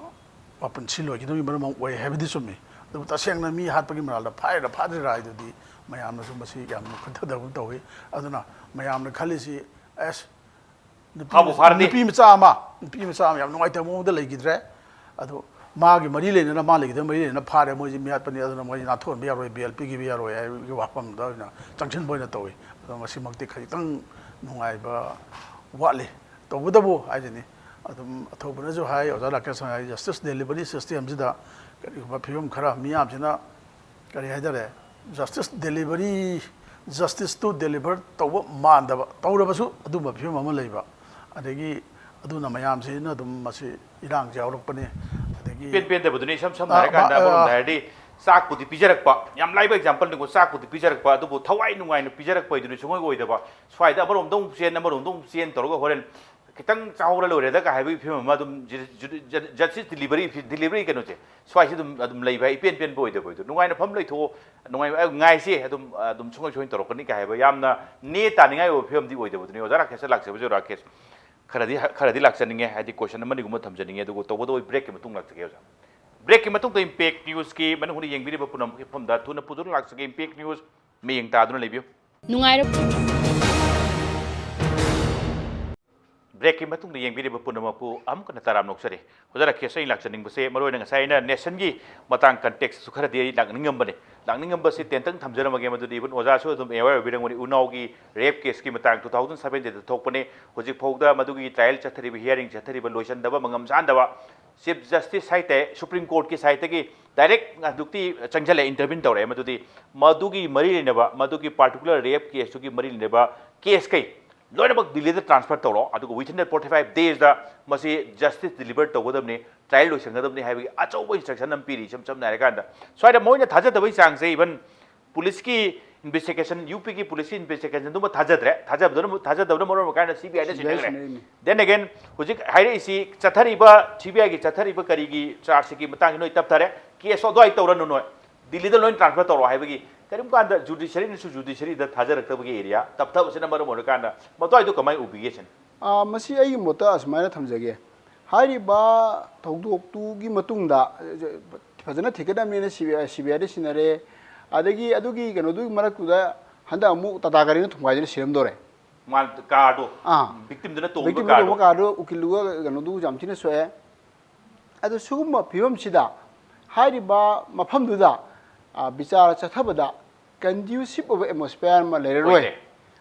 ꯃꯄꯨꯟꯁꯤ ꯂꯣꯏꯈꯤꯗꯕꯒꯤ ꯃꯔꯝ ꯑꯃ ꯑꯣꯏ ꯍꯥꯏꯕꯗꯤ ꯆꯨꯝꯃꯤ꯫ ꯑꯗꯨꯕꯨ ꯇꯁꯦꯡꯅ ꯃꯤ ꯍꯥꯠꯄꯒꯤ ꯃꯔꯥꯜꯗ ꯐꯥꯏꯔ ꯐꯥꯗ꯭ꯔꯤꯔꯥ ꯍꯥꯏꯗꯨꯗꯤ ꯃꯌꯥꯝꯅꯁꯨ ꯃꯁꯤ ꯌꯥꯝꯅ ꯈꯟꯊꯗꯕ ꯇꯧꯏ꯫ ꯑꯗꯨꯅ ꯃꯌꯥꯝꯅ ꯈꯜꯂꯤꯁꯤ, ꯑꯁ, ꯅꯨꯄꯤ ꯐꯥꯕꯨ ꯃꯆ-, ꯐꯥꯔꯗꯤ꯫ ꯅꯨꯄꯤ ꯃꯆꯥ ꯑꯃ, ꯅꯨꯄꯤ ꯃꯆꯥ ꯑꯃ ꯌꯥꯝ ꯅꯨꯡꯉꯥꯏꯇꯕ ꯃꯑꯣꯡꯗ ꯂꯩꯈꯤꯗ꯭ꯔꯦ꯫ ꯑꯗꯨ ꯃꯥꯒꯤ ꯃꯔꯤ ꯂꯩꯅꯅ, ꯃꯥ ꯂꯩꯈꯤꯗꯕ ꯃꯔꯤ ꯂꯩꯅꯅ ꯐꯥꯔꯦ, ꯃꯣꯏꯁꯤ ꯃꯤꯍꯥꯠꯄꯅꯤ, ꯑꯗꯨꯅ ꯃꯣꯏ ꯅꯥꯊꯣꯛꯍꯟꯕ ꯌꯥꯔꯣꯏ, ꯕꯦꯜ ꯄꯤꯈꯤꯕ ꯌꯥꯔꯣꯏ ꯍꯥꯏꯕꯒꯤ ꯋꯥꯐꯝꯗ ꯑꯣꯏꯅ ꯆꯪꯁꯤꯟꯕ ꯑꯣꯏꯅ ꯇꯧꯏ꯫ ꯑꯗꯣ ꯃꯁꯤꯃꯛꯇꯤ ꯈꯖꯤꯛꯇꯪ ꯅꯨꯡꯉꯥꯏꯕ ꯋꯥꯠꯂꯤ꯫ ꯇꯧꯕꯇꯕꯨ ꯍꯥꯏꯖꯅꯤ, ꯑꯗꯨꯝ ꯑꯊꯧꯕꯅꯁꯨ ꯍꯥꯏ, ꯑꯣꯖꯥ ꯔꯥꯀꯦꯁꯅ ꯍꯥꯏ, ꯖꯁꯇꯤꯁ ꯗꯦꯂꯤꯚꯔꯤ ꯁꯤꯁꯇꯦꯝꯁꯤꯗ ꯀꯔꯤꯒꯨꯝꯕ ꯐꯤꯕꯝ ꯈꯔ ꯃꯤꯌꯥꯝꯁꯤꯅ ꯀꯔꯤ ꯍꯥꯏꯇꯥꯔꯦ, ꯖꯁꯇꯤꯁ ꯗꯦꯂꯤꯚꯔꯤ, ꯖꯁꯇꯤꯁꯇꯨ ꯗꯦꯂꯤꯚꯔ ꯇꯧꯕ ꯃꯥꯟꯗꯕ, ꯇꯧꯔꯕꯁꯨ ꯑꯗꯨꯝꯕ ꯐꯤꯕꯝ ꯑꯃ ꯂꯩꯕ, ꯑꯗꯒꯤ ꯑꯗꯨꯅ ꯃꯌꯥꯝꯁꯤꯅ ꯑꯗꯨꯝ ꯃꯁꯤ ꯏꯔꯥꯡꯁꯦ ꯍꯧꯔꯛꯄꯅꯤ꯫ ꯑꯗꯒꯤ ꯄꯦꯟ ꯄꯦꯟꯗꯕꯗꯨꯅ ꯏꯁꯝ ꯁꯝꯅ ꯑ, ꯍꯥꯏꯔꯀꯥꯟꯗ, ꯃꯥ-, ꯑ, ꯑꯃꯔꯣꯝꯗ ꯍꯥꯏꯔꯗꯤ, ꯆꯥꯛꯄꯨꯗꯤ ꯄꯤꯖꯔꯛꯄ, ꯌꯥꯝ ꯂꯥꯏꯕ ꯑꯦꯛꯖꯥꯝꯄꯜꯅꯤꯀꯣ, ꯆꯥꯛꯄꯨꯗꯤ ꯄꯤꯖꯔꯛꯄ, ꯑꯗꯨꯕꯨ ꯊꯋꯥꯏ ꯅꯨꯡꯉꯥꯏꯅ ꯄꯤꯖꯔꯛꯄ ꯍꯥꯏꯗꯨꯅ ꯁꯨꯡꯑꯣꯏ ꯑꯣꯏꯗꯕ, ꯁ꯭ꯋꯥꯏꯗ ꯑꯃꯔꯣꯝꯗ ꯑꯃꯨꯛ ꯆꯦꯟ, ꯑꯃꯔꯣꯝꯗ ꯑꯃꯨꯛ ꯆꯦꯟ ꯇꯧꯔꯒ ꯍꯣꯔꯦꯟ ꯈꯤꯇꯪ ꯆꯥꯍꯧꯔ ꯂꯣꯏꯔꯦꯗ ꯀꯥꯏ ꯍꯥꯏꯕꯒꯤ ꯐꯤꯕꯝ ꯑꯃ ꯑꯗꯨꯝ ꯖꯨ-, ꯖꯨ-, ꯖ-, ꯖꯁꯇꯤꯁ ꯗꯤꯂꯤꯚꯔꯤ, ꯗꯤꯂꯤꯚꯔꯤ ꯀꯩꯅꯣꯁꯦ ꯁ꯭ꯋꯥꯏꯁꯤ ꯑꯗꯨꯝ, ꯑꯗꯨꯝ ꯂꯩꯕ ꯍꯥꯏ, ꯏꯄꯦꯟ ꯄꯦꯟꯕ ꯑꯣꯏꯗꯕ ꯑꯣꯏꯗꯣ꯫ ꯅꯨꯡꯉꯥꯏꯅ ꯐꯝ ꯂꯩꯊꯣꯛꯑꯣ, ꯅꯨꯡꯉꯥꯏ-, ꯑ, ꯉꯥꯏꯁꯦ ꯑꯗꯨꯝ, ꯑꯗꯨꯝ ꯁꯨꯡꯁꯣꯏ ꯁꯣꯏꯗꯅ ꯇꯧꯔꯛꯀꯅꯤ ꯀꯥꯏ ꯍꯥꯏꯕ ꯌꯥꯝꯅ ꯅꯦ ꯇꯥꯅꯤꯡꯉꯥꯏ ꯑꯣꯏꯕ ꯐꯤꯕꯝꯗꯤ ꯑꯣꯏꯗꯕꯗꯨꯅꯤ꯫ ꯑꯣꯖꯥ ꯔꯥꯀꯦꯁꯇ ꯂꯥꯛꯆꯕꯁꯦ, ꯔꯥꯀꯦꯁ, ꯈꯔꯗꯤ, ꯈꯔꯗꯤ ꯂꯥꯛꯆꯅꯤꯡꯉꯦ, ꯍꯥꯏꯗꯤ ꯀꯣꯏꯁꯟ ꯑꯃꯅꯤꯒꯨꯝꯕ ꯊꯝꯖꯅꯤꯡꯉꯦ, ꯑꯗꯨꯒ ꯇꯧꯕꯇꯕꯨ ꯑꯩ ꯕ꯭ꯔꯦꯛꯀꯤ ꯃꯇꯨꯡ ꯂꯥꯛꯆꯒꯦ ꯑꯣꯖꯥ꯫ ꯕ꯭ꯔꯦꯛꯀꯤ ꯃꯇꯨꯡꯗ ꯏꯝꯄꯦꯛ ꯅ꯭ꯌꯨꯁꯀꯤ ꯃꯅꯨꯡꯗ ꯌꯦꯡꯕꯤꯔꯤꯕ ꯄꯨꯝꯅꯃꯛꯀꯤ ꯃꯐꯝꯗ ꯊꯨꯅ ꯄꯨꯗꯨꯅ ꯂꯥꯛꯆꯒꯦ꯫ ꯏꯝꯄꯦꯛ ꯅ꯭ꯌꯨꯁ ꯃꯤꯠꯌꯦꯡ ꯇꯥꯗꯨꯅ ꯂꯩꯕꯤꯌꯨ꯫ ꯅꯨꯡꯉꯥꯏꯔ- ꯕ꯭ꯔꯦꯛꯀꯤ ꯃꯇꯨꯡꯗ ꯌꯦꯡꯕꯤꯔꯤꯕ ꯄꯨꯝꯅꯃꯛꯄꯨ ꯑꯃꯨꯛ ꯍꯟꯅ ꯇꯔꯥꯝꯅ ꯑꯣꯛꯆꯔꯤ꯫ ꯑꯣꯖꯥ ꯔꯥꯀꯦꯁ, ꯑꯩ ꯂꯥꯛꯆꯅꯤꯡꯕꯁꯦ ꯃꯔꯨꯑꯣꯏꯅ ꯉꯁꯥꯏ ꯑꯩꯅ ꯅꯦꯁꯟꯒꯤ ꯃꯇꯥꯡ ꯀꯟꯇꯦꯛꯁꯁꯨ ꯈꯔꯗꯤ ꯑꯩ ꯂꯥꯛꯅꯤꯡꯉꯝꯕꯅꯤ꯫ ꯂꯥꯛꯅꯤꯡꯉꯝꯕꯁꯤ ꯇꯦꯟꯇꯪ ꯊꯝꯖꯔꯝꯃꯒꯦ, ꯃꯗꯨꯗꯤ even ꯑꯣꯖꯥꯁꯨ ꯑꯗꯨꯝ ꯑꯦꯋꯦꯌꯔ ꯑꯣꯏꯕꯤꯔꯝꯒꯅꯤ꯫ ꯎꯅꯥꯎꯒꯤ ꯔꯦꯞ ꯀꯦꯁꯀꯤ ꯃꯇꯥꯡ two thousand seventeen ꯗ ꯊꯣꯛꯄꯅꯦ꯫ ꯍꯧꯖꯤꯛ ꯐꯥꯎꯗ ꯃꯗꯨꯒꯤ ꯇ꯭ꯔꯥꯏꯌꯦꯜ ꯆꯠꯊꯔꯤꯕ, ꯍꯤꯌꯥꯔꯤꯡ ꯆꯠꯊꯔꯤꯕ ꯂꯣꯏꯁꯤꯟꯗꯕ, ꯃꯉꯝ ꯁꯥꯟꯗꯕ꯫ ꯆꯤꯐ ꯖꯁꯇꯤꯁ ꯍꯥꯏꯇꯥꯔꯦ, ꯁꯨꯄ꯭ꯔꯤꯝ ꯀꯣꯔꯠꯀꯤ ꯁꯥꯏꯠꯇꯒꯤ ꯗꯥꯏꯔꯦꯛ ꯍꯧꯖꯤꯛꯇꯤ ꯆꯪꯁꯤꯜꯂꯛꯑꯦ, ꯏꯟꯇꯔꯚꯤꯟ ꯇꯧꯔꯛꯑꯦ꯫ ꯃꯗꯨꯗꯤ ꯃꯗꯨꯒꯤ ꯃꯔꯤ ꯂꯩꯅꯕ, ꯃꯗꯨꯒꯤ ꯄꯥꯔꯇꯤꯀꯨꯂꯔ ꯔꯦꯞ ꯀꯦꯁꯇꯨꯒꯤ ꯃꯔꯤ ꯂꯩꯅꯕ ꯀꯦꯁꯈꯩ ꯂꯣꯏꯅꯃꯛ ꯗꯤꯜꯂꯤꯗ ꯇ꯭ꯔꯥꯟꯁꯐꯔ ꯇꯧꯔꯣ, ꯑꯗꯨꯒ within the forty five days ꯗ ꯃꯁꯤ ꯖꯁꯇꯤꯁ ꯗꯤꯂꯤꯚꯔ ꯇꯧꯒꯗꯕꯅꯤ, ꯇ꯭ꯔꯥꯏꯌꯦꯜ ꯂꯣꯏꯁꯤꯟꯒꯗꯕꯅꯤ ꯍꯥꯏꯕꯒꯤ ꯑꯆꯧꯕ ꯏꯟꯁꯇ꯭ꯔꯛꯁꯟ ꯑꯃ ꯄꯤꯔꯤ꯫ ꯏꯁꯝ ꯁꯝꯅ ꯍꯥꯏꯔꯀꯥꯟꯗ, ꯁ꯭ꯋꯥꯏꯗ ꯃꯣꯏꯅ ꯊꯥꯖꯗꯕꯒꯤ ꯆꯥꯡꯁꯦ, even ꯄꯨꯂꯤꯁꯀꯤ ꯏꯟꯚꯦꯁꯇꯤꯒꯦꯁꯟ, ꯌꯨ ꯄꯤꯒꯤ ꯄꯨꯂꯤꯁꯀꯤ ꯏꯟꯚꯦꯁꯇꯤꯒꯦꯁꯟꯗꯨꯃ ꯊꯥꯖꯗ꯭ꯔꯦ, ꯊꯥꯖꯕꯗꯨꯅ, ꯊꯥꯖꯗꯕꯅ ꯃꯔꯝ ꯑꯣꯏꯔꯀꯥꯟꯗ ꯁꯤ ꯕꯤ ꯑꯥꯏꯗ ꯁꯤ ꯕꯤ ꯑꯥꯏ ꯁꯤꯟꯅꯈ꯭ꯔꯦ꯫ ꯁꯤꯟꯅꯔꯤꯅꯤ꯫ Then again, ꯍꯧꯖꯤꯛ ꯍꯥꯏꯔꯛꯏꯁꯤ, ꯆꯠꯊꯔꯤꯕ ꯁꯤ ꯕꯤ ꯑꯥꯏꯒꯤ ꯆꯠꯊꯔꯤꯕ ꯀꯔꯤꯒꯤ ꯆꯥꯔꯖꯁꯤꯒꯤ ꯃꯇꯥꯡꯁꯤ ꯅꯣꯏ ꯇꯞꯊꯔꯦ, ꯀꯦꯁ ꯑꯗꯨꯋꯥꯏ ꯇꯧꯔꯅꯨ ꯅꯣꯏ꯫ ꯗꯤꯜꯂꯤꯗ ꯂꯣꯏ ꯇ꯭ꯔꯥꯟꯁꯐꯔ ꯇꯧꯔꯣ ꯍꯥꯏꯕꯒꯤ, ꯀꯔꯤꯒꯨꯝꯕ ꯀꯥꯟꯗ ꯖꯨꯗꯤꯁꯔꯤꯅꯁꯨ ꯖꯨꯗꯤꯁꯔꯤꯗ ꯊꯥꯖꯔꯛꯇꯕꯒꯤ ꯑꯦꯔꯤꯌꯥ ꯇꯞꯊꯕꯁꯤꯅ ꯃꯔꯝ ꯑꯣꯏꯔꯀꯥꯟꯗ ꯃꯗꯨꯋꯥꯏꯗꯣ ꯀꯃꯥꯏꯅ ꯎꯕꯤꯒꯦ ꯁꯤꯅꯤ? ꯑꯥ, ꯃꯁꯤ ꯑꯩꯒꯤ ꯃꯣꯠꯇ ꯑꯁꯨꯃꯥꯏꯅ ꯊꯝꯖꯒꯦ꯫ ꯍꯥꯏꯔꯤꯕ ꯊꯧꯗꯣꯛꯇꯨꯒꯤ ꯃꯇꯨꯡꯗ, ꯑ, ꯐꯖꯅ ꯊꯤꯒꯠꯂꯕꯅꯤꯅ ꯁꯤ ꯕꯤ ꯑꯥꯏ, ꯁꯤ ꯕꯤ ꯑꯥꯏꯗ ꯁꯤꯟꯅꯔꯦ꯫ ꯑꯗꯒꯤ ꯑꯗꯨꯒꯤ ꯀꯩꯅꯣꯗꯨꯒꯤ ꯃꯔꯛꯇꯨꯗ ꯍꯟꯗꯛ ꯑꯃꯨꯛ ꯇꯥꯇꯥ ꯒꯥꯔꯤꯅ ꯊꯣꯡꯒꯥꯏꯗꯅ ꯁꯤꯔꯝꯗꯧꯔꯦ꯫ ꯃꯥ ꯀꯥꯔꯗꯣ, ꯑꯥ꯫ ꯚꯤꯛꯇꯤꯝꯗꯨꯅ ꯇꯣꯡꯕ ꯚꯤꯛꯇꯤꯝꯗꯨꯅ ꯀꯥꯔꯗꯣ꯫ ꯇꯣꯡꯕ ꯀꯥꯔꯗꯣ ꯎꯀꯤꯜꯗꯨꯒ ꯀꯩꯅꯣꯗꯨ ꯌꯥꯝ ꯊꯤꯅ ꯁꯣꯛꯑꯦ꯫ ꯑꯗꯨ ꯁꯤꯒꯨꯝꯕ ꯐꯤꯕꯝꯁꯤꯗ ꯍꯥꯏꯔꯤꯕ ꯃꯐꯝꯗꯨꯗ, ꯑ, ꯕꯤꯆꯥꯔ ꯆꯠꯊꯕꯗ conducive ꯑꯣꯏꯕ atmosphere ꯑꯃ ꯂꯩꯔꯔꯣꯏ꯫ ꯑꯣꯏꯗꯦ꯫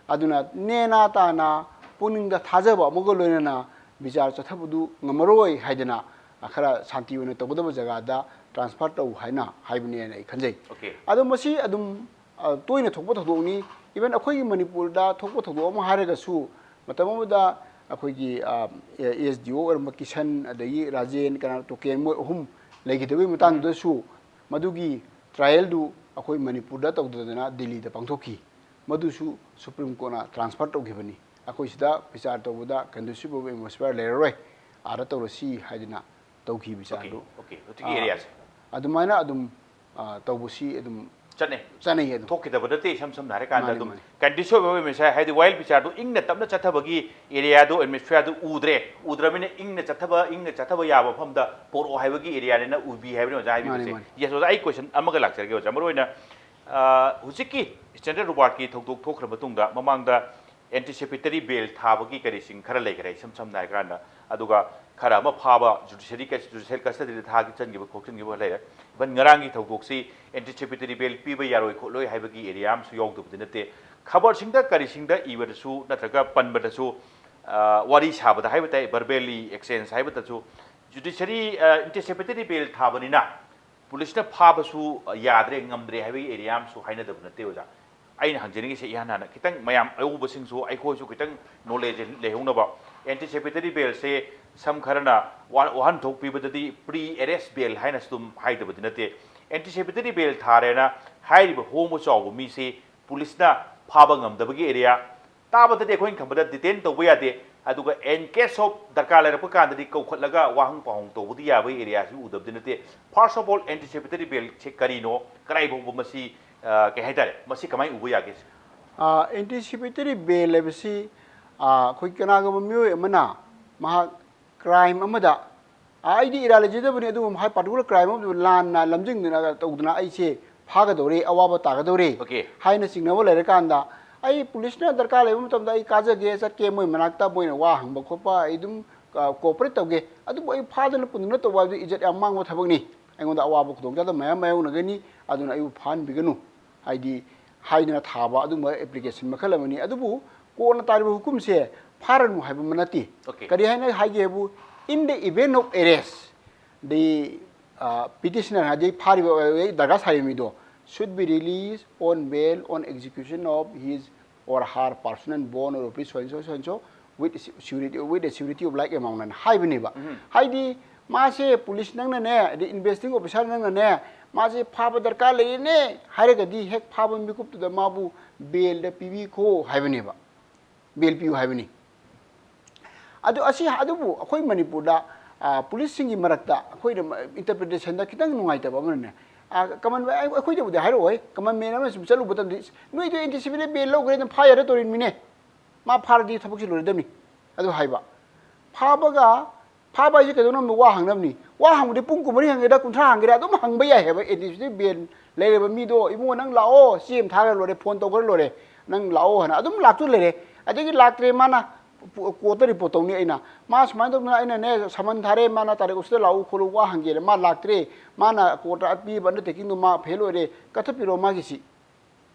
ꯑꯗꯨꯅ ꯅꯦꯅꯥ ꯇꯥꯅ ꯄꯨꯛꯅꯤꯡꯗ ꯊꯥꯖꯕ ꯑꯃꯒ ꯂꯣꯏꯅꯅ ꯕꯤꯆꯥꯔ ꯆꯠꯊꯕꯗꯨ ꯉꯝꯃꯔꯣꯏ ꯍꯥꯏꯗꯅ, ꯑ, ꯈꯔ ꯁꯥꯟꯇꯤ ꯑꯣꯏꯅ ꯇꯧꯒꯗꯕ ꯖꯒꯥꯗ transfer ꯇꯧ ꯍꯥꯏꯅ ꯍꯥꯏꯕꯅꯦꯅ ꯑꯩ ꯈꯟꯖꯩ꯫ Okay꯫ ꯑꯗꯣ ꯃꯁꯤ ꯑꯗꯨꯝ, ꯑ, ꯇꯣꯏꯅ ꯊꯣꯛꯄ ꯊꯧꯗꯣꯛꯅꯤ꯫ Even ꯑꯩꯈꯣꯏꯒꯤ ꯃꯅꯤꯄꯨꯔꯗ ꯊꯣꯛꯄ ꯊꯧꯗꯣꯛ ꯑꯃ ꯍꯥꯏꯔꯒꯁꯨ, ꯃꯇꯝ ꯑꯃꯗ ꯑꯩꯈꯣꯏꯒꯤ, ꯑ, S D O ꯑꯣꯏꯔꯝꯕ ꯀꯤꯁꯟ, ꯑꯗꯒꯤ ꯔꯥꯖꯦꯟ, ꯀꯅꯥ, ꯇꯣꯀꯦꯟ, ꯃꯣꯏ ꯑꯍꯨꯝ ꯂꯩꯈꯤꯗꯕꯒꯤ ꯃꯇꯥꯡꯗꯨꯗꯁꯨ ꯃꯗꯨꯒꯤ trial ꯗꯨ ꯑꯩꯈꯣꯏ ꯃꯅꯤꯄꯨꯔꯗ ꯇꯧꯗꯗꯅ ꯗꯤꯜꯂꯤꯗ ꯄꯥꯡꯊꯣꯛꯈꯤ꯫ ꯃꯗꯨꯁꯨ Supreme Court ꯅ transfer ꯇꯧꯈꯤꯕꯅꯤ꯫ ꯑꯩꯈꯣꯏ ꯁꯤꯗ ꯕꯤꯆꯥꯔ ꯇꯧꯕꯗ conducive ꯑꯣꯏꯕ atmosphere ꯂꯩꯔꯔꯣꯏ, ꯑꯥꯗ ꯇꯧꯔꯁꯤ ꯍꯥꯏꯗꯅ ꯇꯧꯈꯤ ꯕꯤꯆꯥꯔꯗꯨ꯫ Okay, okay꯫ ꯍꯧꯖꯤꯛꯀꯤ ꯑ, area ꯁꯦ꯫ ꯑꯗꯨꯃꯥꯏꯅ ꯑꯗꯨꯝ, ꯑ, ꯇꯧꯕꯁꯤ ꯑꯗꯨꯝ ꯆꯠꯅꯩ꯫ ꯆꯠꯅꯩ ꯑꯗꯨꯝ꯫ ꯊꯣꯛꯈꯤꯗꯕ ꯅꯠꯇꯦ, ꯏꯁꯝ ꯁꯝꯅ ꯍꯥꯏꯔꯀꯥꯟꯗ ꯃꯥꯅꯤ, ꯑꯗꯨꯝ ꯃꯥꯅꯤ꯫ Conducive ꯑꯣꯏꯕ atmosphere, ꯍꯥꯏꯗꯤ while ꯕꯤꯆꯥꯔꯗꯨ ꯏꯪꯅ ꯇꯞꯅ ꯆꯠꯊꯕꯒꯤ area ꯗꯨ, atmosphere ꯗꯨ ꯎꯗ꯭ꯔꯦ꯫ ꯎꯗ꯭ꯔꯕꯅꯤꯅ ꯏꯪꯅ ꯆꯠꯊꯕ, ꯏꯪꯅ ꯆꯠꯊꯕ ꯌꯥꯕ ꯃꯐꯝꯗ ꯄꯣꯔꯛꯑꯣ ꯍꯥꯏꯕꯒꯤ area ꯅꯤꯅ ꯎꯕꯤ ꯍꯥꯏꯕꯅꯤ ꯑꯣꯖꯥ ꯍꯥꯏꯕꯤꯕꯁꯦ꯫ ꯃꯥꯅꯤ, ꯃꯥꯅꯤ꯫ Yes, ꯑꯣꯖꯥ, ꯑꯩ question ꯑꯃꯒ ꯂꯥꯛꯆꯔꯒꯦ ꯑꯣꯖꯥ꯫ ꯃꯔꯨꯑꯣꯏꯅ, ꯑ, ꯍꯧꯖꯤꯛꯀꯤ Standard Award ꯀꯤ ꯊꯧꯗꯣꯛ ꯊꯣꯛꯈ꯭ꯔ ꯃꯇꯨꯡꯗ, ꯃꯃꯥꯡꯗ anticipatory bail ꯊꯥꯕꯒꯤ ꯀꯔꯤꯁꯤꯡ ꯈꯔ ꯂꯩꯈ꯭ꯔꯦ, ꯏꯁꯝ ꯁꯝꯅ ꯍꯥꯏꯔꯀꯥꯟꯗ꯫ ꯑꯗꯨꯒ ꯈꯔ ꯑꯃ ꯐꯥꯕ, judiciary ꯀꯁ-, judicial custody ꯗ ꯊꯥꯒꯤ-, ꯆꯟꯈꯤꯕ ꯈꯣꯠꯆꯟꯈꯤꯕ ꯂꯩꯔꯦ꯫ Even ꯉꯔꯥꯡꯒꯤ ꯊꯧꯗꯣꯛꯁꯤ anticipatory bail ꯄꯤꯕ ꯌꯥꯔꯣꯏ ꯈꯣꯠꯂꯣꯏ ꯍꯥꯏꯕꯒꯤ area ꯑꯃꯁꯨ ꯌꯥꯎꯗꯕꯗꯤ ꯅꯠꯇꯦ꯫ ꯈꯕꯔꯁꯤꯡꯗ ꯀꯔꯤꯁꯤꯡꯗ ꯏꯕꯗꯁꯨ ꯅꯠꯇ꯭ꯔꯒ ꯄꯟꯕꯗꯁꯨ, ꯑ, ꯋꯥꯔꯤ ꯁꯥꯕꯗ ꯍꯥꯏꯕ ꯇꯥꯏ, verbally exchange ꯍꯥꯏꯕꯗꯁꯨ, judiciary, ꯑ, anticipatory bail ꯊꯥꯕꯅꯤꯅ ꯄꯨꯂꯤꯁꯅ ꯐꯥꯕꯁꯨ ꯌꯥꯗ꯭ꯔꯦ, ꯉꯝꯗ꯭ꯔꯦ ꯍꯥꯏꯕꯒꯤ area ꯑꯃꯁꯨ ꯍꯥꯏꯅꯗꯕ ꯅꯠꯇꯦ ꯑꯣꯖꯥ꯫ ꯑꯩꯅ ꯍꯪꯖꯅꯤꯡꯉꯤꯁꯦ ꯏꯍꯥꯟ ꯍꯥꯟꯅ ꯈꯤꯇꯪ ꯃꯌꯥꯝ ꯑꯌꯧꯕꯁꯤꯡꯁꯨ, ꯑꯩꯈꯣꯏꯁꯨ ꯈꯤꯇꯪ knowledge ꯂꯩꯍꯧꯅꯕ꯫ Anticipatory bail ꯁꯦ ꯁꯝ ꯈꯔꯅ ꯋꯥ-, ꯋꯥꯍꯟꯊꯣꯛ ꯄꯤꯕꯗꯗꯤ pre arrest bail ꯍꯥꯏꯅꯁꯨ ꯑꯗꯨꯝ ꯍꯥꯏꯗꯕꯗꯤ ꯅꯠꯇꯦ꯫ Anticipatory bail ꯊꯥꯔꯦꯅ ꯍꯥꯏꯔꯤꯕ ꯍꯣꯡꯕ ꯆꯥꯎꯕ ꯃꯤꯁꯤ ꯄꯨꯂꯤꯁꯅ ꯐꯥꯕ ꯉꯝꯗꯕꯒꯤ area, ꯇꯥꯕꯗꯗꯤ ꯑꯩꯈꯣꯏꯅ ꯈꯟꯕꯗ detain ꯇꯧꯕ ꯌꯥꯗꯦ, ꯑꯗꯨꯒ in case of ꯗꯔꯀꯥꯔ ꯂꯩꯔꯛꯄ ꯀꯥꯟꯗꯗꯤ ꯀꯧꯈꯠꯂꯒ ꯋꯥꯍꯪ ꯄꯥꯎꯍꯪ ꯇꯧꯕꯗꯤ ꯌꯥꯕꯒꯤ area ꯁꯤ ꯎꯗꯕꯗꯤ ꯅꯠꯇꯦ꯫ First of all, anticipatory bail ꯁꯦ ꯀꯔꯤꯅꯣ? ꯀꯗꯥꯏ ꯐꯥꯎꯕ ꯃꯁꯤ, ꯑ, ꯀꯩ ꯍꯥꯏꯇꯥꯔꯦ, ꯃꯁꯤ ꯀꯃꯥꯏꯅ ꯎꯕ ꯌꯥꯒꯦ? ꯑ, anticipatory bail ꯍꯥꯏꯕꯁꯤ, ꯑ, ꯑꯩꯈꯣꯏ ꯀꯅꯥꯒꯨꯝꯕ ꯃꯤꯑꯣꯏ ꯑꯃꯅ ꯃꯍꯥꯛ crime ꯑꯃꯗ, ꯑ, ꯑꯩꯗꯤ ꯏꯔꯥ ꯂꯩꯖꯗꯕꯅꯤ, ꯑꯗꯨꯕꯨ ꯃꯍꯥꯛ particular crime ꯑꯃꯗ ꯂꯥꯟꯅ ꯂꯝꯖꯤꯡꯗꯨꯅ ꯇꯧꯗꯨꯅ ꯑꯩꯁꯦ ꯐꯥꯒꯗꯧꯔꯦ, ꯑꯋꯥꯕ ꯇꯥꯒꯗꯧꯔꯦ Okay꯫ ꯍꯥꯏꯅ ꯆꯤꯡꯅꯕ ꯂꯩꯔꯀꯥꯟꯗ, ꯑꯩ ꯄꯨꯂꯤꯁꯅ ꯗꯔꯀꯥꯔ ꯂꯩꯕ ꯃꯇꯝꯗ ꯑꯩ ꯀꯥꯖꯒꯦ, ꯆꯠꯀꯦ, ꯃꯣꯏ ꯃꯅꯥꯛꯇ ꯃꯣꯏꯅ ꯋꯥ ꯍꯪꯕ ꯈꯣꯠꯄ ꯑꯩ ꯑꯗꯨꯝ ꯀꯣꯑꯣꯄꯔꯦꯠ ꯇꯧꯒꯦ, ꯑꯗꯨꯕꯨ ꯑꯩ ꯐꯥꯗꯅ ꯄꯨꯟꯗꯅ ꯇꯧꯕ ꯍꯥꯏꯕꯗꯨ ꯏꯖꯠ ꯌꯥꯝ ꯃꯥꯡꯕ ꯊꯕꯛꯅꯤ, ꯑꯩꯉꯣꯟꯗ ꯑꯋꯥꯕ ꯈꯨꯗꯣꯡꯆꯥꯗꯕ ꯃꯌꯥꯝ ꯃꯥꯌꯣꯛꯅꯒꯅꯤ, ꯑꯗꯨꯅ ꯑꯩꯕꯨ ꯐꯥꯍꯟꯕꯤꯒꯅꯨ ꯍꯥꯏꯗꯤ ꯍꯥꯏꯗꯅ ꯊꯥꯕ ꯑꯗꯨꯝꯕ ꯑꯦꯄ꯭ꯂꯤꯀꯦꯁꯟ ꯃꯈꯜ ꯑꯃꯅꯤ꯫ ꯑꯗꯨꯕꯨ ꯀꯣꯔꯠꯅ ꯇꯥꯔꯤꯕ ꯍꯨꯀꯨꯝꯁꯦ ꯐꯥꯔꯅꯨ ꯍꯥꯏꯕ ꯑꯃ ꯅꯠꯇꯦ꯫ Okay. ꯀꯔꯤ ꯍꯥꯏꯅ ꯍꯥꯏꯒꯦ ꯍꯥꯏꯕꯨ, in the event of arrest, the petitioner ꯍꯥꯏꯗꯤ ꯐꯥꯔꯤꯕ ꯗꯔꯀꯥꯔ ꯁꯥꯔꯤꯕ ꯃꯤꯗꯣ should be released on bail on execution of his or her personal bond or rupees so and so, so and so with security, with a security of like amount ꯍꯥꯏꯕꯅꯦꯕ꯫ ꯍꯥꯏꯗꯤ ꯃꯥꯁꯦ police ꯅꯪꯅꯅꯦ, ꯑꯗꯩ ꯏꯟꯚꯦꯁꯇꯤꯡ officer ꯅꯪꯅꯅꯦ, ꯃꯥꯁꯦ ꯐꯥꯕ ꯗꯔꯀꯥꯔ ꯂꯩꯔꯦꯅꯦ ꯍꯥꯏꯔꯒꯗꯤ ꯍꯦꯛ ꯐꯥꯕ ꯃꯤꯀꯨꯞꯇꯨꯗ ꯃꯥꯕꯨ ꯕꯦꯜꯗ ꯄꯤꯕꯤꯈꯣ ꯍꯥꯏꯕꯅꯦꯕ, ꯕꯦꯜ ꯄꯤꯌꯨ ꯍꯥꯏꯕꯅꯤ꯫ ꯑꯗꯨ ꯑꯁꯤ ꯑꯗꯨꯕꯨ ꯑꯩꯈꯣꯏ ꯃꯅꯤꯄꯨꯔꯗ ꯄꯨꯂꯤꯁꯁꯤꯡꯒꯤ ꯃꯔꯛꯇ ꯑꯩꯈꯣꯏꯅ ꯏꯟꯇꯔꯄ꯭ꯔꯤꯇꯦꯁꯟꯗ ꯈꯤꯇꯪ ꯅꯨꯡꯉꯥꯏꯇꯕ ꯑꯃꯅꯅꯦ, ꯀꯃꯟ ꯑꯩꯈꯣꯏꯗꯕꯨꯗꯤ ꯍꯥꯏꯔꯛꯑꯣꯏ, ꯀꯃꯟ ꯃꯦꯟ ꯑꯃ ꯁꯨꯝ ꯆꯠꯂꯨꯕ ꯃꯇꯝꯗ, "ꯅꯣꯏꯗꯣ ꯑꯦꯟꯇꯤꯁꯤꯄꯦꯇꯦꯠ ꯕꯦꯜ ꯂꯧꯈ꯭ꯔꯦꯅ ꯐꯥ ꯌꯥꯔꯦ ꯇꯧꯔꯤꯃꯤꯅꯦ, ꯃꯥ ꯐꯥꯔꯗꯤ ꯊꯕꯛꯁꯤ ꯂꯣꯏꯔꯗꯕꯅꯤ" ꯑꯗꯨ ꯍꯥꯏꯕ꯫ ꯐꯥꯕꯒ ꯐꯥꯕ ꯍꯥꯏꯁꯦ ꯀꯩꯗꯧꯅꯕꯅꯣ? ꯋꯥ ꯍꯪꯅꯕꯅꯤ꯫ ꯋꯥ ꯍꯪꯕꯗꯤ ꯄꯨꯡ ꯀꯨꯟꯃꯔꯤ ꯍꯪꯒꯦꯔꯥ, ꯀꯨꯟꯊ꯭ꯔꯥ ꯍꯪꯒꯦꯔꯥ, ꯑꯗꯨꯝ ꯍꯪꯕ ꯌꯥꯏ ꯍꯥꯏꯕ꯫ ꯑꯦꯟꯇꯤꯁꯤꯄꯦꯇꯦꯠ ꯕꯦꯜ ꯂꯩꯔꯕ ꯃꯤꯗꯣ, "ꯏꯕꯨꯡꯉꯣ, ꯅꯪ ꯂꯥꯛꯑꯣ, ꯆꯦ ꯑꯃ ꯊꯥꯈ꯭ꯔ ꯂꯣꯏꯔꯦ, ꯐꯣꯟ ꯇꯧꯈ꯭ꯔ ꯂꯣꯏꯔꯦ, ꯅꯪ ꯂꯥꯛꯑꯣ" ꯍꯥꯏꯅ ꯑꯗꯨꯝ ꯂꯥꯛꯇꯨ ꯂꯩꯔꯦ꯫ ꯑꯗꯒꯤ ꯂꯥꯛꯇ꯭ꯔꯦ, ꯃꯥꯅ ꯀꯣꯔꯠꯇ ꯔꯤꯄꯣꯔꯠ ꯇꯧꯅꯤ ꯑꯩꯅ꯫ "ꯃꯥ ꯁꯨꯃꯥꯏꯅ ꯇꯧꯗꯅ ꯑꯩꯅꯅꯦ ꯁꯃꯟ ꯊꯥꯔꯦ, ꯃꯥꯅ ꯇꯥꯔꯤꯛ ꯑꯁꯤꯗ ꯂꯥꯛꯎ ꯈꯣꯠꯂꯨ, ꯋꯥ ꯍꯪꯒꯦꯅ", ꯃꯥ ꯂꯥꯛꯇ꯭ꯔꯦ, ꯃꯥꯅ ꯀꯣꯔꯠꯇ ꯄꯤꯔꯤꯕ ꯑꯟꯗꯔꯇꯦꯀꯤꯡꯗꯣ ꯃꯥ ꯐꯦꯜ ꯑꯣꯏꯔꯦ, ꯀꯛꯊꯠꯄꯤꯔꯣ ꯃꯥꯒꯤꯁꯤ꯫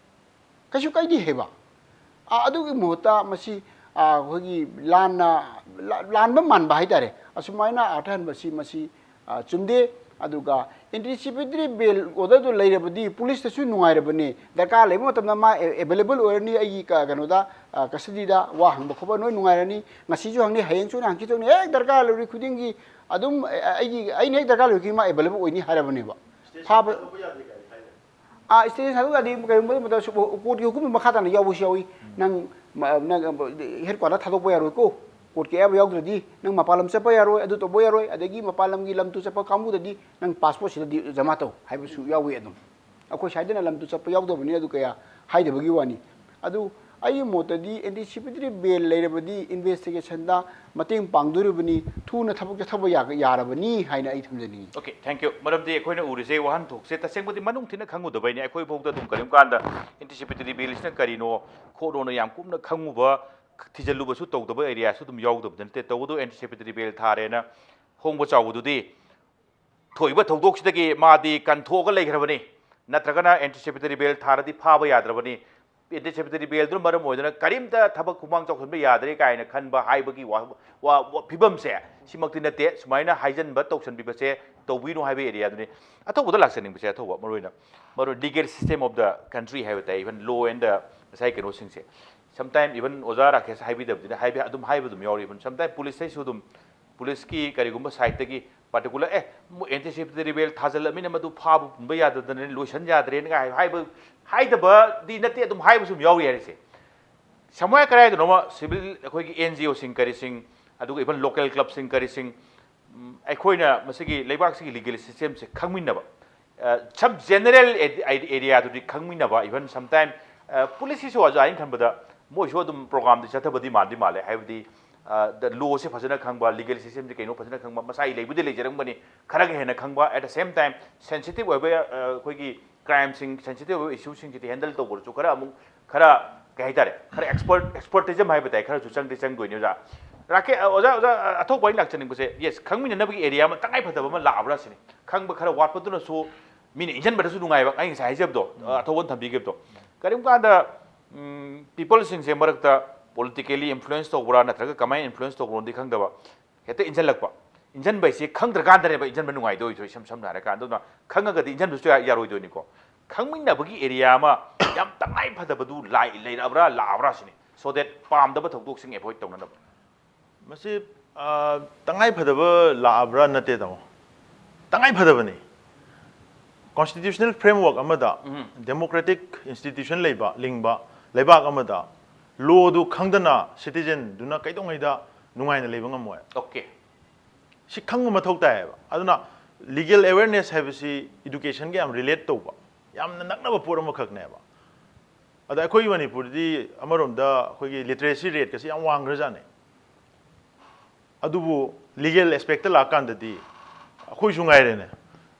ꯀꯩꯁꯨ ꯀꯥꯏꯗꯦ ꯍꯥꯏꯕ꯫ ꯑꯗꯨꯒꯤ ꯃꯍꯨꯠꯇ ꯃꯁꯤ ꯑꯩꯈꯣꯏꯒꯤ ꯂꯥꯟꯅ, ꯂꯥꯟꯕ ꯃꯥꯟꯕ ꯍꯥꯏꯇꯥꯔꯦ, ꯑꯁꯨꯃꯥꯏꯅ ꯑꯥꯔꯊ ꯍꯟꯕꯁꯤ ꯃꯁꯤ ꯆꯨꯝꯗꯦ꯫ ꯑꯗꯨꯒ ꯑꯦꯟꯇꯤꯁꯤꯄꯦꯇꯔꯤ ꯕꯦꯜ ꯑꯣꯔꯗꯔꯗꯨ ꯂꯩꯔꯕꯗꯤ ꯄꯨꯂꯤꯁꯇꯁꯨ ꯅꯨꯡꯉꯥꯏꯔꯕꯅꯤ, ꯗꯔꯀꯥꯔ ꯂꯩꯕ ꯃꯇꯝꯗ ꯃꯥ ꯑꯦꯕꯥꯏꯂꯦꯕꯜ ꯑꯣꯏꯔꯅꯤ, ꯑꯩꯒꯤ ꯀꯩꯅꯣꯗ, ꯀꯁꯇꯗꯤꯗ ꯋꯥ ꯍꯪꯕ ꯈꯣꯠꯄ ꯂꯣꯏ ꯅꯨꯡꯉꯥꯏꯔꯅꯤ꯫ ꯉꯁꯤꯁꯨ ꯍꯪꯅꯤ, ꯍꯌꯦꯡꯁꯨ ꯍꯪꯅꯤ, ꯍꯪꯆꯤꯠꯁꯨ ꯍꯪꯅꯤ, ꯍꯦꯛ ꯗꯔꯀꯥꯔ ꯂꯩꯔꯤ ꯈꯨꯗꯤꯡꯒꯤ ꯑꯗꯨꯝ ꯑꯩꯒꯤ, ꯑꯩꯅ ꯍꯦꯛ ꯗꯔꯀꯥꯔ ꯂꯩꯔꯤ ꯈꯨꯗꯤꯡꯒꯤ ꯃꯥ ꯑꯦꯕꯥꯏꯂꯦꯕꯜ ꯑꯣꯏꯅꯤ ꯍꯥꯏꯔꯕꯅꯦꯕ꯫ ꯐꯥꯕ ꯑꯥ, ꯁ꯭ꯇꯦꯁꯟ ꯊꯥꯗꯣꯛ ꯌꯥꯗꯦ꯫ ꯀꯔꯤꯒꯨꯝꯕ ꯃꯇꯝꯗ ꯁꯨ-, ꯀꯣꯔꯠꯀꯤ ꯍꯨꯀꯨꯝ ꯃꯈꯥ ꯇꯥꯅ ꯌꯥꯎꯕꯁꯨ ꯌꯥꯎꯏ꯫ ꯅꯪ, ꯃ-, ꯅꯪ ꯍꯦꯗ ꯀ꯭ꯋꯥꯇꯔ ꯊꯥꯗꯣꯛꯄ ꯌꯥꯔꯣꯏꯀꯣ, ꯀꯣꯔꯠꯀꯤ ꯑꯌꯥꯕ ꯌꯥꯎꯗ꯭ꯔꯗꯤ, ꯅꯪ ꯃꯄꯥꯟ ꯂꯝ ꯆꯠꯄ ꯌꯥꯔꯣꯏ, ꯑꯗꯨ ꯇꯧꯕ ꯌꯥꯔꯣꯏ, ꯑꯗꯒꯤ ꯃꯄꯥꯟ ꯂꯝꯒꯤ ꯂꯝ ꯇꯨ ꯆꯠꯄ ꯀꯥꯡꯕꯨꯗꯗꯤ ꯅꯪ ꯄꯥꯁꯄꯣꯔꯠ ꯁꯤꯗꯗꯤ ꯖꯃꯥ ꯇꯧ ꯍꯥꯏꯕꯁꯨ ꯌꯥꯎꯏ꯫ ꯑꯗꯨꯝ ꯑꯩꯈꯣꯏ ꯁ꯭ꯋꯥꯏꯗꯅ ꯂꯝ ꯇꯨ ꯆꯠꯄ ꯌꯥꯎꯗꯕꯅꯤꯅ ꯑꯗꯨ ꯀꯌꯥ ꯍꯥꯏꯗꯕꯒꯤ ꯋꯥꯅꯤ꯫ ꯑꯗꯨ ꯑꯩꯒꯤ ꯃꯣꯠꯇꯗꯤ ꯑꯦꯟꯇꯤꯁꯤꯄꯦꯇꯔꯤ ꯕꯦꯜ ꯂꯩꯔꯕꯗꯤ ꯏꯟꯚꯦꯁꯇꯤꯒꯦꯁꯟꯗ ꯃꯇꯦꯡ ꯄꯥꯡꯗꯣꯔꯤꯕꯅꯤ, ꯊꯨꯅ ꯊꯕꯛ ꯆꯠꯊꯕ ꯌꯥ-, ꯌꯥꯔꯕꯅꯤ ꯍꯥꯏꯅ ꯑꯩ ꯊꯝꯖꯅꯤꯡꯏ꯫ Okay, thank you꯫ ꯃꯔꯝꯗꯤ ꯑꯩꯈꯣꯏꯅ ꯎꯔꯤꯁꯦ ꯋꯥꯍꯟꯊꯣꯛꯁꯦ ꯇꯁꯦꯡꯕꯗꯤ ꯃꯅꯨꯡ ꯊꯤꯟꯅ ꯈꯪꯉꯨꯗꯕꯩꯅꯦ꯫ ꯑꯩꯈꯣꯏ ꯐꯥꯎꯗ ꯑꯗꯨꯝ ꯀꯔꯤꯒꯨꯝꯕ ꯀꯥꯟꯗ ꯑꯦꯟꯇꯤꯁꯤꯄꯦꯇꯔꯤ ꯕꯦꯜꯁꯤꯅ ꯀꯔꯤꯅꯣ ꯈꯣꯠꯅꯣꯅ ꯌꯥꯝ ꯀꯨꯞꯅ ꯈꯪꯉꯨꯕ ꯊꯤꯖꯤꯜꯂꯨꯕꯁꯨ ꯇꯧꯗꯕ ꯑꯦꯔꯤꯌꯥꯁꯨ ꯑꯗꯨꯝ ꯌꯥꯎꯗꯕꯗꯤ ꯅꯠꯇꯦ꯫ ꯇꯧꯕꯗꯨ ꯑꯦꯟꯇꯤꯁꯤꯄꯦꯇꯔꯤ ꯕꯦꯜ ꯊꯥꯔꯦꯅ ꯍꯣꯡꯕ ꯆꯥꯎꯕꯗꯨꯗꯤ ꯊꯣꯛꯏꯕ ꯊꯧꯗꯣꯛꯁꯤꯗꯒꯤ ꯃꯥꯗꯤ ꯀꯟꯊꯣꯛꯑꯒ ꯂꯩꯈ꯭ꯔꯕꯅꯤ, ꯅꯠꯇ꯭ꯔꯒꯅ ꯑꯦꯟꯇꯤꯁꯤꯄꯦꯇꯔꯤ ꯕꯦꯜ ꯊꯥꯔꯗꯤ ꯐꯥꯕ ꯌꯥꯗ꯭ꯔꯕꯅꯤ, ꯑꯦꯟꯇꯤꯁꯤꯄꯦꯇꯔꯤ ꯕꯦꯜꯗꯨꯅ ꯃꯔꯝ ꯑꯣꯏꯗꯅ ꯀꯔꯤꯝꯇ ꯊꯕꯛ ꯈꯨꯃꯥꯡ ꯆꯥꯎꯁꯤꯟꯕ ꯌꯥꯗ꯭ꯔꯦ ꯀꯥꯏꯅ ꯈꯟꯕ ꯍꯥꯏꯕꯒꯤ ꯋꯥ-, ꯋꯥ-, ꯋꯥ-, ꯐꯤꯕꯝꯁꯦ ꯁꯤꯃꯛꯇꯤ ꯅꯠꯇꯦ꯫ ꯁꯨꯃꯥꯏꯅ ꯍꯥꯏꯖꯟꯕ ꯇꯧꯁꯟꯕꯤꯕꯁꯦ ꯇꯧꯕꯤꯅꯨ ꯍꯥꯏꯕ ꯑꯦꯔꯤꯌꯥꯗꯨꯅꯤ꯫ ꯑꯊꯧꯕꯗ ꯂꯥꯛꯆꯅꯤꯡꯕꯁꯦ, ꯑꯊꯧꯕ ꯃꯔꯨ ꯑꯣꯏꯅ, ꯃꯔꯨ legal system of the country ꯍꯥꯏꯕ ꯇꯥꯏ, even law and the ꯉꯁꯥꯏ ꯀꯩꯅꯣꯁꯤꯡꯁꯦ꯫ Sometime even ꯑꯣꯖꯥ ꯔꯥꯀꯦꯁ ꯍꯥꯏꯕꯤꯗꯕꯗꯨꯅ ꯍꯥꯏꯕꯤ-, ꯑꯗꯨꯝ ꯍꯥꯏꯕ ꯑꯗꯨꯝ ꯌꯥꯎꯔꯤ꯫ Even sometime ꯄꯨꯂꯤꯁꯇꯩꯁꯨ ꯑꯗꯨꯝ, ꯄꯨꯂꯤꯁꯀꯤ ꯀꯔꯤꯒꯨꯝꯕ ꯁꯥꯏꯠꯇꯒꯤ ꯄꯥꯔꯇꯤꯀꯨꯂꯔ, "ꯑꯦ, ꯑꯦꯟꯇꯤꯁꯤꯄꯦꯇꯔꯤ ꯕꯦꯜ ꯊꯥꯖꯤꯜꯂꯃꯤꯅ ꯃꯗꯨ ꯐꯥꯕ ꯄꯨꯟꯕ ꯌꯥꯗꯗꯅ ꯂꯣꯏꯁꯟ ꯌꯥꯗ꯭ꯔꯦꯅ" ꯍꯥꯏꯕ, ꯍꯥꯏꯗꯕꯗꯤ ꯅꯠꯇꯦ, ꯑꯗꯨꯝ ꯍꯥꯏꯕꯁꯨ ꯑꯗꯨꯝ ꯌꯥꯎꯔꯤ ꯍꯥꯏꯔꯤꯁꯦ꯫ Somewhere ꯀꯗꯥꯏꯗꯅꯣꯃ ꯁꯤꯚꯤꯜ ꯑꯩꯈꯣꯏꯒꯤ ꯑꯦꯟ ꯖꯤ ꯑꯣꯁꯤꯡ ꯀꯔꯤꯁꯤꯡ, ꯑꯗꯨꯒ even local clubꯁꯤꯡ ꯀꯔꯤꯁꯤꯡ, ꯎꯝ, ꯑꯩꯈꯣꯏꯅ ꯃꯁꯤꯒꯤ ꯂꯩꯕꯥꯛꯁꯤꯒꯤ legal systemꯁꯦ ꯈꯪꯃꯤꯟꯅꯕ, ꯑ, some general ꯑꯦ-, ꯑꯦꯔꯤꯌꯥꯗꯨꯗꯤ ꯈꯪꯃꯤꯟꯅꯕ, even sometime, ꯑ, ꯄꯨꯂꯤꯁꯀꯤꯁꯨ ꯑꯣꯖꯥ, ꯑꯩꯅ ꯈꯟꯕꯗ ꯃꯣꯏꯁꯨ ꯑꯗꯨꯝ ꯄ꯭ꯔꯣꯒ꯭ꯔꯥꯝꯗꯤ ꯆꯠꯊꯕꯗꯤ ꯃꯥꯟꯗꯤ ꯃꯥꯜꯂꯦ꯫ ꯍꯥꯏꯕꯗꯤ, ꯑ, ꯗ-, ꯂꯣꯁꯦ ꯐꯖꯅ ꯈꯪꯕ, legal systemꯁꯦ ꯀꯩꯅꯣ ꯐꯖꯅ ꯈꯪꯕ, ꯃꯁꯥꯒꯤ ꯂꯩꯕꯨꯗꯤ ꯂꯩꯖꯔꯝꯒꯅꯤ, ꯈꯔꯒ ꯍꯦꯟꯅ ꯈꯪꯕ, at the same time sensitive ꯑꯣꯏꯕ, ꯑ, ꯑꯩꯈꯣꯏꯒꯤ crimeꯁꯤꯡ, sensitive ꯑꯣꯏꯕ issueꯁꯤꯡꯁꯤꯗꯤ handle ꯇꯧꯕꯗꯁꯨ ꯈꯔ ꯑꯃꯨꯛ, ꯈꯔ, ꯀꯩ ꯍꯥꯏꯇꯥꯔꯦ, ꯈꯔ expert, expertism ꯍꯥꯏꯕ ꯇꯥꯏ, ꯈꯔꯁꯨ ꯆꯪꯗꯤ ꯆꯪꯗꯣꯏꯅꯤ ꯑꯣꯖꯥ꯫ ꯔꯥꯀꯦ-, ꯑ, ꯑꯣꯖꯥ, ꯑꯣꯖꯥ, ꯑ, ꯑꯊꯧꯕ ꯑꯩꯅ ꯂꯥꯛꯆꯅꯤꯡꯕꯁꯦ, yes, ꯈꯪꯃꯤꯟꯅꯅꯕꯒꯤ ꯑꯦꯔꯤꯌꯥ ꯑꯃ ꯇꯉꯥꯏ ꯐꯗꯕ ꯑꯃ ꯂꯥꯛꯑꯕ꯭ꯔꯥ ꯁꯤꯅꯤ꯫ ꯈꯪꯕ ꯈꯔ ꯋꯥꯠꯄꯗꯨꯅꯁꯨ ꯃꯤꯅ ꯏꯟꯖꯟꯕꯗꯁꯨ ꯅꯨꯡꯉꯥꯏꯕ, ꯑꯩ ꯉꯁꯥꯏ ꯍꯥꯏꯖꯕꯗꯣ, ꯑ, ꯑꯊꯧꯕꯅ ꯊꯝꯕꯤꯈꯤꯕꯗꯣ꯫ ꯀꯔꯤꯒꯨꯝꯕ ꯀꯥꯟꯗ, ꯎꯝ, peopleꯁꯤꯡꯁꯦ ꯃꯔꯛꯇ politically influence ꯇꯧꯕ꯭ꯔꯥ ꯅꯠꯇ꯭ꯔꯒ ꯀꯃꯥꯏꯅ influence ꯇꯧꯕ꯭ꯔꯣꯗꯤ ꯈꯪꯗꯕ, ꯍꯦꯛꯇ ꯏꯟꯖꯜꯂꯛꯄ꯫ ꯏꯟꯖꯟꯕ ꯍꯥꯏꯁꯦ ꯈꯪꯗ꯭ꯔꯀꯥꯟꯗꯅꯦꯕ ꯏꯟꯖꯟꯕ ꯅꯨꯡꯉꯥꯏꯗꯣꯏꯁꯨ, ꯏꯁꯝ ꯁꯝꯅ ꯍꯥꯏꯔꯀꯥꯟꯗ꯫ ꯑꯗꯨꯅ ꯈꯪꯉꯒꯗꯤ ꯏꯟꯖꯟꯕꯁꯨ ꯌꯥ-, ꯌꯥꯔꯣꯏꯗꯣꯏꯅꯤꯀꯣ꯫ ꯈꯪꯃꯤꯟꯅꯕꯒꯤ ꯑꯦꯔꯤꯌꯥ ꯑꯃ ꯌꯥꯝ ꯇꯉꯥꯏ ꯐꯗꯕꯗꯨ ꯂꯥꯏ-, ꯂꯩꯔꯛꯑꯕ꯭ꯔꯥ, ꯂꯥꯛꯑꯕ꯭ꯔꯥ ꯁꯤꯅꯤ, so that ꯄꯥꯝꯗꯕ ꯊꯧꯗꯣꯛꯁꯤꯡ avoid ꯇꯧꯅꯅꯕ꯫ ꯃꯁꯤ, ꯑ, ꯇꯉꯥꯏ ꯐꯗꯕ ꯂꯥꯛꯑꯕ꯭ꯔꯥ ꯅꯠꯇꯦ, ꯇꯥꯃꯣ꯫ ꯇꯉꯥꯏ ꯐꯗꯕꯅꯤ꯫ Constitutional framework ꯑꯃꯗ, ꯎꯝ꯫ Democratic institution ꯂꯩꯕ, ꯂꯤꯡꯕ ꯂꯩꯕꯥꯛ ꯑꯃꯗ ꯂꯣꯗꯨ ꯈꯪꯗꯅ citizenꯗꯨꯅ ꯀꯩꯗꯧꯉꯩꯗ ꯅꯨꯡꯉꯥꯏꯅ ꯂꯩꯕ ꯉꯝꯃꯣꯏ꯫ Okay꯫ ꯁꯤ ꯈꯪꯕ ꯃꯊꯧ ꯇꯥꯏꯌꯦꯕ꯫ ꯑꯗꯨꯅ legal awareness ꯍꯥꯏꯕꯁꯤ educationꯒ ꯌꯥꯝ relate ꯇꯧꯕ, ꯌꯥꯝꯅ ꯅꯛꯅꯕ ꯄꯣꯠ ꯑꯃꯈꯛꯅꯦꯕ꯫ ꯑꯗ ꯑꯩꯈꯣꯏꯒꯤ ꯃꯅꯤꯄꯨꯔꯗꯤ ꯑꯃꯔꯣꯝꯗ ꯑꯩꯈꯣꯏꯒꯤ literacy rateꯀꯁꯤ ꯌꯥꯝ ꯋꯥꯡꯈ꯭ꯔꯖꯥꯠꯅꯤ꯫ ꯑꯗꯨꯕꯨ legal aspectꯇ ꯂꯥꯛꯑꯀꯥꯟꯗꯗꯤ ꯑꯩꯈꯣꯏꯁꯨ ꯉꯥꯏꯔꯦꯅꯦ,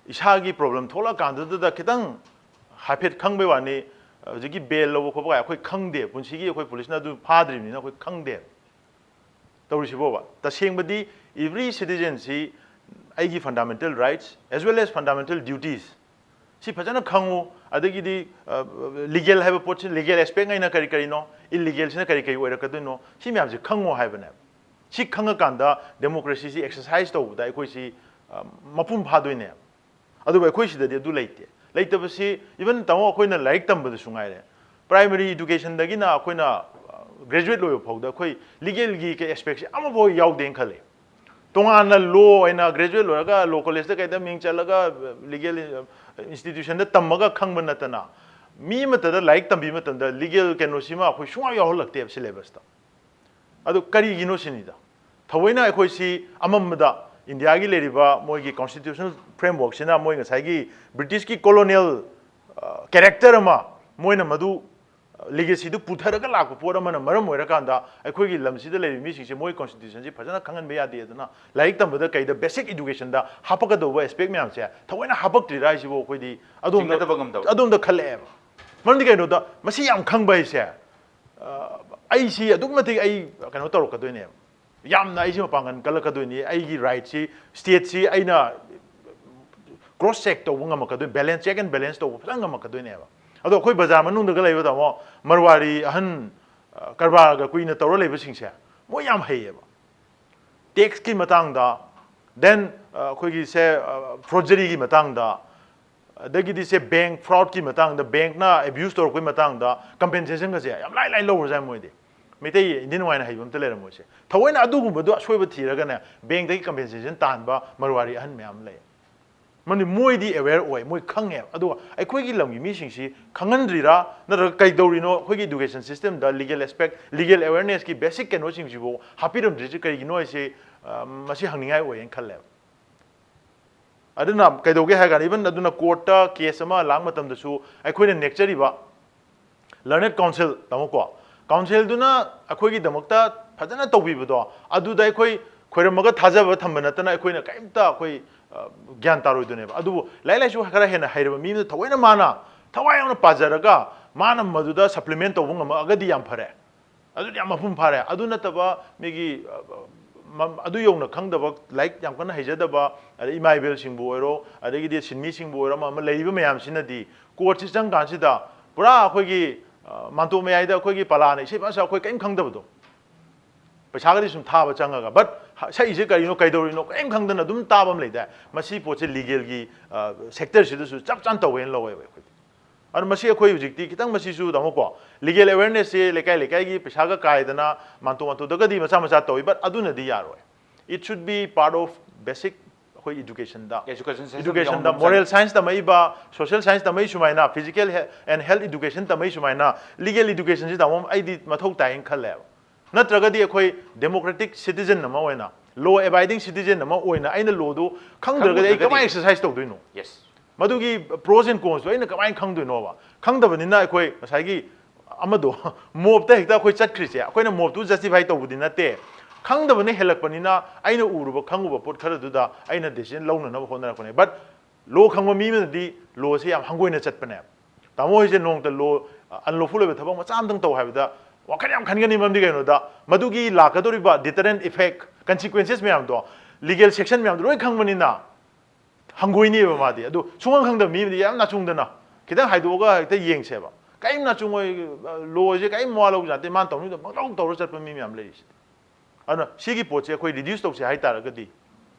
ꯏꯁꯥꯒꯤ problem ꯊꯣꯛꯂꯛꯑꯀꯥꯟꯗꯨꯗ ꯈꯤꯇꯪ ꯍꯥꯏꯐꯦꯠ ꯈꯪꯕꯩ ꯋꯥꯅꯤ, ꯍꯧꯖꯤꯛꯀꯤ ꯕꯦꯜ ꯂꯧꯕ ꯈꯣꯠꯄ ꯀꯥꯏ ꯑꯩꯈꯣꯏ ꯈꯪꯗꯦ, ꯄꯨꯟꯁꯤꯒꯤ ꯑꯩꯈꯣꯏ ꯄꯨꯂꯤꯁꯅ ꯑꯗꯨ ꯐꯥꯗ꯭ꯔꯤꯕꯅꯤꯅ ꯑꯩꯈꯣꯏ ꯈꯪꯗꯦ꯫ ꯇꯧꯔꯤꯁꯤꯕꯣꯕ? ꯇꯁꯦꯡꯕꯗꯤ every citizenꯁꯤ ꯑꯩꯒꯤ fundamental rights as well as fundamental duties ꯁꯤ ꯐꯖꯅ ꯈꯪꯉꯨ꯫ ꯑꯗꯒꯤꯗꯤ ꯂꯤꯒꯦꯜ ꯍꯥꯏꯕ ꯄꯣꯠꯁꯤ, ꯂꯤꯒꯦꯜ ꯑꯦꯁꯄꯦꯛ ꯍꯥꯏꯅ ꯀꯔꯤ ꯀꯔꯤꯅꯣ, ꯏꯜꯂꯤꯒꯦꯜꯁꯤꯅ ꯀꯔꯤ ꯀꯔꯤ ꯑꯣꯏꯔꯛꯀꯗꯣꯏꯅꯣ, ꯁꯤ ꯃꯌꯥꯝꯁꯦ ꯈꯪꯉꯨ ꯍꯥꯏꯕꯅꯦꯕ꯫ ꯁꯤ ꯈꯪꯉꯀꯥꯟꯗ ꯗꯦꯃꯣꯀ꯭ꯔꯦꯁꯤꯁꯤ ꯑꯦꯛꯁꯔꯁꯥꯏꯁ ꯇꯧꯕꯗ ꯑꯩꯈꯣꯏꯁꯤ ꯃꯄꯨꯡ ꯐꯥꯗꯣꯏꯅꯦꯕ꯫ ꯑꯗꯨꯕꯨ ꯑꯩꯈꯣꯏ ꯁꯤꯗꯗꯤ ꯑꯗꯨ ꯂꯩꯇꯦ꯫ ꯂꯩꯇꯕꯁꯤ even ꯇꯥꯃꯣ ꯑꯩꯈꯣꯏꯅ ꯂꯥꯏꯔꯤꯛ ꯇꯝꯕꯗꯁꯨ ꯉꯥꯏꯔꯦ, ꯄ꯭ꯔꯥꯏꯃꯔꯤ ꯏꯗꯨꯀꯦꯁꯟꯗꯒꯤꯅ ꯑꯩꯈꯣꯏꯅ ꯒ꯭ꯔꯦꯖꯨꯋꯦꯠ ꯂꯣꯏꯕ ꯐꯥꯎꯗ ꯑꯩꯈꯣꯏ ꯂꯤꯒꯦꯜꯒꯤ ꯑꯦꯁꯄꯦꯛꯁꯦ ꯑꯃꯐꯥꯎ ꯌꯥꯎꯗꯦꯅ ꯈꯜꯂꯤ꯫ ꯇꯣꯉꯥꯟꯅ ꯂꯣ ꯑꯣꯏꯅ ꯒ꯭ꯔꯦꯖꯨꯋꯦꯠ ꯂꯣꯏꯔꯒ ꯂꯣ ꯀꯣꯂꯦꯖꯇ ꯀꯩꯗ ꯃꯤꯡ ꯆꯜꯂꯒ ꯂꯤꯒꯦꯜ ꯏꯟꯁꯇꯤꯇ꯭ꯌꯨꯁꯟꯗ ꯇꯝꯃꯒ ꯈꯪꯕ ꯅꯠꯇꯅ ꯃꯤ ꯑꯃꯠꯇꯗ ꯂꯥꯏꯔꯤꯛ ꯇꯝꯕꯤꯕ ꯃꯇꯝꯗ ꯂꯤꯒꯦꯜ ꯀꯩꯅꯣꯁꯤꯃ ꯑꯩꯈꯣꯏ ꯁꯨꯡꯌꯥꯎ ꯌꯥꯎꯍꯜꯂꯛꯇꯦꯕ ꯁꯤꯂꯦꯕꯁꯇ꯫ ꯑꯗꯨ ꯀꯔꯤꯒꯤꯅꯣ ꯁꯤꯅꯤꯗ꯫ ꯊꯑꯣꯏꯅ ꯑꯩꯈꯣꯏꯁꯤ ꯑꯃꯝꯕꯗ ꯏꯟꯗꯤꯌꯥꯒꯤ ꯂꯩꯔꯤꯕ ꯃꯣꯏꯒꯤ ꯀꯣꯟꯁꯇꯤꯇ꯭ꯌꯨꯁꯅꯦꯜ ꯐ꯭ꯔꯦꯝꯋꯔꯛꯁꯤꯅ ꯃꯣꯏ ꯉꯁꯥꯏꯒꯤ ꯕ꯭ꯔꯤꯇꯤꯁꯀꯤ ꯀꯣꯂꯣꯅꯤꯌꯦꯜ ꯀꯦꯔꯦꯛꯇꯔ ꯑꯃ ꯃꯣꯏꯅ ꯃꯗꯨ ꯂꯤꯒꯦꯁꯤꯗꯨ ꯄꯨꯊꯔꯒ ꯂꯥꯛꯄ ꯄꯣꯠ ꯑꯃꯅ ꯃꯔꯝ ꯑꯣꯏꯔꯀꯥꯟꯗ ꯑꯩꯈꯣꯏꯒꯤ ꯂꯝꯁꯤꯗ ꯂꯩꯔꯤꯕ ꯃꯤꯁꯤꯡꯁꯦ ꯃꯣꯏ ꯀꯣꯟꯁꯇꯤꯇ꯭ꯌꯨꯁꯟꯁꯤ ꯐꯖꯅ ꯈꯪꯍꯟꯕ ꯌꯥꯗꯦ꯫ ꯑꯗꯨꯅ ꯂꯥꯏꯔꯤꯛ ꯇꯝꯕꯗ ꯀꯩꯗ ꯕꯦꯁꯤꯛ ꯏꯗꯨꯀꯦꯁꯟꯗ ꯍꯥꯞꯄꯛꯀꯗꯧꯕ ꯑꯦꯁꯄꯦꯛ ꯃꯌꯥꯝꯁꯦ ꯊꯑꯣꯏꯅ ꯍꯥꯄꯛꯇ꯭ꯔꯤꯔꯥ ꯍꯥꯏꯁꯤꯕꯨ ꯑꯩꯈꯣꯏꯗꯤ ꯑꯗꯣꯝꯗ ꯆꯤꯡꯅꯗꯕ ꯉꯝꯗꯕ꯫ ꯑꯗꯣꯝꯗ ꯈꯜꯂꯛꯑꯦꯕ꯫ ꯃꯔꯝꯗꯤ ꯀꯩꯅꯣꯗ ꯃꯁꯤ ꯌꯥꯝ ꯈꯪꯕ ꯍꯥꯏꯁꯦ, ꯑ, ꯑꯩꯁꯤ ꯑꯗꯨꯛꯀꯤ ꯃꯇꯤꯛ ꯑꯩ ꯀꯩꯅꯣ ꯇꯧꯔꯛꯀꯗꯣꯏꯅꯦꯕ, ꯌꯥꯝꯅ ꯑꯩꯁꯤ ꯃꯄꯥꯡꯒꯜ ꯀꯜꯂꯛꯀꯗꯣꯏꯅꯤ, ꯑꯩꯒꯤ ꯔꯥꯏꯠꯁꯤ, ꯁ꯭ꯇꯦꯠꯁꯤ ꯑꯩꯅ ꯀ꯭ꯔꯣꯁ ꯆꯦꯛ ꯇꯧꯕ ꯉꯝꯃꯛꯀꯗꯣꯏꯅꯤ, ꯕꯦꯂꯦꯟꯁ, ꯆꯦꯛ ꯑꯦꯟ ꯕꯦꯂꯦꯟꯁ ꯇꯧꯕ ꯐꯖꯅ ꯉꯝꯃꯛꯀꯗꯣꯏꯅꯦꯕ꯫ ꯑꯗꯣ ꯑꯩꯈꯣꯏ ꯕꯖꯥꯔ ꯃꯅꯨꯡꯗꯒ ꯂꯩꯕ ꯇꯥꯃꯣ, ꯃꯔꯋꯥꯔꯤ ꯑꯍꯟ, ꯑ, ꯀꯔꯕꯥꯔꯒ ꯀꯨꯏꯅ ꯇꯧꯔ ꯂꯩꯕꯁꯤꯡꯁꯦ ꯃꯣꯏ ꯌꯥꯝ ꯍꯩꯌꯦꯕ꯫ ꯇꯦꯛꯁꯀꯤ ꯃꯇꯥꯡꯗ, ꯗꯦꯟ ꯑꯩꯈꯣꯏꯒꯤꯁꯦ ꯐ꯭ꯔꯣꯖꯔꯤꯒꯤ ꯃꯇꯥꯡꯗ, ꯑꯗꯒꯤꯗꯤ ꯁꯦ ꯕꯦꯡꯛ ꯐ꯭ꯔꯣꯗꯀꯤ ꯃꯇꯥꯡꯗ, ꯕꯦꯡꯛꯅ ꯑꯦꯕ꯭ꯌꯨꯁ ꯇꯧꯔꯛꯄꯒꯤ ꯃꯇꯥꯡꯗ ꯀꯝꯄꯦꯟꯁꯦꯁꯟꯒꯁꯦ ꯌꯥꯝ ꯂꯥꯏ ꯂꯥꯏ ꯂꯧꯔꯖꯥꯠꯅꯤ ꯃꯣꯏꯗꯤ꯫ ꯃꯩꯇꯩ ꯏꯟꯗꯤꯌꯟ ꯋꯥꯏꯅ ꯍꯩꯕ ꯑꯝꯇ ꯂꯩꯔꯝꯃꯣꯏꯁꯦ꯫ ꯊꯑꯣꯏꯅ ꯑꯗꯨꯒꯨꯝꯕꯗꯣ ꯑꯁꯣꯏꯕ ꯊꯤꯔꯒꯅꯦ ꯕꯦꯡꯛꯇꯒꯤ ꯀꯝꯄꯦꯟꯁꯦꯁꯟ ꯇꯥꯟꯕ ꯃꯔꯋꯥꯔꯤ ꯑꯍꯟ ꯃꯌꯥꯝ ꯑꯃ ꯂꯩ꯫ ꯃꯔꯝꯗꯤ ꯃꯣꯏꯗꯤ ꯑꯦꯋꯦꯌꯔ ꯑꯣꯏ, ꯃꯣꯏ ꯈꯪꯉꯦꯕ꯫ ꯑꯗꯨꯒ ꯑꯩꯈꯣꯏꯒꯤ ꯂꯝꯒꯤ ꯃꯤꯁꯤꯡꯁꯤ ꯈꯪꯍꯟꯗ꯭ꯔꯤꯔꯥ ꯅꯠꯇ꯭ꯔꯒ ꯀꯩꯗꯧꯔꯤꯅꯣ? ꯑꯩꯈꯣꯏꯒꯤ ꯏꯗꯨꯀꯦꯁꯟ ꯁꯤꯁꯇꯦꯝꯗ ꯂꯤꯒꯦꯜ ꯑꯦꯁꯄꯦꯛ, ꯂꯤꯒꯦꯜ ꯑꯦꯋꯦꯌꯔꯅꯦꯁꯀꯤ ꯕꯦꯁꯤꯛ ꯀꯩꯅꯣꯁꯤꯡꯁꯤꯕꯨ ꯍꯥꯞꯄꯤꯔꯝꯗ꯭ꯔꯤꯁꯤ ꯀꯔꯤꯒꯤꯅꯣ ꯍꯥꯏꯁꯤ, ꯑ, ꯃꯁꯤ ꯍꯪꯅꯤꯡꯉꯥꯏ ꯑꯣꯏꯌꯦꯅ ꯈꯜꯂꯦꯕ꯫ ꯑꯗꯨꯅ ꯀꯩꯗꯧꯒꯦ ꯍꯥꯏ ꯀꯥꯟꯗ, ꯏꯚꯟ ꯑꯗꯨꯅ ꯀꯣꯔꯠꯇ ꯀꯦꯁ ꯑꯃ ꯂꯥꯛ ꯃꯇꯝꯗꯁꯨ ꯑꯩꯈꯣꯏꯅ ꯅꯦꯛꯆꯔꯤꯕ ꯂꯔꯅꯦꯗ ꯀꯥꯎꯟꯁꯤꯜ, ꯇꯥꯃꯣꯀꯣ, ꯀꯥꯎꯟꯁꯤꯜꯗꯨꯅ ꯑꯩꯈꯣꯏꯒꯤꯗꯃꯛꯇ ꯐꯖꯅ ꯇꯧꯕꯤꯕꯗꯣ, ꯑꯗꯨꯗ ꯑꯩꯈꯣꯏ ꯈꯣꯏꯔꯝꯃꯒ ꯊꯥꯖꯕ ꯊꯝꯕ ꯅꯠꯇꯅ ꯑꯩꯈꯣꯏꯅ ꯀꯔꯤꯝꯇ ꯑꯩꯈꯣꯏ, ꯑ, ꯒ꯭ꯌꯥꯟ ꯇꯥꯔꯣꯏꯗꯣꯏꯅꯦꯕ꯫ ꯑꯗꯨꯕꯨ ꯂꯥꯏꯔꯤꯛ ꯂꯥꯏꯁꯨ ꯈꯔ ꯍꯦꯟꯅ ꯍꯩꯔꯕ ꯃꯤ ꯑꯃꯅ ꯊꯋꯥꯏ ꯌꯥꯎꯅ ꯄꯥꯖꯔꯒ ꯃꯥꯅ ꯃꯗꯨꯗ supplement ꯇꯧꯕ ꯉꯝꯃꯛꯑꯒꯗꯤ ꯌꯥꯝ ꯐꯔꯦ, ꯑꯗꯨꯗꯤ ꯌꯥꯝ ꯃꯄꯨꯡ ꯐꯥꯔꯦ꯫ ꯑꯗꯨ ꯅꯠꯇꯕ ꯃꯤꯒꯤ ꯑ, ꯃ- ꯑꯗꯨ ꯌꯧꯅ ꯈꯪꯗꯕ, ꯂꯥꯏꯔꯤꯛ ꯌꯥꯝ ꯀꯟꯅ ꯍꯩꯖꯗꯕ, ꯑꯗꯩ ꯏꯃꯥ ꯏꯕꯦꯜꯁꯤꯡꯕꯨ ꯑꯣꯏꯔꯣ, ꯑꯗꯒꯤꯗꯤ ꯁꯤꯟꯃꯤꯁꯤꯡꯕꯨ ꯑꯣꯏꯔꯣ, ꯑꯃ ꯑꯃ ꯂꯩꯔꯤꯕ ꯃꯌꯥꯝꯁꯤꯅꯗꯤ ꯀꯣꯔꯠꯁꯤ ꯆꯪꯀꯥꯟꯁꯤꯗ ꯄꯨꯔꯥ ꯑꯩꯈꯣꯏꯒꯤ ꯑ, ꯃꯥꯟꯇꯣꯞ ꯃꯌꯥꯏꯗ ꯑꯩꯈꯣꯏꯒꯤ ꯄꯂꯥꯅ ꯏꯁꯩ ꯐꯖꯅ ꯁꯛ-, ꯑꯩꯈꯣꯏ ꯀꯔꯤꯝ ꯈꯪꯗꯕꯗꯣ, ꯄꯩꯁꯥꯒꯗꯤ ꯁꯨꯝ ꯊꯥꯕ ꯆꯪꯉꯒ, but ꯁꯛꯏꯁꯦ ꯀꯔꯤꯅꯣ, ꯀꯩꯗꯧꯔꯤꯅꯣ, ꯀꯔꯤꯝ ꯈꯪꯗꯅ ꯑꯗꯨꯝ ꯇꯥꯕ ꯑꯃ ꯂꯩꯗꯥꯏ? ꯃꯁꯤ ꯄꯣꯠꯁꯦ ꯂꯤꯒꯦꯜꯒꯤ ꯁꯦꯛꯇꯔꯁꯤꯗꯁꯨ ꯆꯞ ꯆꯥꯅ ꯇꯧꯋꯦꯅ ꯂꯧꯋꯦꯕ ꯑꯩꯈꯣꯏꯗꯤ꯫ ꯑꯗꯨ ꯃꯁꯤ ꯑꯩꯈꯣꯏ ꯍꯧꯖꯤꯛꯇꯤ ꯈꯤꯇꯪ ꯃꯁꯤꯁꯨ ꯇꯥꯃꯣꯀꯣ, ꯂꯤꯒꯦꯜ ꯑꯦꯋꯦꯔꯅꯦꯁꯁꯦ ꯂꯩꯀꯥꯏ ꯂꯩꯀꯥꯏꯒꯤ ꯄꯩꯁꯥꯒ ꯀꯥꯏꯗꯅ ꯃꯥꯟꯇꯣꯞ ꯃꯥꯟꯇꯣꯞꯇꯒꯗꯤ ꯃꯆꯥ ꯃꯆꯥ ꯇꯧꯏ, but ꯑꯗꯨꯅꯗꯤ ꯌꯥꯔꯣꯏ꯫ It should be part of basic ꯑꯩꯈꯣꯏ educationꯗ, Education system educationꯗ ꯌꯥꯎꯍꯟꯕ moral science ꯇꯝꯃꯛꯏꯕ, social science ꯇꯝꯃꯛꯏ ꯁꯨꯃꯥꯏꯅ, physical and health education ꯇꯝꯃꯛꯏ ꯁꯨꯃꯥꯏꯅ, legal educationꯁꯤ ꯇꯥꯃꯣ ꯑꯩꯗꯤ ꯃꯊꯧ ꯇꯥꯏꯅ ꯈꯜꯂꯦꯕ꯫ ꯅꯠꯇ꯭ꯔꯒꯗꯤ ꯑꯩꯈꯣꯏ democratic citizen ꯑꯃ ꯑꯣꯏꯅ, law abiding citizen ꯑꯃ ꯑꯣꯏꯅ ꯑꯩꯅ lawꯗꯨ ꯈꯪꯗ꯭ꯔꯒꯗꯤ ꯑꯩ ꯈꯪꯗ꯭ꯔꯒꯗꯤ ꯀꯃꯥꯏꯅ exercise ꯇꯧꯗꯣꯏꯅꯣ? Yes. ꯃꯗꯨꯒꯤ pros and consꯇꯣ ꯑꯩꯅ ꯀꯃꯥꯏꯅ ꯈꯪꯗꯣꯏꯅꯣꯕ? ꯈꯪꯗꯕꯅꯤꯅ ꯑꯩꯈꯣꯏ ꯉꯁꯥꯏꯒꯤ ꯑꯃꯗꯣ mobꯇ ꯍꯦꯛꯇ ꯑꯩꯈꯣꯏ ꯆꯠꯈ꯭ꯔꯤꯁꯦ, ꯑꯩꯈꯣꯏꯅ mobꯇꯨ justify ꯇꯧꯕꯗꯤ ꯅꯠꯇꯦ, ꯈꯪꯗꯕꯅ ꯍꯦꯜꯂꯛꯄꯅꯤꯅ ꯑꯩꯅ ꯎꯔꯨꯕ ꯈꯪꯉꯨꯕ ꯄꯣꯠ ꯈꯔꯗꯨꯗ ꯑꯩꯅ decision ꯂꯧꯅꯅꯕ ꯍꯣꯠꯅꯔꯛꯄꯅꯦ꯫ But law ꯈꯪꯕ ꯃꯤ ꯑꯃꯅꯗꯤ lawꯁꯦ ꯌꯥꯝ ꯍꯪꯒꯣꯏꯅ ꯆꯠꯄꯅꯦꯕ꯫ ꯇꯥꯃꯣ ꯍꯣꯏꯁꯦ ꯅꯣꯡꯃꯇ law unlawful ꯑꯣꯏꯕ ꯊꯕꯛ ꯃꯆꯥ ꯑꯝꯇꯪ ꯇꯧ ꯍꯥꯏꯕꯗ ꯋꯥꯈꯜ ꯌꯥꯝ ꯈꯟꯒꯅꯤ, ꯃꯔꯝꯗꯤ ꯀꯩꯅꯣꯗ ꯃꯗꯨꯒꯤ ꯂꯥꯛꯀꯗꯧꯔꯤꯕ deterrent effect, consequences ꯃꯌꯥꯝꯗꯣ, legal section ꯃꯌꯥꯝꯗꯣ ꯂꯣꯏ ꯈꯪꯕꯅꯤꯅ ꯍꯪꯒꯣꯏꯅꯦꯕ ꯃꯥꯗꯤ꯫ ꯑꯗꯨ ꯁꯨꯡꯈꯪ ꯈꯪꯗꯕ ꯃꯤ ꯑꯃꯗꯤ ꯌꯥꯝ ꯅꯥꯆꯨꯡꯗꯅ ꯈꯤꯇꯪ ꯍꯥꯏꯗꯣꯛꯑꯒ ꯍꯦꯛꯇ ꯌꯦꯡꯁꯦꯕ꯫ ꯀꯔꯤꯝ ꯅꯥꯆꯨꯡꯉꯣꯏ, lawꯁꯦ ꯀꯔꯤꯝ ꯃꯋꯥ ꯂꯧꯕ ꯖꯥꯠ ꯅꯠꯇꯦ, ꯃꯥꯅ ꯇꯧꯅꯤꯡꯗꯣ ꯄꯪꯇꯧ ꯇꯧꯔ ꯆꯠꯄ ꯃꯤ ꯃꯌꯥꯝ ꯂꯩꯔꯤꯁꯤꯗꯤ꯫ ꯑꯗꯨꯅ ꯁꯤꯒꯤ ꯄꯣꯠꯁꯦ ꯑꯩꯈꯣꯏ reduce ꯇꯧꯁꯦ ꯍꯥꯏꯇꯥꯔꯒꯗꯤ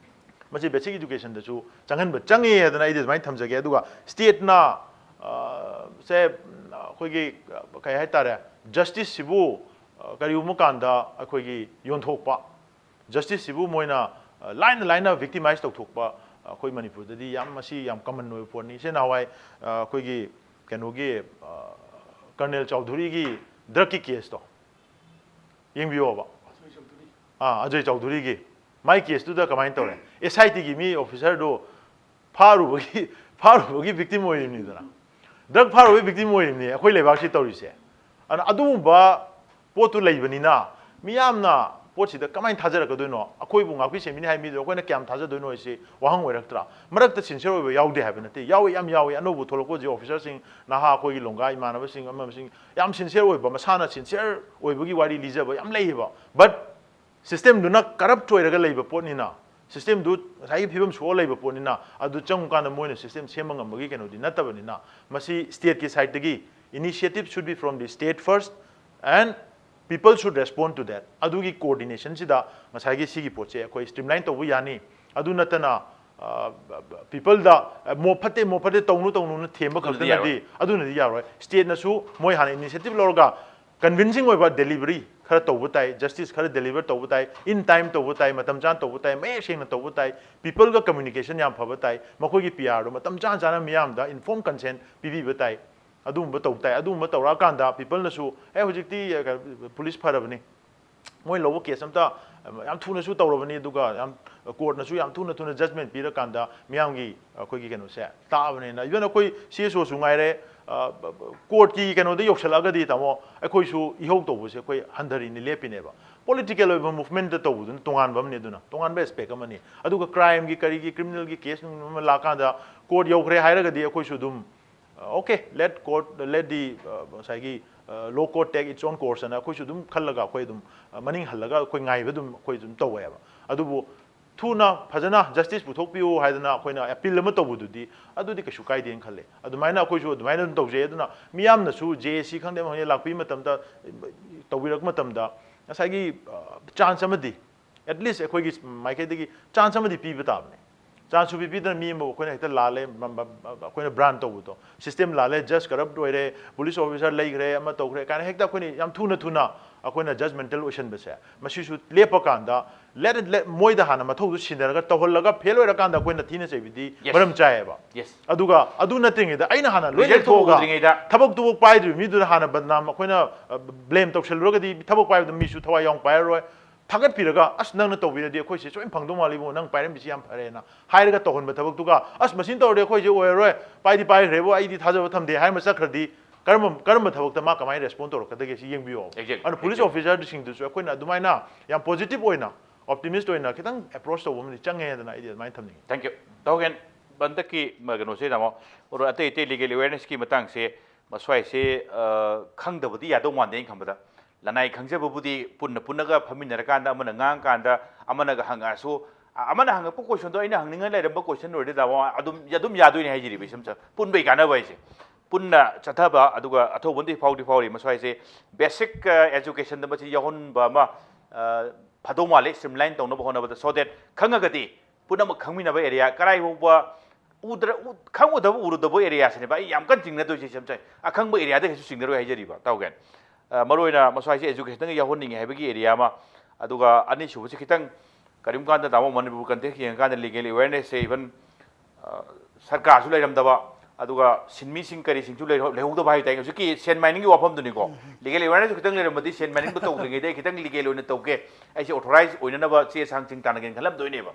ꯃꯁꯤ basic educationꯗꯁꯨ ꯆꯪꯍꯟꯕ ꯆꯪꯉꯦ ꯍꯥꯏꯗꯅ ꯑꯩꯗꯤ ꯑꯗꯨꯃꯥꯏꯅ ꯊꯝꯖꯒꯦ꯫ ꯑꯗꯨꯒ stateꯅ, ꯑ, ꯁꯦ, ꯑꯩꯈꯣꯏꯒꯤ, ꯑ, ꯀꯩ ꯍꯥꯏꯇꯥꯔꯦ, justiceꯁꯤꯕꯨ, ꯑ, ꯀꯔꯤꯒꯨꯝꯕ ꯀꯥꯟꯗ ꯑꯩꯈꯣꯏꯒꯤ ꯌꯣꯟꯊꯣꯛꯄ, justiceꯁꯤꯕꯨ ꯃꯣꯏꯅ, ꯑ, ꯂꯥꯏꯅ ꯂꯥꯏꯅ victimize ꯇꯧꯊꯣꯛꯄ, ꯑ, ꯑꯩꯈꯣꯏ ꯃꯅꯤꯄꯨꯔꯗꯗꯤ ꯌꯥꯝ, ꯃꯁꯤ ꯌꯥꯝ common ꯑꯣꯏꯕ ꯄꯣꯠꯅꯤ꯫ ꯏꯆꯦ ꯅꯍꯥꯟꯋꯥꯏ, ꯑ, ꯑꯩꯈꯣꯏꯒꯤ ꯀꯩꯅꯣꯒꯤ, ꯑ, Colonel ꯆꯧꯙꯨꯔꯤꯒꯤ drugꯀꯤ caseꯇꯣ ꯌꯦꯡꯕꯤꯌꯣꯕ꯫ ꯑꯥ, ꯑꯖꯣꯏ ꯆꯧꯙꯨꯔꯤꯒꯤ ꯃꯥꯏ caseꯇꯨꯗ ꯀꯃꯥꯏꯅ ꯇꯧꯔꯦ? SITꯒꯤ ꯃꯤ officerꯗꯨ ꯐꯥꯔꯨꯕꯒꯤ, ꯐꯥꯔꯨꯕꯒꯤ victim ꯑꯣꯏꯔꯤꯕꯅꯤꯗꯅ, drug ꯐꯥꯔꯨꯕꯒꯤ victim ꯑꯣꯏꯔꯤꯕꯅꯤ ꯑꯩꯈꯣꯏ ꯂꯩꯕꯥꯛꯁꯤ ꯇꯧꯔꯤꯁꯦ꯫ ꯑꯗꯨꯅ ꯑꯗꯨꯒꯨꯝꯕ ꯄꯣꯠꯇꯨ ꯂꯩꯕꯅꯤꯅ ꯃꯤꯌꯥꯝꯅ ꯄꯣꯠꯁꯤꯗ ꯀꯃꯥꯏꯅ ꯊꯥꯖꯔꯛꯀꯗꯣꯏꯅꯣ? ꯑꯩꯈꯣꯏꯕꯨ ꯉꯥꯛꯄꯤ ꯁꯦꯟꯕꯤꯅꯤ ꯍꯥꯏꯕ ꯃꯤꯗꯨ ꯑꯩꯈꯣꯏꯅ ꯀꯌꯥꯝ ꯊꯥꯖꯗꯣꯏꯅꯣ ꯍꯥꯏꯁꯤ ꯋꯥꯍꯪ ꯑꯣꯏꯔꯛꯇ꯭ꯔꯥ? ꯃꯔꯛꯇ sincere ꯑꯣꯏꯕ ꯌꯥꯎꯗꯦ ꯍꯥꯏꯕ ꯅꯠꯇꯦ, ꯌꯥꯎꯏ, ꯌꯥꯝ ꯌꯥꯎꯏ꯫ ꯑꯅꯧꯕ ꯊꯣꯛꯂꯛꯄ ꯍꯧꯖꯤꯛ officerꯁꯤꯡ, ꯅꯍꯥ ꯑꯩꯈꯣꯏꯒꯤ ꯂꯣꯡꯒꯥ ꯏꯃꯥꯟꯅꯕꯁꯤꯡ ꯑꯃꯁꯤꯡ ꯌꯥꯝ sincere ꯑꯣꯏꯕ, ꯃꯁꯥꯅ sincere ꯑꯣꯏꯕꯒꯤ ꯋꯥꯔꯤ ꯂꯤꯖꯕ ꯌꯥꯝ ꯂꯩꯌꯦꯕ꯫ But systemꯗꯨꯅ corrupt ꯑꯣꯏꯔꯒ ꯂꯩꯕ ꯄꯣꯠꯅꯤꯅ, systemꯗꯨ ꯉꯁꯥꯏꯒꯤ ꯐꯤꯕꯝ ꯁꯣꯛꯑ ꯂꯩꯕ ꯄꯣꯠꯅꯤꯅ, ꯑꯗꯨ ꯆꯪꯉꯀꯥꯟꯗ ꯃꯣꯏꯅ system ꯁꯦꯝꯕ ꯉꯝꯕꯒꯤ ꯀꯩꯅꯣꯗꯤ ꯅꯠꯇꯕꯅꯤꯅ, ꯃꯁꯤ stateꯀꯤ sideꯇꯒꯤ initiative should be from the state first and people should respond to that꯫ ꯑꯗꯨꯒꯤ coordinationꯁꯤꯗ ꯉꯁꯥꯏꯒꯤ ꯁꯤꯒꯤ ꯄꯣꯠꯁꯦ ꯑꯩꯈꯣꯏ streamline ꯇꯧꯕ ꯌꯥꯅꯤ꯫ ꯑꯗꯨ ꯅꯠꯇꯅ, ꯑ, peopleꯗ, ꯑ, ꯃꯣ ꯐꯠꯇꯦ, ꯃꯣ ꯐꯠꯇꯦ, ꯇꯧꯅꯨ, ꯇꯧꯅꯨꯅ ꯊꯦꯝꯕ ꯑꯗꯨꯅꯗꯤ ꯈꯛꯇꯅꯗꯤ, ꯑꯗꯨꯅꯗꯤ ꯌꯥꯔꯣꯏ꯫ Stateꯅꯁꯨ ꯃꯣꯏ ꯍꯥꯟꯅ initiative ꯂꯧꯔꯒ convincing ꯑꯣꯏꯕ delivery ꯈꯔ ꯇꯧꯕ ꯇꯥꯏ, justice ꯈꯔ deliver ꯇꯧꯕ ꯇꯥꯏ, in time ꯇꯧꯕ ꯇꯥꯏ, ꯃꯇꯝ ꯆꯥꯅ ꯇꯧꯕ ꯇꯥꯏ, ꯃꯌꯦꯛ ꯁꯦꯡꯅ ꯇꯧꯕ ꯇꯥꯏ, peopleꯒ communication ꯌꯥꯝ ꯐꯕ ꯇꯥꯏ, ꯃꯈꯣꯏꯒꯤ PRꯗꯣ ꯃꯇꯝ ꯆꯥꯅ ꯆꯥꯅ ꯃꯤꯌꯥꯝꯗ informed consent ꯄꯤꯕꯤꯕ ꯇꯥꯏ꯫ ꯑꯗꯨꯒꯨꯝꯕ ꯇꯧꯕ ꯇꯥꯏ꯫ ꯑꯗꯨꯒꯨꯝꯕ ꯇꯧꯔꯛꯑꯀꯥꯟꯗ peopleꯅꯁꯨ, "ꯑꯦ, ꯍꯧꯖꯤꯛꯇꯤ, ꯑ, police ꯐꯔꯕꯅꯤ, ꯃꯣꯏ ꯂꯧꯕ case ꯑꯝꯇ, ꯑ, ꯌꯥꯝ ꯊꯨꯅꯁꯨ ꯇꯧꯔꯕꯅꯤ, ꯑꯗꯨꯒ ꯌꯥꯝ, courtꯅꯁꯨ ꯌꯥꯝ ꯊꯨꯅ ꯊꯨꯅ judgment ꯄꯤꯔꯀꯥꯟꯗ ꯃꯤꯌꯥꯝꯒꯤ ꯑꯩꯈꯣꯏꯒꯤ ꯀꯩꯅꯣꯁꯦ ꯇꯥꯛꯑꯕꯅꯤꯅ", even ꯑꯩꯈꯣꯏ CSOꯁꯨ ꯉꯥꯏꯔꯦ, ꯑ, courtꯀꯤ ꯀꯩꯅꯣꯗ ꯌꯧꯁꯜꯂꯛꯑꯒꯗꯤ, ꯇꯥꯃꯣ, ꯑꯩꯈꯣꯏꯁꯨ ꯏꯍꯧ ꯇꯧꯕꯁꯦ ꯑꯩꯈꯣꯏ ꯍꯟꯊꯔꯤꯅꯤ, ꯂꯦꯞꯄꯤꯅꯦꯕ꯫ Political ꯑꯣꯏꯕ movementꯇ ꯇꯧꯕꯗꯨꯅ ꯇꯣꯉꯥꯟꯕ ꯑꯃꯅꯤ, ꯑꯗꯨꯅ ꯇꯣꯉꯥꯟꯕ aspect ꯑꯃꯅꯤ꯫ ꯑꯗꯨꯒ crimeꯒꯤ ꯀꯔꯤꯒꯤ criminalꯒꯤ case ꯅꯨꯡ ꯑꯃ ꯂꯥꯛꯀꯥꯟꯗ court ꯌꯧꯈ꯭ꯔꯦ ꯍꯥꯏꯔꯒꯗꯤ ꯑꯩꯈꯣꯏꯁꯨ ꯑꯗꯨꯝ, "Okay, let court, let the, ꯑ, ꯉꯁꯥꯏꯒꯤ, ꯑ, law court take its own course" ꯑꯅ ꯑꯩꯈꯣꯏꯁꯨ ꯑꯗꯨꯝ ꯈꯜꯂꯒ, ꯑꯩꯈꯣꯏ ꯑꯗꯨꯝ, ꯑ, ꯃꯅꯤꯡ ꯍꯜꯂꯒ ꯑꯩꯈꯣꯏ ꯉꯥꯏꯕ ꯑꯗꯨꯝ ꯑꯩꯈꯣꯏ ꯑꯗꯨꯝ ꯇꯧꯋꯦꯕ꯫ ꯑꯗꯨꯕꯨ ꯊꯨꯅ ꯐꯖꯅ justice ꯄꯨꯊꯣꯛꯄꯤꯌꯨ ꯍꯥꯏꯗꯅ ꯑꯩꯈꯣꯏꯅ appeal ꯑꯃ ꯇꯧꯕꯗꯨꯗꯤ, ꯑꯗꯨꯗꯤ ꯀꯩꯁꯨ ꯀꯥꯏꯗꯦꯅ ꯈꯜꯂꯦ꯫ ꯑꯗꯨꯃꯥꯏꯅ ꯑꯩꯈꯣꯏꯁꯨ ꯑꯗꯨꯃꯥꯏꯅ ꯑꯗꯨꯝ ꯇꯧꯖꯩ꯫ ꯑꯗꯨꯅ ꯃꯤꯌꯥꯝꯅꯁꯨ, JAC ꯈꯪꯗꯦ, ꯑꯃ ꯈꯪꯗꯦ, ꯂꯥꯛꯄꯤꯕ ꯃꯇꯝꯗ, ꯇꯧꯕꯤꯔꯛꯄ ꯃꯇꯝꯗ, ꯉꯁꯥꯏꯒꯤ, ꯑ, chance ꯑꯃꯗꯤ, at least ꯑꯩꯈꯣꯏꯒꯤ ꯃꯥꯏꯀꯩꯗꯒꯤ chance ꯑꯃꯗꯤ ꯄꯤꯕ ꯇꯥꯕꯅꯦ꯫ Chance ꯁꯨꯄꯤ ꯄꯤꯗꯅ ꯃꯤ ꯑꯃꯕꯨ ꯑꯩꯈꯣꯏꯅ ꯍꯦꯛꯇ ꯂꯥꯜꯂꯦ, ꯃ-, ꯃ-, ꯃ-, ꯑꯩꯈꯣꯏꯅ brand ꯇꯧꯕꯗꯣ, system ꯂꯥꯜꯂꯦ, judge corrupt ꯑꯣꯏꯔꯦ, police officer ꯂꯩꯈ꯭ꯔꯦ, ꯑꯃ ꯇꯧꯈ꯭ꯔꯦ ꯀꯥꯏꯅ ꯍꯦꯛꯇ ꯑꯩꯈꯣꯏꯅ ꯌꯥꯝ ꯊꯨꯅ ꯊꯨꯅ ꯑꯩꯈꯣꯏꯅ judgmental ꯑꯣꯏꯁꯟꯕꯁꯦ, ꯃꯁꯤꯁꯨ ꯂꯦꯞꯄꯀꯥꯟꯗ, let it, let, ꯃꯣꯏꯗ ꯍꯥꯟꯅ ꯃꯊꯧꯗꯨ ꯁꯤꯟꯅꯔꯒ ꯇꯧꯍꯜꯂꯒ fail ꯑꯣꯏꯔꯀꯥꯟꯗ ꯑꯩꯈꯣꯏꯅ ꯊꯤꯅ ꯆꯩꯕꯗꯤ Yes. ꯃꯔꯝ ꯆꯥꯏꯌꯦꯕ꯫ Yes. ꯑꯗꯨꯒ ꯑꯗꯨ ꯅꯠꯇ꯭ꯔꯤꯉꯩꯗ, ꯑꯩꯅ ꯍꯥꯟꯅ ꯂꯣꯏ Result ꯂꯩꯊꯣꯛꯑꯒ ꯊꯣꯛꯎꯗ꯭ꯔꯤꯉꯩꯗ. ꯊꯕꯛꯇꯨꯕꯨ ꯄꯥꯏꯗ꯭ꯔꯤꯕ ꯃꯤꯗꯨꯗ ꯍꯥꯟꯅ ꯕꯗꯅꯥꯝ ꯑꯩꯈꯣꯏꯅ, ꯑ, blame ꯇꯧꯁꯜꯂꯨꯔꯒꯗꯤ, ꯊꯕꯛ ꯄꯥꯏꯕꯗ ꯃꯤꯁꯨ ꯊꯋꯥꯏ ꯌꯥꯎꯅ ꯄꯥꯏꯔꯔꯣꯏ꯫ ꯊꯥꯒꯠꯄꯤꯔꯒ, "ꯑꯁ, ꯅꯪꯅ ꯇꯧꯕꯤꯔꯗꯤ ꯑꯩꯈꯣꯏꯁꯦ ꯁꯣꯏꯅ ꯐꯪꯗꯧ ꯃꯥꯜꯂꯤꯕꯣ, ꯅꯪ ꯄꯥꯏꯔꯝꯃꯤꯁꯤ ꯌꯥꯝ ꯐꯔꯦꯅ" ꯍꯥꯏꯔꯒ ꯇꯧꯍꯟꯕ ꯊꯕꯛꯇꯨꯒ, "ꯑꯁ, ꯃꯁꯤꯅ ꯇꯧꯔꯗꯤ ꯑꯩꯈꯣꯏꯁꯦ ꯑꯣꯏꯔꯔꯣꯏ, ꯄꯥꯏꯗꯤ ꯄꯥꯏꯈ꯭ꯔꯦꯕꯨ, ꯑꯩꯗꯤ ꯊꯥꯖꯕ ꯊꯝꯗꯦ" ꯍꯥꯏꯔꯝꯃ ꯆꯠꯈ꯭ꯔꯗꯤ, ꯀꯔꯝꯕ ꯀꯔꯝꯕ ꯊꯕꯛꯇ ꯃꯥ ꯀꯃꯥꯏꯅ ꯔꯦꯁꯄꯣꯟ ꯇꯧꯔꯛꯀꯗꯒꯦ ꯁꯤ ꯌꯦꯡꯕꯤꯌꯣ꯫ Exactly. ꯑꯗꯨꯅ ꯄꯨꯂꯤꯁ ꯑꯣꯐꯤꯁꯥꯔꯁꯤꯡꯗꯨꯁꯨ ꯑꯩꯈꯣꯏꯅ ꯑꯗꯨꯃꯥꯏꯅ ꯌꯥꯝ ꯄꯣꯖꯤꯇꯤꯕ ꯑꯣꯏꯅ, ꯑꯣꯞꯇꯤꯃꯤꯁ ꯑꯣꯏꯅ ꯈꯤꯇꯪ ꯑꯦꯄ꯭ꯔꯣꯆ ꯇꯧꯕ ꯑꯃꯗꯤ ꯆꯪꯉꯦ ꯍꯥꯏꯗꯅ ꯑꯩꯗꯤ ꯑꯗꯨꯃꯥꯏꯅ ꯊꯝꯅꯤꯡꯉꯤ꯫ Thank you. ꯇꯧꯒꯦꯟ ꯍꯟꯗꯛꯀꯤ ꯃ- ꯀꯩꯅꯣꯁꯦ ꯇꯥꯃꯣ, ꯑꯣꯔ ꯑꯇꯩ ꯑꯇꯩ ꯂꯤꯒꯦꯜ ꯑꯦꯋꯦꯔꯅꯦꯁꯀꯤ ꯃꯇꯥꯡꯁꯦ ꯃꯁ꯭ꯋꯥꯏꯁꯦ ꯑ, ꯈꯪꯗꯕꯗꯤ ꯌꯥꯗꯧ ꯃꯥꯟꯗꯦ ꯑꯩꯅ ꯈꯟꯕꯗ꯫ ꯂꯅꯥꯏ ꯈꯪꯖꯕꯕꯨꯗꯤ ꯄꯨꯟꯅ ꯄꯨꯟꯅꯒ ꯐꯝꯃꯤꯟꯅꯔꯀꯥꯟꯗ ꯑꯃꯅ ꯉꯥꯡꯉꯀꯥꯟꯗ ꯑꯃꯅꯒ ꯍꯪꯉꯛꯑꯁꯨ, ꯑ- ꯑꯃꯅ ꯍꯪꯉꯛꯄ ꯀꯣꯏꯁꯟꯗꯣ ꯑꯩꯅ ꯍꯪꯅꯤꯡꯉ ꯂꯩꯔꯝꯕ ꯀꯣꯏꯁꯟ ꯑꯣꯏꯔꯗꯤ ꯇꯥꯃꯣ ꯑꯗꯨꯝ ꯑꯗꯨꯝ ꯌꯥꯗꯣꯏꯅꯦ ꯍꯥꯏꯖꯔꯤꯕ ꯏꯁꯝ ꯁꯝ ꯄꯨꯟꯕꯩ ꯀꯥꯟꯅꯕ ꯍꯥꯏꯁꯦ꯫ ꯄꯨꯟꯅ ꯆꯠꯊꯕ ꯑꯗꯨꯒ ꯑꯊꯧꯕꯗꯤ ꯐꯥꯎꯗꯤ ꯐꯥꯎꯔꯤ ꯃꯁ꯭ꯋꯥꯏꯁꯦ ꯕꯦꯁꯤꯛ ꯑꯦꯖꯨꯀꯦꯁꯟꯗ ꯃꯁꯤ ꯌꯥꯎꯍꯟꯕ ꯑꯃ ꯑ, ꯐꯗꯧ ꯃꯥꯜꯂꯤ ꯁ꯭ꯇ꯭ꯔꯤꯝꯂꯥꯏꯟ ꯇꯧꯅꯕ ꯍꯣꯠꯅꯕꯗ, so that ꯈꯪꯉꯒꯗꯤ ꯄꯨꯝꯅꯃꯛ ꯈꯪꯃꯤꯟꯅꯕ ꯑꯦꯔꯤꯌꯥ ꯀꯔꯥꯏ ꯐꯥꯎꯕ ꯎꯗ꯭ꯔ ꯎ- ꯈꯪꯉꯨꯗꯕ ꯎꯔꯨꯗꯕ ꯑꯦꯔꯤꯌꯥꯁꯤꯅꯦꯕ ꯑꯩ ꯌꯥꯝ ꯀꯟꯅ ꯆꯤꯡꯅꯗꯣꯏꯁꯦ ꯏꯁꯝ ꯁꯝ ꯑꯈꯪꯕ ꯑꯦꯔꯤꯌꯥꯗ ꯀꯩꯁꯨ ꯆꯤꯡꯅꯔꯣꯏ ꯍꯥꯏꯖꯔꯤꯕ ꯇꯥꯎꯒꯦꯟ꯫ ꯑ, ꯃꯔꯨꯑꯣꯏꯅ ꯃꯁ꯭ꯋꯥꯏꯁꯦ ꯑꯦꯖꯨꯀꯦꯁꯟꯗꯒꯤ ꯌꯥꯎꯍꯟꯅꯤꯡꯉꯦ ꯍꯥꯏꯕꯒꯤ ꯑꯦꯔꯤꯌꯥ ꯑꯃ, ꯑꯗꯨꯒ ꯑꯅꯤꯁꯨꯕꯁꯤ ꯈꯤꯇꯪ ꯀꯔꯤꯒꯨꯝꯕ ꯀꯥꯟꯗ ꯇꯥꯃꯣ ꯃꯅꯤꯄꯨꯔ ꯀꯟꯇꯦꯛꯁ ꯌꯦꯡꯉꯀꯥꯟꯗ ꯂꯤꯒꯦꯜ ꯑꯦꯋꯦꯔꯅꯦꯁꯁꯦ ꯏꯚꯟ ꯁꯔꯀꯥꯔꯁꯨ ꯂꯩꯔꯝꯗꯕ, ꯑꯗꯨꯒ ꯁꯤꯟꯃꯤꯁꯤꯡ ꯀꯔꯤꯁꯤꯡꯁꯨ ꯂꯩꯍꯧ- ꯂꯩꯍꯧꯗꯕ ꯍꯥꯏ ꯇꯥꯏ꯫ ꯍꯧꯖꯤꯛꯀꯤ ꯁꯦꯟ ꯃꯥꯏꯅꯤꯡꯒꯤ ꯋꯥꯐꯝꯗꯨꯅꯤꯀꯣ꯫ ꯂꯤꯒꯦꯜ ꯑꯦꯋꯦꯔꯅꯦꯁ ꯈꯤꯇꯪ ꯂꯩꯔꯝꯃꯗꯤ ꯁꯦꯟ ꯃꯥꯏꯅꯤꯡꯗꯣ ꯇꯧꯗ꯭ꯔꯤꯉꯩꯗ ꯑꯩ ꯈꯤꯇꯪ ꯂꯤꯒꯦꯜ ꯑꯣꯏꯅ ꯇꯧꯒꯦ, ꯑꯩꯁꯦ ꯑꯣꯊꯣꯔꯥꯏꯖ ꯑꯣꯏꯅꯅꯕ ꯆꯦ ꯆꯥꯡꯁꯤꯡ ꯇꯥꯟꯅꯒꯦꯅ ꯈꯜꯂꯝꯗꯣꯏꯅꯦꯕ꯫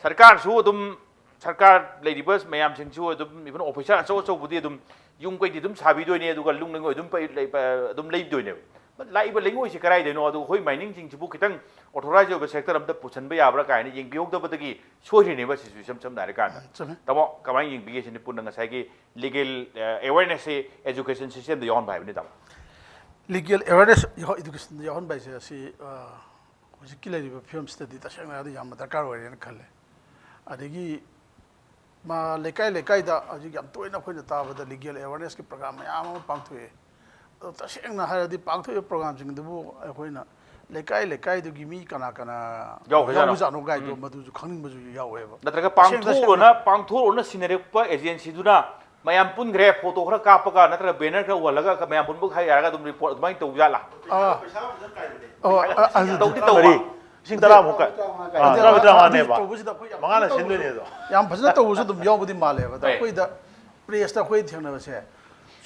ꯁꯔꯀꯥꯔꯁꯨ ꯑꯗꯨꯝ, ꯁꯔꯀꯥꯔ ꯂꯩꯔꯤꯕ ꯃꯌꯥꯝꯁꯤꯡꯁꯨ ꯑꯗꯨꯝ, ꯏꯚꯟ ꯑꯣꯐꯤꯁꯥꯔ ꯑꯆꯧ ꯑꯆꯧꯕꯗꯤ ꯑꯗꯨꯝ ꯌꯨꯝ ꯀꯩꯗꯤ ꯑꯗꯨꯝ ꯁꯥꯕꯤꯗꯣꯏꯅꯦ, ꯑꯗꯨꯒ ꯂꯨꯡ ꯂꯩꯉꯣꯏ ꯑꯗꯨꯝ ꯄꯩ- ꯂꯩ- ꯑꯗꯨꯝ ꯂꯩꯗꯣꯏꯅꯦꯕ꯫ ꯂꯥꯛꯏꯕ ꯂꯩꯉꯣꯏꯁꯤ ꯀꯗꯥꯏꯗꯩꯅꯣ, ꯑꯗꯨꯒ ꯑꯩꯈꯣꯏ ꯃꯥꯏꯅꯤꯡꯁꯤꯡꯁꯤꯕꯨ ꯈꯤꯇꯪ ꯑꯣꯊꯣꯔꯥꯏꯖ ꯑꯣꯏꯕ ꯁꯦꯛꯇꯔ ꯑꯝꯗ ꯄꯨꯁꯟꯕ ꯌꯥꯕ꯭ꯔꯥ ꯀꯥꯏꯅ ꯌꯦꯡꯕꯤꯍꯧꯗꯕꯗꯒꯤ ꯁꯣꯏꯔꯤꯅꯦꯕ ꯁꯤꯁꯨ ꯏꯁꯝ ꯁꯝꯅ ꯍꯥꯏꯔꯀꯥꯟꯗ꯫ ꯆꯨꯝꯃꯦ꯫ ꯇꯥꯃꯣ, ꯀꯃꯥꯏꯅ ꯌꯦꯡꯕꯤꯒꯦ ꯁꯤꯅꯤ ꯄꯨꯟꯅ ꯉꯁꯥꯏꯒꯤ ꯂꯤꯒꯦꯜ ꯑꯦꯋꯦꯔꯅꯦꯁꯁꯤ ꯑꯦꯖꯨꯀꯦꯁꯟ ꯁꯤꯁꯇꯦꯝꯗ ꯌꯥꯎꯍꯟꯕ ꯍꯥꯏꯕꯅꯤ ꯇꯥꯃꯣ꯫ ꯂꯤꯒꯦꯜ ꯑꯦꯋꯦꯔꯅꯦꯁ ꯏꯗꯨꯀꯦꯁꯟꯗ ꯌꯥꯎꯍꯟꯕ ꯍꯥꯏꯁꯦ ꯑꯁꯤ ꯑ, ꯍꯧꯖꯤꯛꯀꯤ ꯂꯩꯔꯤꯕ ꯐꯤꯕꯝꯁꯤꯗꯗꯤ ꯇꯁꯦꯡꯅ ꯍꯥꯏꯔꯗꯤ ꯌꯥꯝꯅ ꯗꯔꯀꯥꯔ ꯑꯣꯏꯔꯦꯅ ꯈꯜꯂꯦ꯫ ꯑꯗꯒꯤ ꯃꯥ ꯂꯩꯀꯥꯏ ꯂꯩꯀꯥꯏꯗ ꯍꯧꯖꯤꯛ ꯌꯥꯝ ꯇꯣꯏꯅ ꯑꯩꯈꯣꯏꯅ ꯇꯥꯕꯗ ꯂꯤꯒꯦꯜ ꯑꯦꯋꯦꯔꯅꯦꯁꯀꯤ ꯄ꯭ꯔꯣꯒ꯭ꯔꯥꯝ ꯃꯌꯥꯝ ꯑꯃ ꯄꯥꯡꯊꯣꯛꯑꯦ꯫ ꯑꯗꯣ ꯇꯁꯦꯡꯅ ꯍꯥꯏꯔꯗꯤ ꯄꯥꯡꯊꯣꯛꯏꯕ ꯄ꯭ꯔꯣꯒ꯭ꯔꯥꯝꯁꯤꯡ ꯑꯗꯨꯕꯨ ꯑꯩꯈꯣꯏꯅ ꯂꯩꯀꯥꯏ ꯂꯩꯀꯥꯏꯗꯨꯒꯤ ꯃꯤ ꯀꯅꯥ ꯀꯅꯥ ꯌꯥꯎꯈ꯭ꯔꯖꯥꯠꯅꯣ? ꯌꯥꯎꯕꯖꯥꯠꯅꯣ ꯀꯥꯏꯗꯣ ꯃꯗꯨꯁꯨ ꯈꯪꯅꯤꯡꯕꯁꯨ ꯌꯥꯎꯋꯦꯕ꯫ ꯅꯠꯇ꯭ꯔꯒ ꯇꯁꯦꯡ- ꯄꯥꯡꯊꯣꯛꯎꯔꯣꯅ ꯄꯥꯡꯊꯣꯛꯎꯔꯣꯅ ꯁꯤꯟꯅꯔꯛꯄ ꯑꯦꯖꯦꯟꯁꯤꯗꯨꯅ ꯃꯌꯥꯝ ꯄꯨꯟꯈ꯭ꯔꯦ, ꯐꯣꯇꯣ ꯈꯔ ꯀꯥꯞꯄꯒ ꯅꯠꯇ꯭ꯔꯒ ꯕꯦꯅꯔ ꯈꯔ ꯎꯍꯜꯂꯒ ꯃꯌꯥꯝ ꯄꯨꯟꯕ ꯈꯔ ꯌꯥꯔꯒ ꯑꯗꯨꯝ ꯔꯤꯄꯣꯔꯠ ꯑꯗꯨꯃꯥꯏꯅ ꯇꯧꯕ ꯖꯥꯠꯂꯥ? ꯑꯥ, ꯑꯣ, ꯑ- ꯑꯗꯨ ꯇꯧꯗꯤ ꯇꯧ- ꯇꯧꯕ꯫ ꯃꯔꯤ, ꯂꯤꯁꯤꯡ ꯇꯔꯥꯃꯨꯛꯀ, ꯑꯥ, ꯑꯗꯨ- ꯇꯔꯥꯃꯨꯛ ꯑꯗꯨ ꯇꯔꯥꯃꯉꯥꯅꯦꯕ꯫ ꯇꯧꯕꯁꯤꯗ ꯑꯩꯈꯣꯏ ꯌꯥꯝ ꯃꯉꯥꯅ ꯐꯖꯅ ꯁꯤꯟꯗꯣꯏꯅꯦ ꯑꯗꯣ꯫ ꯌꯥꯝ ꯐꯖꯅ ꯇꯧꯕꯁꯨ ꯑꯗꯨꯝ ꯌꯥꯎꯕꯗꯤ ꯃꯥꯜꯂꯦꯕ꯫ ꯑꯗ ꯍꯣꯏ꯫ ꯑꯩꯈꯣꯏꯗ ꯄ꯭ꯔꯦꯁꯇ ꯑꯩꯈꯣꯏ ꯊꯦꯡꯅꯕꯁꯦ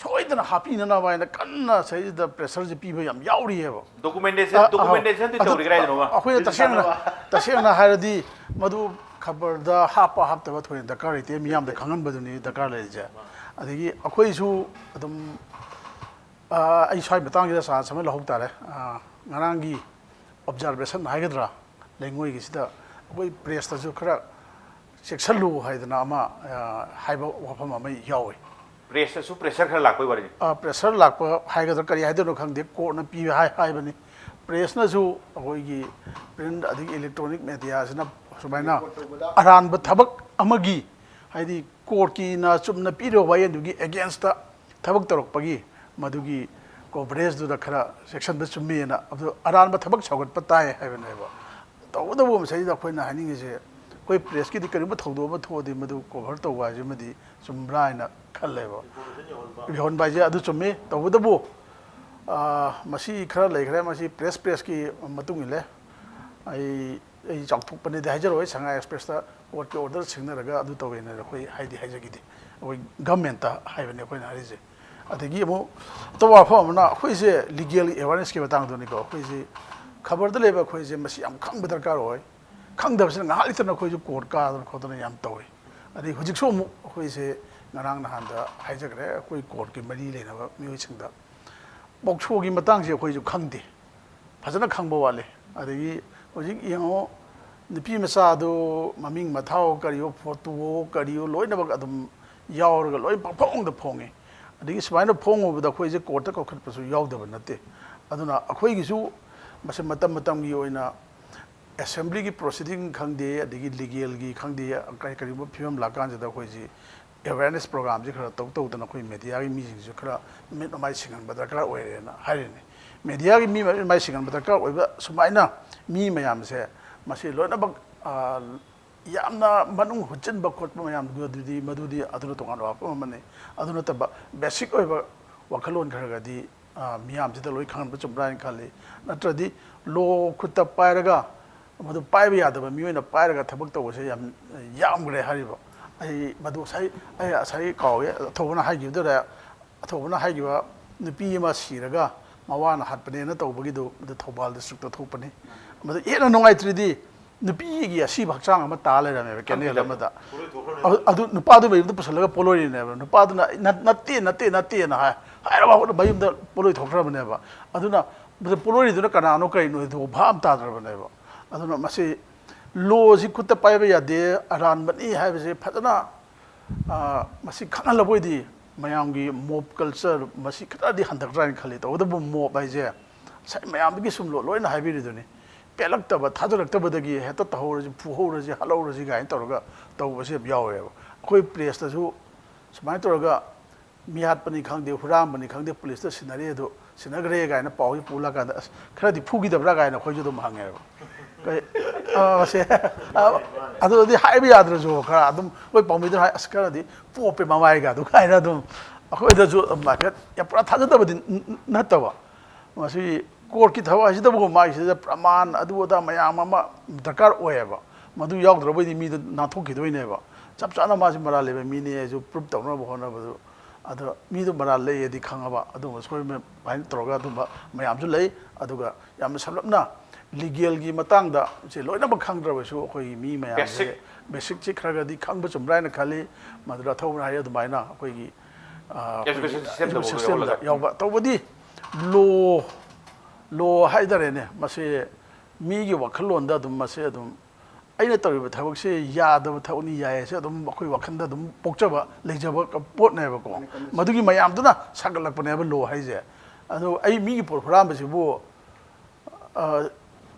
ꯁꯣꯏꯗꯅ ꯍꯥꯞꯄꯤꯅꯅꯕ ꯍꯥꯏꯅ ꯀꯟꯅ ꯁꯤꯗꯩꯁꯤꯗ ꯄ꯭ꯔꯦꯁꯔꯁꯦ ꯄꯤꯕ ꯌꯥꯝ ꯌꯥꯎꯔꯤꯑꯕ꯫ ꯗꯣꯀꯨꯃꯦꯟꯇꯦꯁꯟ ꯑ- ꯑ- ꯗꯣꯀꯨꯃꯦꯟꯇꯦꯁꯟꯗꯤ ꯑꯗꯨ- ꯇꯧꯔꯤ ꯀꯗꯥꯏꯗꯅꯣꯃ? ꯑꯩꯈꯣꯏꯅ ꯇꯁꯦꯡꯅ ꯇꯁꯦꯡꯅ ꯍꯥꯏꯔꯗꯤ ꯃꯗꯨ ꯈꯕꯔꯗ ꯍꯥꯞꯄ ꯍꯥꯞꯇꯕ ꯊꯣꯏꯅ ꯗꯔꯀꯥꯔ ꯂꯩꯇꯦ, ꯃꯤꯌꯥꯝꯗ ꯈꯪꯍꯟꯕꯗꯨꯅꯤ ꯗꯔꯀꯥꯔ ꯂꯩꯔꯤꯁꯦ꯫ ꯑꯗꯒꯤ ꯑꯩꯈꯣꯏꯁꯨ ꯑꯗꯨꯝ ꯑ, ꯑꯩ ꯁ꯭ꯋꯥꯏ ꯃꯇꯥꯡꯁꯤꯗ ꯆꯥꯟꯁ ꯑꯃ ꯂꯧꯍꯧ ꯇꯥꯔꯦ꯫ ꯑ, ꯉꯔꯥꯡꯒꯤ ꯑꯣꯕꯖꯥꯔꯕꯦꯁꯟ ꯍꯥꯏꯒꯗ꯭ꯔꯥ, ꯂꯩꯉꯣꯏꯒꯤꯁꯤꯗ ꯑꯩꯈꯣꯏ ꯄ꯭ꯔꯦꯁꯇꯁꯨ ꯈꯔ ꯆꯦꯛꯁꯤꯜꯂꯨ ꯍꯥꯏꯗꯅ ꯑꯃ, ꯑ, ꯍꯥꯏꯕ ꯋꯥꯐꯝ ꯑꯃ ꯌꯥꯎꯏ꯫ ꯄ꯭ꯔꯦꯁꯇꯁꯨ ꯄ꯭ꯔꯦꯁꯔ ꯈꯔ ꯂꯥꯛꯄꯩ ꯋꯥꯔꯤꯅꯤ꯫ ꯑ, ꯄ꯭ꯔꯦꯁꯔ ꯂꯥꯛꯄ ꯍꯥꯏꯒꯗ꯭ꯔꯥ, ꯀꯔꯤ ꯍꯥꯏꯗꯣꯏꯅꯣ ꯈꯪꯗꯦ, ꯀꯣꯔꯠꯅ ꯄꯤꯕ ꯍꯥꯏ-, ꯍꯥꯏꯕꯅꯤ꯫ ꯄ꯭ꯔꯦꯁꯅꯁꯨ ꯑꯩꯈꯣꯏꯒꯤ ꯄ꯭ꯔꯤꯟꯠ ꯑꯗꯒꯤ ꯏꯂꯦꯛꯇ꯭ꯔꯣꯅꯤꯛ ꯃꯦꯗꯤꯌꯥꯁꯤꯅ ꯁꯨꯃꯥꯏꯅ ꯑꯔꯥꯟꯕ ꯊꯕꯛ ꯑꯃꯒꯤ, ꯍꯥꯏꯗꯤ ꯀꯣꯔꯠꯀꯤꯅ ꯆꯨꯝꯅ ꯄꯤꯔꯤꯕ ꯋꯥꯌꯦꯜꯗꯨꯒꯤ ꯑꯦꯒꯦꯟꯁꯇ ꯊꯕꯛ ꯇꯧꯔꯛꯄꯒꯤ ꯃꯗꯨꯒꯤ ꯀꯣꯚꯔꯦꯖꯇꯨꯗ ꯈꯔ ꯆꯦꯛꯁꯤꯟꯕ ꯆꯨꯝꯃꯦꯅ, ꯑꯗꯨ ꯑꯔꯥꯟꯕ ꯊꯕꯛ ꯁꯧꯒꯠꯄ ꯇꯥꯏ ꯍꯥꯏꯕꯅꯦꯕ꯫ ꯇꯧꯕꯇꯕꯨ ꯃꯁꯤꯗ ꯑꯩꯈꯣꯏꯅ ꯍꯥꯏꯅꯤꯡꯉꯤꯁꯦ, ꯑꯩꯈꯣꯏ ꯄ꯭ꯔꯦꯁꯀꯤꯗꯤ ꯀꯔꯤꯒꯨꯝꯕ ꯊꯧꯗꯣꯛ ꯑꯃ ꯊꯣꯛꯑꯗꯤ ꯃꯗꯨ ꯀꯣꯚꯔ ꯇꯧꯕ ꯍꯥꯏꯁꯤꯃꯗꯤ ꯆꯨꯝꯕ꯭ꯔꯥ ꯍꯥꯏꯅ ꯈꯜꯂꯦꯕ꯫ ꯌꯧꯍꯟꯕ ꯍꯥꯏꯁꯦ ꯑꯗꯨ ꯆꯨꯝꯃꯤ꯫ ꯇꯧꯕꯇꯕꯨ, ꯑ, ꯃꯁꯤ ꯈꯔ ꯂꯩꯈ꯭ꯔꯦ, ꯃꯁꯤ ꯄ꯭ꯔꯦꯁ, ꯄ꯭ꯔꯦꯁꯀꯤ ꯃꯇꯨꯡ ꯏꯜꯂꯦ꯫ ꯑꯩ, ꯑꯩ ꯆꯥꯎꯊꯣꯛꯄꯅꯦꯗꯤ ꯍꯥꯏꯖꯔꯣꯏ, ꯁꯉꯥꯏ ꯑꯦꯛꯁꯄ꯭ꯔꯦꯁꯇ ꯀꯣꯔꯠꯀꯤ ꯑꯣꯔꯗꯔ ꯁꯤꯡꯅꯔꯒ ꯑꯗꯨ ꯇꯧꯋꯦꯅ ꯑꯩꯈꯣꯏ ꯍꯥꯏꯗꯤ ꯍꯥꯏꯖꯈꯤꯗꯦ꯫ ꯑꯩꯈꯣꯏ ꯒꯃꯦꯟꯠꯇ ꯍꯥꯏꯕꯅꯦ ꯑꯩꯈꯣꯏꯅ ꯍꯥꯏꯔꯤꯁꯦ꯫ ꯑꯗꯒꯤ ꯑꯃꯨꯛ ꯑꯇꯣꯞꯄ ꯋꯥꯐꯝ ꯑꯃꯅ, ꯑꯩꯈꯣꯏꯁꯦ ꯂꯤꯒꯦꯜ ꯑꯦꯋꯥꯔꯅꯦꯁꯀꯤ ꯃꯇꯥꯡꯗꯨꯅꯤꯀꯣ꯫ ꯑꯩꯈꯣꯏꯁꯦ ꯈꯕꯔꯗ ꯂꯩꯕ ꯑꯩꯈꯣꯏꯁꯦ ꯃꯁꯤ ꯌꯥꯝ ꯈꯪꯕ ꯗꯔꯀꯥꯔ ꯑꯣꯏ꯫ ꯈꯪꯗꯕꯁꯤꯅ ꯉꯥꯏꯍꯥꯛ ꯂꯩꯇꯅ ꯑꯩꯈꯣꯏꯁꯨ ꯀꯣꯔꯠ ꯀꯥꯗꯅ ꯈꯣꯠꯇꯅ ꯌꯥꯝ ꯇꯧꯏ꯫ ꯑꯗꯩ ꯍꯧꯖꯤꯛꯁꯨ ꯑꯃꯨꯛ ꯑꯩꯈꯣꯏꯁꯦ ꯉꯔꯥꯡ ꯅꯍꯥꯟꯗ ꯍꯥꯏꯖꯈ꯭ꯔꯦ, ꯑꯩꯈꯣꯏ ꯀꯣꯔꯠꯀꯤ ꯃꯔꯤ ꯂꯩꯅꯕ ꯃꯤꯑꯣꯏꯁꯤꯡꯗ ꯄꯣꯛꯁꯣꯒꯤ ꯃꯇꯥꯡꯁꯦ ꯑꯩꯈꯣꯏꯁꯨ ꯈꯪꯗꯦ, ꯐꯖꯅ ꯈꯪꯕ ꯋꯥꯠꯂꯤ꯫ ꯑꯗꯒꯤ ꯍꯧꯖꯤꯛ ꯌꯦꯡꯉꯣ, ꯅꯨꯄꯤ ꯃꯆꯥꯗꯨ ꯃꯃꯤꯡ ꯃꯊꯥꯑꯣ ꯀꯔꯤꯑꯣ, ꯐꯣꯇꯣꯑꯣ ꯀꯔꯤꯑꯣ ꯂꯣꯏꯅꯃꯛ ꯑꯗꯨꯝ ꯌꯥꯎꯔꯒ ꯂꯣꯏ ꯄꯪꯐꯣꯡꯗ ꯐꯣꯡꯉꯤ꯫ ꯑꯗꯒꯤ ꯁꯨꯃꯥꯏꯅ ꯐꯣꯡꯉꯨꯕꯗ ꯑꯩꯈꯣꯏꯁꯦ ꯀꯣꯔꯠꯇ ꯀꯧꯈꯠꯄꯁꯨ ꯌꯥꯎꯗꯕ ꯅꯠꯇꯦ꯫ ꯑꯗꯨꯅ ꯑꯩꯈꯣꯏꯒꯤꯁꯨ ꯃꯁꯤ ꯃꯇꯝ ꯃꯇꯝꯒꯤ ꯑꯣꯏꯅ ꯑꯦꯁꯦꯝꯕ꯭ꯂꯤꯒꯤ ꯄ꯭ꯔꯣꯁꯤꯗꯤꯡ ꯈꯪꯗꯦ, ꯑꯗꯒꯤ ꯂꯤꯒꯦꯜꯒꯤ ꯈꯪꯗꯦ, ꯀꯔꯤ-, ꯀꯔꯤꯒꯨꯝꯕ ꯐꯤꯕꯝ ꯂꯥꯛꯀꯥꯟꯁꯤꯗ ꯑꯩꯈꯣꯏꯁꯤ ꯑꯦꯋꯦꯔꯅꯦꯁ ꯄ꯭ꯔꯣꯒ꯭ꯔꯥꯝꯁꯤ ꯈꯔ ꯇꯧ ꯇꯧꯗꯅ ꯑꯩꯈꯣꯏ ꯃꯦꯗꯤꯌꯥꯒꯤ ꯃꯤꯁꯤꯡꯁꯨ ꯈꯔ ꯃꯃꯤꯠ ꯃꯃꯥꯏ ꯁꯤꯡꯍꯟꯕ ꯗꯔꯀꯥꯔ ꯑꯣꯏꯔꯦꯅ ꯍꯥꯏꯔꯤꯅꯤ꯫ ꯃꯦꯗꯤꯌꯥꯒꯤ ꯃꯤ ꯃꯃꯤꯠ ꯃꯃꯥꯏ ꯁꯤꯡꯍꯟꯕ ꯗꯔꯀꯥꯔ ꯑꯣꯏꯕ ꯁꯨꯃꯥꯏꯅ ꯃꯤ ꯃꯌꯥꯝꯁꯦ ꯃꯁꯤ ꯂꯣꯏꯅꯃꯛ, ꯑ, ꯌꯥꯝꯅ ꯃꯅꯨꯡ ꯍꯨꯠꯆꯤꯟꯕ ꯈꯣꯠꯄ ꯃꯌꯥꯝꯗꯨ ꯑꯗꯨꯗꯤ, ꯃꯗꯨꯗꯤ ꯑꯗꯨꯅ ꯇꯣꯉꯥꯟꯕ ꯋꯥꯐꯝ ꯑꯃꯅꯤ꯫ ꯑꯗꯨ ꯅꯠꯇꯕ ꯕꯦꯁꯤꯛ ꯑꯣꯏꯕ ꯋꯥꯈꯜꯂꯣꯟ ꯈꯔ ꯈꯔꯗꯤ, ꯑ, ꯃꯤꯌꯥꯝꯁꯤꯗ ꯂꯣꯏ ꯈꯪꯍꯟꯕ ꯆꯨꯝꯕ꯭ꯔꯥ ꯍꯥꯏꯅ ꯈꯜꯂꯤ꯫ ꯅꯠꯇ꯭ꯔꯗꯤ ꯂꯣ ꯈꯨꯠꯇ ꯄꯥꯏꯔꯒ, ꯃꯗꯨ ꯄꯥꯏꯕ ꯌꯥꯗꯕ ꯃꯤꯑꯣꯏꯅ ꯄꯥꯏꯔꯒ ꯊꯕꯛ ꯇꯧꯕꯁꯦ ꯌꯥꯝ ꯌꯥꯝꯈ꯭ꯔꯦ ꯍꯥꯏꯔꯤꯕ꯫ ꯑꯩ ꯃꯗꯨ ꯉꯁꯥꯏ, ꯑꯩ ꯉꯁꯥꯏ ꯀꯥꯎꯏ, ꯑꯊꯧꯕꯅ ꯍꯥꯏꯈꯤꯕꯗꯨꯗ, ꯑꯊꯧꯕꯅ ꯍꯥꯏꯈꯤꯕ ꯅꯨꯄꯤ ꯑꯃ ꯁꯤꯔꯒ ꯃꯋꯥꯅ ꯍꯥꯠꯄꯅꯦꯅ ꯇꯧꯕꯒꯤꯗꯨ, ꯃꯗꯨ ꯊꯧꯕꯥꯜ ꯗꯤꯁꯇ꯭ꯔꯤꯛꯇ ꯊꯣꯛꯄꯅꯤ꯫ ꯃꯗꯨ ꯍꯦꯟꯅ ꯅꯨꯡꯉꯥꯏꯇ꯭ꯔꯤꯗꯤ, ꯅꯨꯄꯤꯒꯤ ꯑꯁꯤꯕ ꯍꯛꯆꯥꯡ ꯑꯃ ꯇꯥ ꯂꯩꯔꯝꯃꯦꯕ ꯀꯦꯅꯦꯜ ꯑꯃꯗ꯫ ꯑꯗꯨ, ꯑꯗꯨ ꯅꯨꯄꯥꯗꯨ ꯃꯌꯨꯝꯗ ꯄꯨꯁꯜꯂꯒ ꯄꯣꯠꯂꯣꯏꯔꯤꯅꯦꯕ꯫ ꯅꯨꯄꯥꯗꯨꯅ "ꯅꯠ-, ꯅꯠꯇꯦ, ꯅꯠꯇꯦ, ꯅꯠꯇꯦꯅ" ꯍꯥꯏ, ꯍꯥꯏꯔꯕ ꯃꯌꯨꯝꯗ ꯄꯣꯠꯂꯣꯏ ꯊꯣꯛꯈ꯭ꯔꯕꯅꯦꯕ꯫ ꯑꯗꯨꯅ ꯄꯣꯠꯂꯣꯏꯔꯤꯗꯨꯅ ꯀꯅꯥꯅꯣ ꯀꯔꯤꯅꯣ ꯑꯗꯨ ꯚꯥꯞ ꯑꯃ ꯇꯥꯗ꯭ꯔꯕꯅꯦꯕ꯫ ꯑꯗꯨꯅ ꯃꯁꯤ ꯂꯣꯁꯤ ꯈꯨꯠꯇ ꯄꯥꯏꯕ ꯌꯥꯗꯦ, ꯑꯔꯥꯟꯕꯅꯤ ꯍꯥꯏꯕꯁꯦ ꯐꯖꯅ, ꯑ, ꯃꯁꯤ ꯈꯪꯍꯜꯂꯕ ꯑꯣꯏꯗꯤ ꯃꯌꯥꯝꯒꯤ ꯃꯣꯞ ꯀꯜꯆꯔ ꯃꯁꯤ ꯈꯔꯗꯤ ꯍꯟꯊꯛꯇ꯭ꯔꯥ ꯍꯥꯏꯅ ꯈꯜꯂꯤ꯫ ꯇꯧꯕꯇꯕꯨ ꯃꯣꯞ ꯍꯥꯏꯁꯦ ꯉꯁꯥꯏ ꯃꯌꯥꯝꯗꯒꯤ ꯁꯨꯝ ꯂꯣ-, ꯂꯣꯏꯅ ꯍꯥꯏꯕꯤꯔꯤꯗꯨꯅꯤ꯫ ꯄꯦꯜꯂꯛꯇꯕ, ꯊꯥꯖꯔꯛꯇꯕꯗꯒꯤ ꯍꯦꯛꯇ ꯇꯧꯍꯧꯔꯁꯤ, ꯐꯨꯍꯧꯔꯁꯤ, ꯍꯥꯠꯍꯧꯔꯁꯤ ꯀꯥꯏꯅ ꯇꯧꯔꯒ ꯇꯧꯕꯁꯦ ꯌꯥꯝ ꯌꯥꯎꯋꯦꯕ꯫ ꯑꯩꯈꯣꯏ ꯄ꯭ꯔꯦꯁꯇꯁꯨ ꯁꯨꯃꯥꯏꯅ ꯇꯧꯔꯒ ꯃꯤ ꯍꯥꯠꯄꯅꯤ ꯈꯪꯗꯦ, ꯍꯨꯔꯥꯟꯕꯅꯤ ꯈꯪꯗꯦ, ꯄꯨꯂꯤꯁꯇ ꯁꯤꯟꯅꯔꯦ, ꯑꯗꯨ ꯁꯤꯟꯅꯈ꯭ꯔꯦ ꯀꯥꯏꯅ ꯄꯥꯎꯁꯤ ꯄꯨꯂꯛꯀꯥꯟꯗ, "ꯑꯁ, ꯈꯔꯗꯤ ꯐꯨꯈꯤꯗꯕ꯭ꯔꯥ?" ꯀꯥꯏꯅ ꯑꯩꯈꯣꯏꯁꯨ ꯑꯗꯨꯝ ꯍꯪꯉꯦꯕ꯫ ꯀꯩ-, ꯑ, ꯁꯦ, ꯑ, ꯑꯗꯨꯗꯤ ꯍꯥꯏꯕ ꯌꯥꯗ꯭ꯔꯁꯨ ꯈꯔ ꯑꯗꯨꯝ ꯑꯩꯈꯣꯏ ꯄꯥꯎꯃꯤꯗꯨꯅ ꯍꯥꯏ, "ꯑꯁ, ꯈꯔꯗꯤ ꯄꯣꯞꯄꯦ ꯃꯃꯥꯏꯒ" ꯑꯗꯨ ꯀꯥꯏꯅ ꯑꯗꯨꯝ ꯑꯩꯈꯣꯏꯗꯁꯨ ꯑꯗꯨꯝ ꯍꯥꯏꯐꯦꯠ ꯌꯥꯝ ꯄꯨꯔꯥ ꯊꯥꯖꯗꯕꯗꯤ ꯅ-, ꯅꯠꯇꯕ꯫ ꯃꯁꯤ ꯀꯣꯔꯠꯀꯤ ꯊꯕꯛ ꯍꯥꯏꯁꯤꯗꯕꯨ ꯃꯥꯒꯤꯁꯤꯗ ꯄ꯭ꯔꯃꯥꯟ ꯑꯗꯨ ꯑꯗꯥ ꯃꯌꯥꯝ ꯑꯃ ꯗꯔꯀꯥꯔ ꯑꯣꯏꯌꯦꯕ꯫ ꯃꯗꯨ ꯌꯥꯎꯗ꯭ꯔꯕꯗꯤ ꯃꯤꯗꯨ ꯅꯥꯟꯊꯣꯛꯈꯤꯗꯣꯏꯅꯦꯕ꯫ ꯆꯞ ꯆꯥꯅ ꯃꯥꯁꯤ ꯃꯔꯥꯜ ꯂꯩꯕ ꯃꯤꯅꯦ ꯍꯥꯏꯁꯨ ꯄ꯭ꯔꯨꯞ ꯇꯧꯅꯕ ꯍꯣꯠꯅꯕꯗ ꯑꯗꯣ ꯃꯤꯗꯣ ꯃꯔꯥꯜ ꯂꯩꯌꯦꯗꯤ ꯈꯪꯉꯕ, ꯑꯗꯨꯒꯨꯝꯕ ꯁꯣꯏꯕ ꯑꯗꯨꯃꯥꯏꯅ ꯇꯧꯔꯒ ꯑꯗꯨꯝꯕ ꯃꯌꯥꯝꯁꯨ ꯂꯩ꯫ ꯑꯗꯨꯒ ꯌꯥꯝꯅ ꯁꯝꯂꯞꯅ ꯂꯤꯒꯦꯜꯒꯤ ꯃꯇꯥꯡꯗ ꯁꯤ ꯂꯣꯏꯅꯃꯛ ꯈꯪꯗ꯭ꯔꯕꯁꯨ ꯑꯩꯈꯣꯏꯒꯤ ꯃꯤ ꯃꯌꯥꯝꯁꯦ ꯕꯦꯁꯤꯛ ꯕꯦꯁꯤꯛꯁꯤ ꯈꯔꯒꯗꯤ ꯈꯪꯕ ꯆꯨꯝꯕ꯭ꯔꯥ ꯍꯥꯏꯅ ꯈꯜꯂꯤ꯫ ꯃꯗꯨꯗ ꯊꯧꯕꯅ ꯍꯥꯏ ꯑꯗꯨꯃꯥꯏꯅ ꯑꯩꯈꯣꯏꯒꯤ, ꯑ, ꯑꯩꯈꯣꯏꯒꯤ ꯑꯦꯖꯨꯀꯦꯁꯟ ꯁꯤꯁꯇꯦꯝꯗ ꯑꯦꯖꯨꯀꯦꯁꯟ ꯁꯤꯁꯇꯦꯝꯗ ꯌꯥꯎꯍꯜꯂꯒ꯫ ꯌꯥꯎꯕ꯫ ꯇꯧꯕꯗꯤ ꯂꯣ, ꯂꯣ ꯍꯥꯏꯇꯥꯔꯦꯅꯦ, ꯃꯁꯤ ꯃꯤꯒꯤ ꯋꯥꯈꯜꯂꯣꯟꯗ ꯑꯗꯨꯝ ꯃꯁꯤ ꯑꯗꯨꯝ ꯑꯩꯅ ꯇꯧꯔꯤꯕ ꯊꯕꯛꯁꯦ ꯌꯥꯗꯕ ꯊꯕꯛꯅꯤ, ꯌꯥꯏ ꯍꯥꯏꯁꯦ ꯑꯗꯨꯝ ꯑꯩꯈꯣꯏ ꯋꯥꯈꯜꯗ ꯑꯗꯨꯝ ꯄꯣꯛꯆꯕ, ꯂꯩꯖꯕ ꯄꯣꯠꯅꯦꯕꯀꯣ꯫ ꯃꯗꯨꯒꯤ ꯃꯌꯥꯝꯗꯨꯅ ꯁꯥꯒꯠꯂꯛꯄꯅꯦꯕ ꯂꯣ ꯍꯥꯏꯁꯦ꯫ ꯑꯗꯣ ꯑꯩ ꯃꯤꯒꯤ ꯄꯣꯠ ꯍꯨꯔꯥꯟꯕꯁꯤꯕꯨ, ꯑ,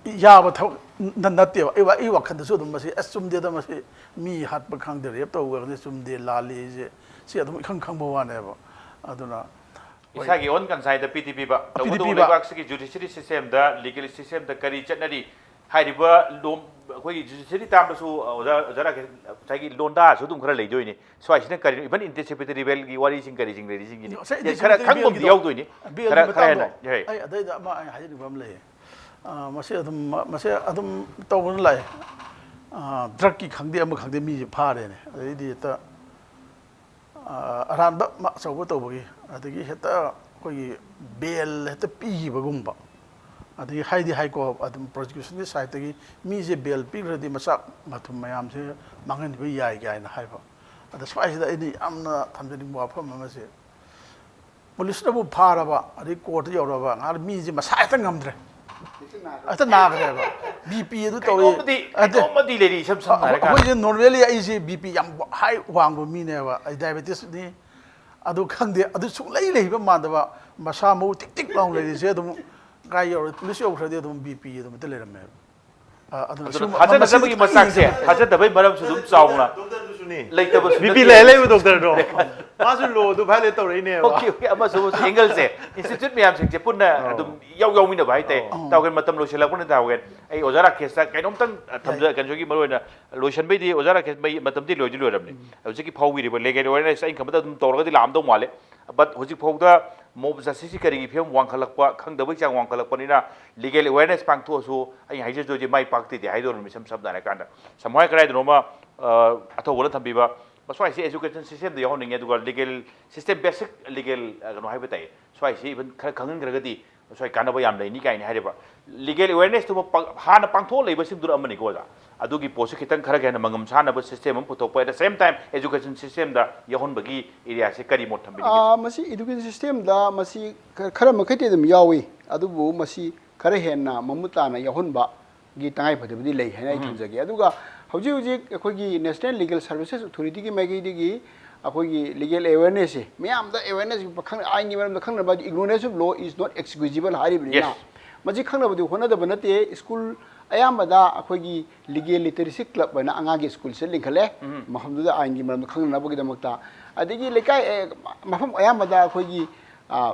ꯌꯥꯕ ꯊꯕꯛ ꯅ-, ꯅꯠꯇꯦꯕ꯫ ꯑꯩ ꯋꯥ-, ꯑꯩ ꯋꯥꯈꯜꯗꯁꯨ ꯑꯗꯨꯝ ꯃꯁꯤ, "ꯑꯁ, ꯆꯨꯝꯗꯦꯗ, ꯃꯁꯤ ꯃꯤ ꯍꯥꯠꯄ ꯈꯪꯗꯦ, ꯔꯦꯞ ꯇꯧꯕ ꯈꯪꯗꯦ, ꯆꯨꯝꯗꯦ, ꯂꯥꯜꯂꯤ" ꯍꯥꯏꯁꯦ, ꯁꯤ ꯑꯗꯨꯝ ꯏꯈꯪ ꯈꯪꯕ ꯋꯥꯅꯦꯕ꯫ ꯑꯗꯨꯅ ꯍꯣꯏ꯫ ꯏꯁꯥꯒꯤ ꯑꯣꯟ ꯀꯟꯁꯥꯏꯗ ꯄꯤꯗꯤ ꯄꯤꯕ, ꯄꯤꯗꯤ ꯇꯧꯕꯇꯕꯨ ꯄꯤꯕ꯫ ꯂꯩꯕꯥꯛꯁꯤꯒꯤ ꯖꯨꯗꯤꯁꯔꯤ ꯁꯤꯁꯇꯦꯝꯗ, ꯂꯤꯒꯦꯜ ꯁꯤꯁꯇꯦꯝꯗ ꯀꯔꯤ ꯆꯠꯅꯔꯤ ꯍꯥꯏꯔꯤꯕ ꯂꯣꯝ-, ꯑꯩꯈꯣꯏꯒꯤ ꯖꯨꯗꯤꯁꯔꯤ ꯇꯥꯝꯗꯁꯨ, ꯑꯣꯖꯥ, ꯑꯣꯖꯥ ꯔꯥꯀꯦꯁ, ꯉꯁꯥꯏꯒꯤ ꯂꯣꯟꯗꯥꯁꯨ ꯑꯗꯨꯝ ꯈꯔ ꯂꯩꯗꯣꯏꯅꯤ꯫ ꯁ꯭ꯋꯥꯏꯁꯤꯅ ꯀꯔꯤꯅꯣ, ꯏꯚꯟ ꯑꯦꯟꯇꯤꯁꯤꯄꯦꯇꯔꯤ ꯕꯦꯜꯒꯤ ꯋꯥꯔꯤꯁꯤꯡ ꯀꯔꯤꯁꯤꯡ ꯂꯩꯔꯤꯁꯤꯡꯒꯤꯅꯤ꯫ ꯉꯁꯥꯏ ꯁꯦ, ꯈꯔ ꯑꯦꯟꯇꯤꯁꯤꯄꯦꯇꯔꯤ ꯈꯪꯕ ꯑꯃꯗꯤ ꯕꯦꯜꯒꯤꯗꯣ, ꯌꯥꯎꯗꯣꯏꯅꯤ꯫ ꯕꯦꯜꯒꯤ ꯈꯔ, ꯈꯔ ꯃꯇꯥꯡꯗꯣ ꯍꯦꯟꯅ, ꯍꯣꯏ꯫ ꯑꯩ ꯑꯗꯩꯗ ꯑꯃ ꯑꯩ ꯍꯥꯏꯖꯅꯤꯡꯕ ꯑꯃ ꯂꯩꯌꯦ꯫ ꯑ, ꯃꯁꯤ ꯑꯗꯨꯝ, ꯃꯁꯤ ꯑꯗꯨꯝ ꯇꯧꯗꯨꯅ ꯂꯥꯛꯑꯦ꯫ ꯑ, ꯗ꯭ꯔꯛꯀꯤ ꯈꯪꯗꯦ, ꯑꯃ ꯈꯪꯗꯦ, ꯃꯤꯁꯦ ꯐꯥꯔꯦꯅꯦ꯫ ꯑꯗꯩꯗꯤ ꯍꯦꯛꯇ ꯑ, ꯑꯔꯥꯟꯕ ꯑꯃ ꯑꯆꯧꯕ ꯇꯧꯕꯒꯤ, ꯑꯗꯒꯤ ꯍꯦꯛꯇ ꯑꯩꯈꯣꯏꯒꯤ ꯕꯦꯜ ꯍꯦꯛꯇ ꯄꯤꯈꯤꯕꯒꯨꯝꯕ, ꯑꯗꯒꯤ ꯍꯥꯏꯗꯤ ꯍꯥꯏꯀꯣ, ꯑꯗꯨꯝ ꯄ꯭ꯔꯣꯁꯤꯀ꯭ꯌꯨꯁꯟꯒꯤ ꯁꯥꯏꯠꯇꯒꯤ ꯃꯤꯁꯦ ꯕꯦꯜ ꯄꯤꯈ꯭ꯔꯗꯤ ꯃꯆꯥꯛ ꯃꯊꯨꯝ ꯃꯌꯥꯝꯁꯦ ꯃꯥꯡꯍꯟꯕ ꯌꯥꯏ ꯀꯥꯏꯅ ꯍꯥꯏꯕ꯫ ꯑꯗ ꯁ꯭ꯋꯥꯏꯁꯤꯗ ꯑꯩꯅ ꯌꯥꯝꯅ ꯊꯝꯖꯅꯤꯡꯕ ꯋꯥꯐꯝ ꯑꯃꯁꯦ, ꯄꯨꯂꯤꯁꯅꯕꯨ ꯐꯥꯔꯕ, ꯑꯗꯩ ꯀꯣꯔꯠꯇ ꯌꯧꯔꯕ, ꯉꯥꯏꯍꯥꯛ ꯃꯤꯁꯦ ꯃꯁꯥ ꯍꯦꯛꯇ ꯉꯝꯗ꯭ꯔꯦ, ꯍꯦꯛꯇ ꯅꯥꯈ꯭ꯔꯦꯕ꯫ ꯕꯤ ꯄꯤ ꯑꯗꯨ ꯇꯧꯏ꯫ ꯀꯩꯅꯣꯝꯃꯗꯤ, ꯅꯠꯇꯦ, ꯀꯩꯅꯣꯝꯃꯗꯤ ꯂꯩꯔꯤ, ꯏꯁꯝ ꯁꯝꯅ ꯍꯥꯏꯔꯀꯥꯟꯗ꯫ ꯑꯩꯈꯣꯏꯁꯦ ꯅꯣꯔꯃꯦꯜꯂꯤ ꯑꯩꯁꯦ ꯕꯤ ꯄꯤ ꯌꯥꯝ ꯍꯥꯏ ꯋꯥꯡꯕ ꯃꯤꯅꯦꯕ, ꯑꯩ ꯗꯥꯏꯕꯦꯇꯤꯁꯅꯤ꯫ ꯑꯗꯨ ꯈꯪꯗꯦ, ꯑꯗꯨ ꯁꯨꯡꯂꯩ ꯂꯩꯕ ꯃꯥꯟꯗꯕ, ꯃꯁꯥ ꯃꯎ ꯇꯤꯛ ꯇꯤꯛ ꯂꯥꯎꯅ ꯂꯩꯔꯤꯁꯦ ꯑꯗꯨꯝ ꯀꯥꯏ ꯌꯧꯔꯦ, ꯄꯨꯂꯤꯁ ꯌꯧꯈ꯭ꯔꯗꯤ ꯑꯗꯨꯝ ꯕꯤ ꯄꯤ ꯑꯗꯨꯝ ꯍꯦꯛꯇ ꯂꯩꯔꯝꯃꯦꯕ꯫ ꯑ, ꯑꯗꯨꯅ ꯑꯗꯨꯅ ꯁꯤꯒꯨꯝꯕ ꯊꯥꯖꯅꯗꯕꯒꯤ ꯃꯁꯤꯗꯤ ꯃꯆꯥꯛꯁꯦ, ꯈꯪꯗꯦ꯫ ꯊꯥꯖꯗꯕꯒꯤ ꯃꯔꯝꯁꯨ ꯑꯗꯨꯝ ꯆꯥꯎꯅ ꯗꯣꯛꯇꯔꯗꯨꯁꯨꯅꯤ꯫ ꯂꯩꯇꯕꯁꯨ ꯕꯤ ꯄꯤ ꯅꯠꯇꯦ꯫ ꯂꯩ, ꯂꯩꯕ ꯗꯣꯛꯇꯔꯗꯣ꯫ ꯃꯥꯁꯨ ꯂꯣꯗꯨ ꯚꯥꯏꯑꯣꯂꯦꯠ ꯇꯧꯔꯛꯏꯅꯦꯕ꯫ ꯑꯣꯀꯦ, ꯑꯣꯀꯦ, ꯑꯃꯁꯨ, ꯑꯃꯁꯨ ꯑꯦꯡꯒꯜꯁꯦ, ꯏꯟꯁꯇꯤꯇ꯭ꯌꯨꯠ ꯃꯌꯥꯝꯁꯤꯡꯁꯦ ꯄꯨꯟꯅ ꯑꯧ꯫ ꯑꯗꯨꯝ ꯏꯌꯥꯎ ꯌꯥꯎꯃꯤꯟꯅꯕ ꯍꯥꯏꯇꯥꯔꯦ꯫ ꯑꯧ꯫ ꯇꯥꯎꯒꯦꯟ, ꯃꯇꯝ ꯂꯣꯏꯁꯤꯜꯂꯛꯄꯅ ꯇꯥꯎꯒꯦꯟ꯫ ꯑꯩ ꯑꯣꯖꯥ ꯔꯥꯀꯦꯁꯇ ꯀꯩꯅꯣꯝꯇꯪ ꯊꯝꯖ-, ꯌꯥꯏ꯫ ꯀꯩꯅꯣꯒꯤ ꯃꯔꯨ ꯑꯣꯏꯅ ꯂꯣꯏꯁꯤꯟꯕꯩꯗꯤ ꯑꯣꯖꯥ ꯔꯥꯀꯦꯁ ꯃꯩ ꯃꯇꯝꯗꯤ ꯂꯣꯏꯗꯤ ꯂꯣꯏꯔꯕꯅꯤ꯫ ꯎꯝ꯫ ꯍꯧꯖꯤꯛꯀꯤ ꯐꯥꯎꯕꯤꯔꯤꯕ ꯂꯤꯒꯦꯜ ꯑꯦꯋꯦꯔꯅꯦꯁ ꯑꯩꯅ ꯈꯟꯕꯗ ꯑꯗꯨꯝ ꯇꯧꯔꯒꯗꯤ ꯂꯥꯛꯑꯝꯗꯧ ꯃꯥꯜꯂꯦ꯫ But ꯍꯧꯖꯤꯛ ꯐꯥꯎꯗ ꯃꯣꯕ ꯖꯁꯇꯤꯁꯁꯤ ꯀꯔꯤꯒꯤ ꯐꯤꯕꯝ ꯋꯥꯡꯈꯠꯂꯛꯄ, ꯈꯪꯗꯕꯒꯤ ꯆꯥꯡ ꯋꯥꯡꯈꯠꯂꯛꯄꯅꯤꯅ ꯂꯤꯒꯦꯜ ꯑꯦꯋꯦꯔꯅꯦꯁ ꯄꯥꯡꯊꯣꯛꯑꯁꯨ ꯑꯩꯅ ꯍꯥꯏꯖꯗꯣꯏꯁꯦ ꯃꯥꯏ ꯄꯥꯛꯇꯦꯗꯤ ꯍꯥꯏꯗꯣꯔꯕꯅꯤ, ꯏꯁꯝ ꯁꯝꯅ ꯍꯥꯏꯔꯀꯥꯟꯗ꯫ ꯁꯝꯍꯥꯏ ꯀꯗꯥꯏꯗꯅꯣꯃ, ꯑ, ꯑꯊꯧꯕꯅ ꯊꯝꯕꯤꯕ, ꯃꯁ꯭ꯋꯥꯏꯁꯦ ꯑꯦꯖꯨꯀꯦꯁꯟ ꯁꯤꯁꯇꯦꯝꯗ ꯌꯥꯎꯍꯟꯅꯤꯡꯉꯦ, ꯑꯗꯨꯒ ꯂꯤꯒꯦꯜ ꯁꯤꯁꯇꯦꯝ, ꯕꯦꯁꯤꯛ ꯂꯤꯒꯦꯜ, ꯑ, ꯀꯩꯅꯣ ꯍꯥꯏꯕ ꯇꯥꯏ, ꯁ꯭ꯋꯥꯏꯁꯤ ꯏꯚꯟ ꯈꯔ ꯈꯪꯍꯟꯈ꯭ꯔꯒꯗꯤ ꯃꯁ꯭ꯋꯥꯏ ꯀꯥꯟꯅꯕ ꯌꯥꯝ ꯂꯩꯅꯤ ꯀꯥꯏꯅ ꯍꯥꯏꯔꯤꯕ꯫ ꯂꯤꯒꯦꯜ ꯑꯦꯋꯦꯔꯅꯦꯁꯇꯨꯃ ꯄ-, ꯍꯥꯟꯅ ꯄꯥꯡꯊꯣꯛꯑ ꯂꯩꯕꯁꯤꯡꯗꯨꯅ ꯑꯃꯅꯤꯀꯣ ꯑꯣꯖꯥ꯫ ꯑꯗꯨꯒꯤ ꯄꯣꯠꯁꯤ ꯈꯤꯇꯪ ꯈꯔ ꯍꯦꯟꯅ ꯃꯉꯝ ꯁꯥꯟꯅꯕ ꯁꯤꯁꯇꯦꯝ ꯑꯃ ꯄꯨꯊꯣꯛꯄ, at the same time education systemꯗ ꯌꯥꯎꯍꯟꯕꯒꯤ ꯑꯦꯔꯤꯌꯥꯁꯦ ꯀꯔꯤ ꯃꯣꯠ ꯊꯝꯕꯤꯅꯤꯡꯒꯦ? ꯑꯥ, ꯃꯁꯤ ꯑꯦꯖꯨꯀꯦꯁꯟ ꯁꯤꯁꯇꯦꯝꯗ ꯃꯁꯤ ꯈ-, ꯈꯔ ꯃꯈꯩꯗꯤ ꯑꯗꯨꯝ ꯌꯥꯎꯏ, ꯑꯗꯨꯕꯨ ꯃꯁꯤ ꯈꯔ ꯍꯦꯟꯅ ꯃꯃꯨꯠ ꯇꯥꯅ ꯌꯥꯎꯍꯟꯕꯒꯤ ꯇꯉꯥꯏꯐꯗꯕꯗꯤ ꯂꯩ ꯍꯥꯏꯅ ꯑꯩ ꯎꯝ꯫ ꯊꯝꯖꯒꯦ꯫ ꯑꯗꯨꯒ ꯍꯧꯖꯤꯛ ꯍꯧꯖꯤꯛ ꯑꯩꯈꯣꯏꯒꯤ ꯅꯦꯁꯅꯦꯜ ꯂꯤꯒꯦꯜ ꯁꯔꯚꯤꯁꯦꯁ ꯑꯣꯊꯣꯔꯤꯇꯤꯒꯤ ꯃꯥꯏꯀꯩꯗꯒꯤ ꯑꯩꯈꯣꯏꯒꯤ ꯂꯤꯒꯦꯜ ꯑꯦꯋꯦꯔꯅꯦꯁꯁꯦ ꯃꯌꯥꯝꯗ ꯑꯦꯋꯦꯔꯅꯦꯁ, ꯑꯥꯏꯟꯒꯤ ꯃꯔꯝꯗ ꯈꯪꯅꯕ, ignorance of law is not excusable ꯍꯥꯏꯔꯤꯕꯅꯤꯅ, Yes. ꯃꯁꯤ ꯈꯪꯅꯕꯗꯤ ꯍꯣꯠꯅꯗꯕ ꯅꯠꯇꯦ꯫ ꯁ꯭ꯀꯨꯜ ꯑꯌꯥꯝꯕꯗ ꯑꯩꯈꯣꯏꯒꯤ ꯂꯤꯒꯦꯜ ꯂꯤꯇꯔꯦꯁꯤ ꯀ꯭ꯂꯕ ꯍꯥꯏꯅ ꯑꯉꯥꯡꯒꯤ ꯁ꯭ꯀꯨꯜꯁꯦ ꯂꯤꯡꯈꯠꯂꯦ, ꯎꯝ꯫ ꯃꯐꯝꯗꯨꯗ ꯑꯥꯏꯟꯒꯤ ꯃꯔꯝꯗ ꯈꯪꯅꯅꯕꯒꯤꯗꯃꯛꯇ꯫ ꯑꯗꯒꯤ ꯂꯩꯀꯥꯏ, ꯑꯦ, ꯃꯐꯝ ꯑꯌꯥꯝꯕꯗ ꯑꯩꯈꯣꯏꯒꯤ, ꯑ,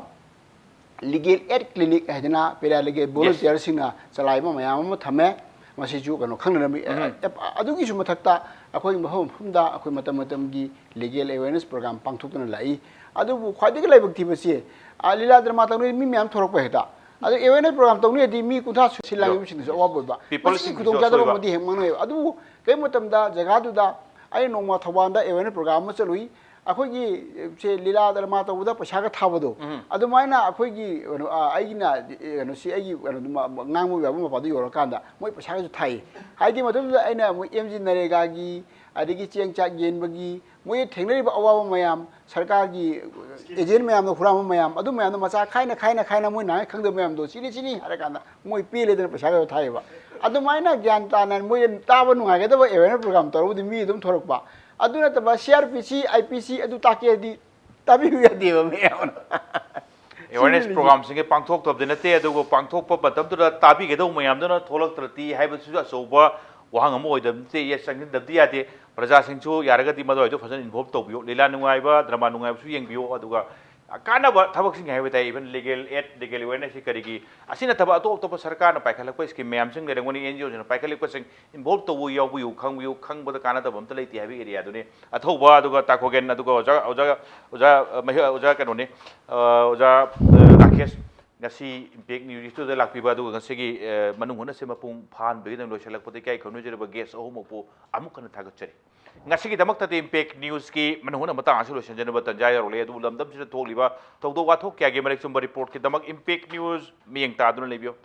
ꯂꯤꯒꯦꯜ ꯑꯦꯗ ꯀ꯭ꯂꯤꯅꯤꯛ ꯍꯥꯏꯗꯅ ꯄꯦꯔꯥꯂꯤꯒꯦꯜ Yes. ꯚꯣꯂꯨꯟꯇꯤꯌꯔꯁꯤꯡꯅ ꯆꯂꯥꯏꯕ ꯃꯌꯥꯝ ꯑꯃ ꯊꯝꯃꯦ꯫ ꯃꯁꯤꯁꯨ ꯀꯩꯅꯣ ꯈꯪꯅꯅꯕ, ꯎꯝ꯫ ꯑꯦ, ꯑꯗꯨꯒꯤꯁꯨ ꯃꯊꯛꯇ ꯑꯩꯈꯣꯏ ꯃꯐꯝ ꯃꯐꯝꯗ ꯑꯩꯈꯣꯏ ꯃꯇꯝ ꯃꯇꯝꯒꯤ ꯂꯤꯒꯦꯜ ꯑꯦꯋꯦꯔꯅꯦꯁ ꯄ꯭ꯔꯣꯒ꯭ꯔꯥꯝ ꯄꯥꯡꯊꯣꯛꯇꯨꯅ ꯂꯥꯛꯏ꯫ ꯑꯗꯨꯕꯨ ꯈ꯭ꯋꯥꯏꯗꯒꯤ ꯂꯥꯏꯕꯛ ꯊꯤꯕꯁꯤ, ꯑ, ꯂꯤꯂꯥ ꯗ꯭ꯔꯃꯥ ꯇꯧꯅꯤ, ꯃꯤ ꯃꯌꯥꯝ ꯊꯣꯔꯛꯄ ꯍꯦꯛꯇ꯫ ꯑꯗꯨ ꯑꯦꯋꯦꯔꯅꯦꯁ ꯄ꯭ꯔꯣꯒ꯭ꯔꯥꯝ ꯇꯧꯅꯤꯗꯤ ꯃꯤ ꯀꯨꯟꯊ꯭ꯔꯥ ꯁꯨ-, ꯁꯤꯜ ꯂꯥꯡꯉꯤꯕꯁꯤꯡꯗꯁꯨ Yes. ꯑꯋꯥꯕ ꯑꯣꯏꯕ꯫ ꯃꯁꯤꯒꯤ ꯄꯤꯄꯜꯁꯤꯡꯒꯤꯁꯨ ꯈꯨꯗꯣꯡꯆꯥꯗꯕ ꯑꯁꯣꯏꯕ꯫ ꯑꯃꯗꯤ ꯍꯦꯛ ꯃꯥꯡꯅꯩ꯫ ꯑꯗꯨꯕꯨ ꯀꯔꯤꯒꯨꯝꯕ ꯃꯇꯝꯗ ꯖꯒꯥꯗꯨꯗ ꯑꯩ ꯅꯣꯡꯃ ꯊꯧꯕꯥꯜꯗ ꯑꯦꯋꯦꯔꯅꯦꯁ ꯄ꯭ꯔꯣꯒ꯭ꯔꯥꯝ ꯑꯃ ꯆꯠꯂꯨꯏ꯫ ꯑꯩꯈꯣꯏꯒꯤ ꯁꯦ ꯂꯤꯂꯥ ꯗ꯭ꯔꯃꯥ ꯇꯧꯕꯗ ꯄꯩꯁꯥꯒ ꯊꯥꯕꯗꯣ, ꯎꯝ꯫ ꯑꯗꯨꯃꯥꯏꯅ ꯑꯩꯈꯣꯏꯒꯤ ꯀꯩꯅꯣ, ꯑ, ꯑꯩꯒꯤꯅ ꯀꯩꯅꯣꯁꯤ, ꯑꯩꯒꯤ ꯀꯩꯅꯣꯗꯨ ꯃ-, ꯃ-, ꯉꯥꯡꯕ ꯌꯥꯕ ꯃꯄꯥꯗꯨ ꯌꯧꯔꯀꯥꯟꯗ ꯃꯣꯏ ꯄꯩꯁꯥꯒꯁꯨ ꯊꯥꯏ꯫ ꯍꯥꯏꯗꯤ ꯃꯇꯝꯗꯨꯗ ꯑꯩꯅ ꯃꯣꯏ ꯑꯦꯝ ꯖꯤ ꯅꯔꯦꯒꯥꯒꯤ, ꯑꯗꯒꯤ ꯆꯦꯡ ꯆꯥꯛ ꯌꯦꯟꯕꯒꯤ, ꯃꯣꯏ ꯊꯦꯡꯅꯔꯤꯕ ꯑꯋꯥꯕ ꯃꯌꯥꯝ, ꯁꯔꯀꯥꯔꯒꯤ ꯑꯦꯖꯦꯟ ꯃꯌꯥꯝꯅ ꯍꯨꯔꯥꯟꯕ ꯃꯌꯥꯝ, ꯑꯗꯨ ꯃꯌꯥꯝꯗꯣ ꯃꯆꯥ ꯈꯥꯏꯅ, ꯈꯥꯏꯅ, ꯈꯥꯏꯅ ꯃꯣꯏ ꯅꯍꯥꯟ ꯈꯪꯗꯕ ꯃꯌꯥꯝꯗꯣ ꯆꯤꯅꯤ, ꯆꯤꯅꯤ ꯍꯥꯏꯔꯀꯥꯟꯗ ꯃꯣꯏ ꯄꯦꯜꯂꯦꯗꯅ ꯄꯩꯁꯥꯒꯗꯣ ꯊꯥꯏꯑꯕ꯫ ꯑꯗꯨꯃꯥꯏꯅ ꯒ꯭ꯌꯥꯟ ꯇꯥꯅ ꯃꯣꯏ ꯇꯥꯕ ꯅꯨꯡꯉꯥꯏꯒꯗꯕ awareness program ꯇꯧꯔꯕꯨꯗꯤ ꯃꯤ ꯑꯗꯨꯝ ꯊꯣꯔꯛꯄ꯫ ꯑꯗꯨ ꯅꯠꯇꯕ C R P C, I P C ꯑꯗꯨ ꯇꯥꯛꯀꯦ ꯍꯥꯏꯗꯤ ꯇꯥꯕꯤꯌꯨ ꯌꯥꯗꯦꯕ ꯃꯌꯥꯝꯅ꯫ ꯑꯦꯋꯦꯔꯅꯦꯁ ꯁꯤꯅꯤ꯫ ꯄ꯭ꯔꯣꯒ꯭ꯔꯥꯝꯁꯤꯡꯁꯦ ꯄꯥꯡꯊꯣꯛꯇꯕꯗꯤ ꯅꯠꯇꯦ, ꯑꯗꯨꯕꯨ ꯄꯥꯡꯊꯣꯛꯄ ꯃꯇꯝꯗꯨꯗ ꯇꯥꯕꯤꯒꯗꯧꯕ ꯃꯌꯥꯝꯗꯨꯅ ꯊꯣꯛꯂꯛꯇ꯭ꯔꯗꯤ ꯍꯥꯏꯕꯁꯤꯁꯨ ꯑꯆꯧꯕ ꯋꯥꯍꯪ ꯑꯃ ꯑꯣꯏꯗꯕ ꯅꯠꯇꯦ꯫ ꯌꯦ, ꯆꯪꯁꯤꯟꯗꯕꯗꯤ ꯌꯥꯗꯦ꯫ ꯄ꯭ꯔꯖꯥꯁꯤꯡꯁꯨ ꯌꯥꯔꯒꯗꯤ ꯃꯗꯨꯋꯥꯏꯗꯣ ꯐꯖꯅ involve ꯇꯧꯕꯤꯌꯨ꯫ ꯂꯤꯂꯥ ꯅꯨꯡꯉꯥꯏꯕ, ꯗ꯭ꯔꯃꯥ ꯅꯨꯡꯉꯥꯏꯕꯁꯨ ꯌꯦꯡꯕꯤꯌꯨ, ꯑꯗꯨꯒ ꯀꯥꯟꯅꯕ ꯊꯕꯛꯁꯤꯡ ꯍꯥꯏꯕ ꯇꯥꯏ, even legal aid, legal awareness ꯀꯔꯤꯒꯤ, ꯑꯁꯤ ꯅꯠꯇꯕ ꯑꯇꯣꯞ ꯑꯇꯣꯞꯄ ꯁꯔꯀꯥꯔꯅ ꯄꯥꯏꯈꯠꯂꯛꯄ ꯁ꯭ꯀꯤꯝ ꯃꯌꯥꯝꯁꯤꯡ ꯂꯩꯔꯝꯒꯅꯤ, ꯑꯦꯟ ꯖꯤ ꯑꯣꯁꯤꯡꯅ ꯄꯥꯏꯈꯠꯂꯛꯄꯁꯤꯡ involve ꯇꯧꯕ ꯌꯥꯎꯕꯤꯌꯨ, ꯈꯪꯕꯤꯌꯨ, ꯈꯪꯕꯗ ꯀꯥꯟꯅꯗꯕ ꯑꯝꯇ ꯂꯩꯇꯦ ꯍꯥꯏꯕ ꯑꯦꯔꯤꯌꯥꯗꯨꯅꯤ꯫ ꯑꯊꯧꯕ, ꯑꯗꯨꯒ ꯇꯥꯀꯣꯒꯦꯟ, ꯑꯗꯨꯒ ꯑꯣꯖꯥ, ꯑꯣꯖꯥ, ꯑꯣꯖꯥ, ꯑ, ꯃꯍꯤ-, ꯑꯣꯖꯥ ꯀꯩꯅꯣꯅꯤ, ꯑ, ꯑꯣꯖꯥ, ꯑ, ꯔꯥꯀꯦꯁ, ꯉꯁꯤ ꯏꯝꯄꯦꯛ ꯅ꯭ꯌꯨꯁ ꯏꯁꯇꯨꯗꯤꯑꯣꯗ ꯂꯥꯛꯄꯤꯕ, ꯑꯗꯨꯒ ꯉꯁꯤꯒꯤ, ꯑ, ꯃꯅꯨꯡ ꯍꯨꯠꯅꯁꯦ ꯃꯄꯨꯡ ꯐꯥꯍꯟꯕꯒꯤꯗꯃꯛ ꯂꯣꯏꯁꯤꯜꯂꯛꯄꯗ ꯏꯀꯥꯏ ꯈꯨꯝꯅꯖꯔꯤꯕ ꯒꯦꯁ ꯑꯍꯨꯝꯃꯛꯄꯨ ꯑꯃꯨꯛ ꯍꯟꯅ ꯊꯥꯒꯠꯆꯔꯤ꯫ ꯉꯁꯤꯒꯤꯗꯃꯛꯇꯗꯤ ꯏꯝꯄꯦꯛ ꯅ꯭ꯌꯨꯁꯀꯤ ꯃꯅꯨꯡ ꯍꯨꯠꯅ ꯃꯇꯥꯡ ꯑꯁꯤ ꯂꯣꯏꯁꯤꯟꯖꯅꯕ ꯇꯟꯖꯥ ꯌꯧꯔꯛꯂꯦ꯫ ꯑꯗꯨꯕꯨ ꯂꯝꯗꯝꯁꯤꯗ ꯊꯣꯛꯂꯤꯕ ꯊꯧꯗꯣꯛ ꯋꯥꯊꯣꯛ ꯀꯌꯥꯒꯤ ꯃꯔꯤꯛ ꯆꯨꯝꯕ ꯔꯤꯄꯣꯔꯠꯀꯤꯗꯃꯛ ꯏꯝꯄꯦꯛ ꯅ꯭ꯌꯨꯁ ꯃꯤꯠꯌꯦꯡ ꯇꯥꯗꯨꯅ ꯂꯩꯕꯤꯌꯨ꯫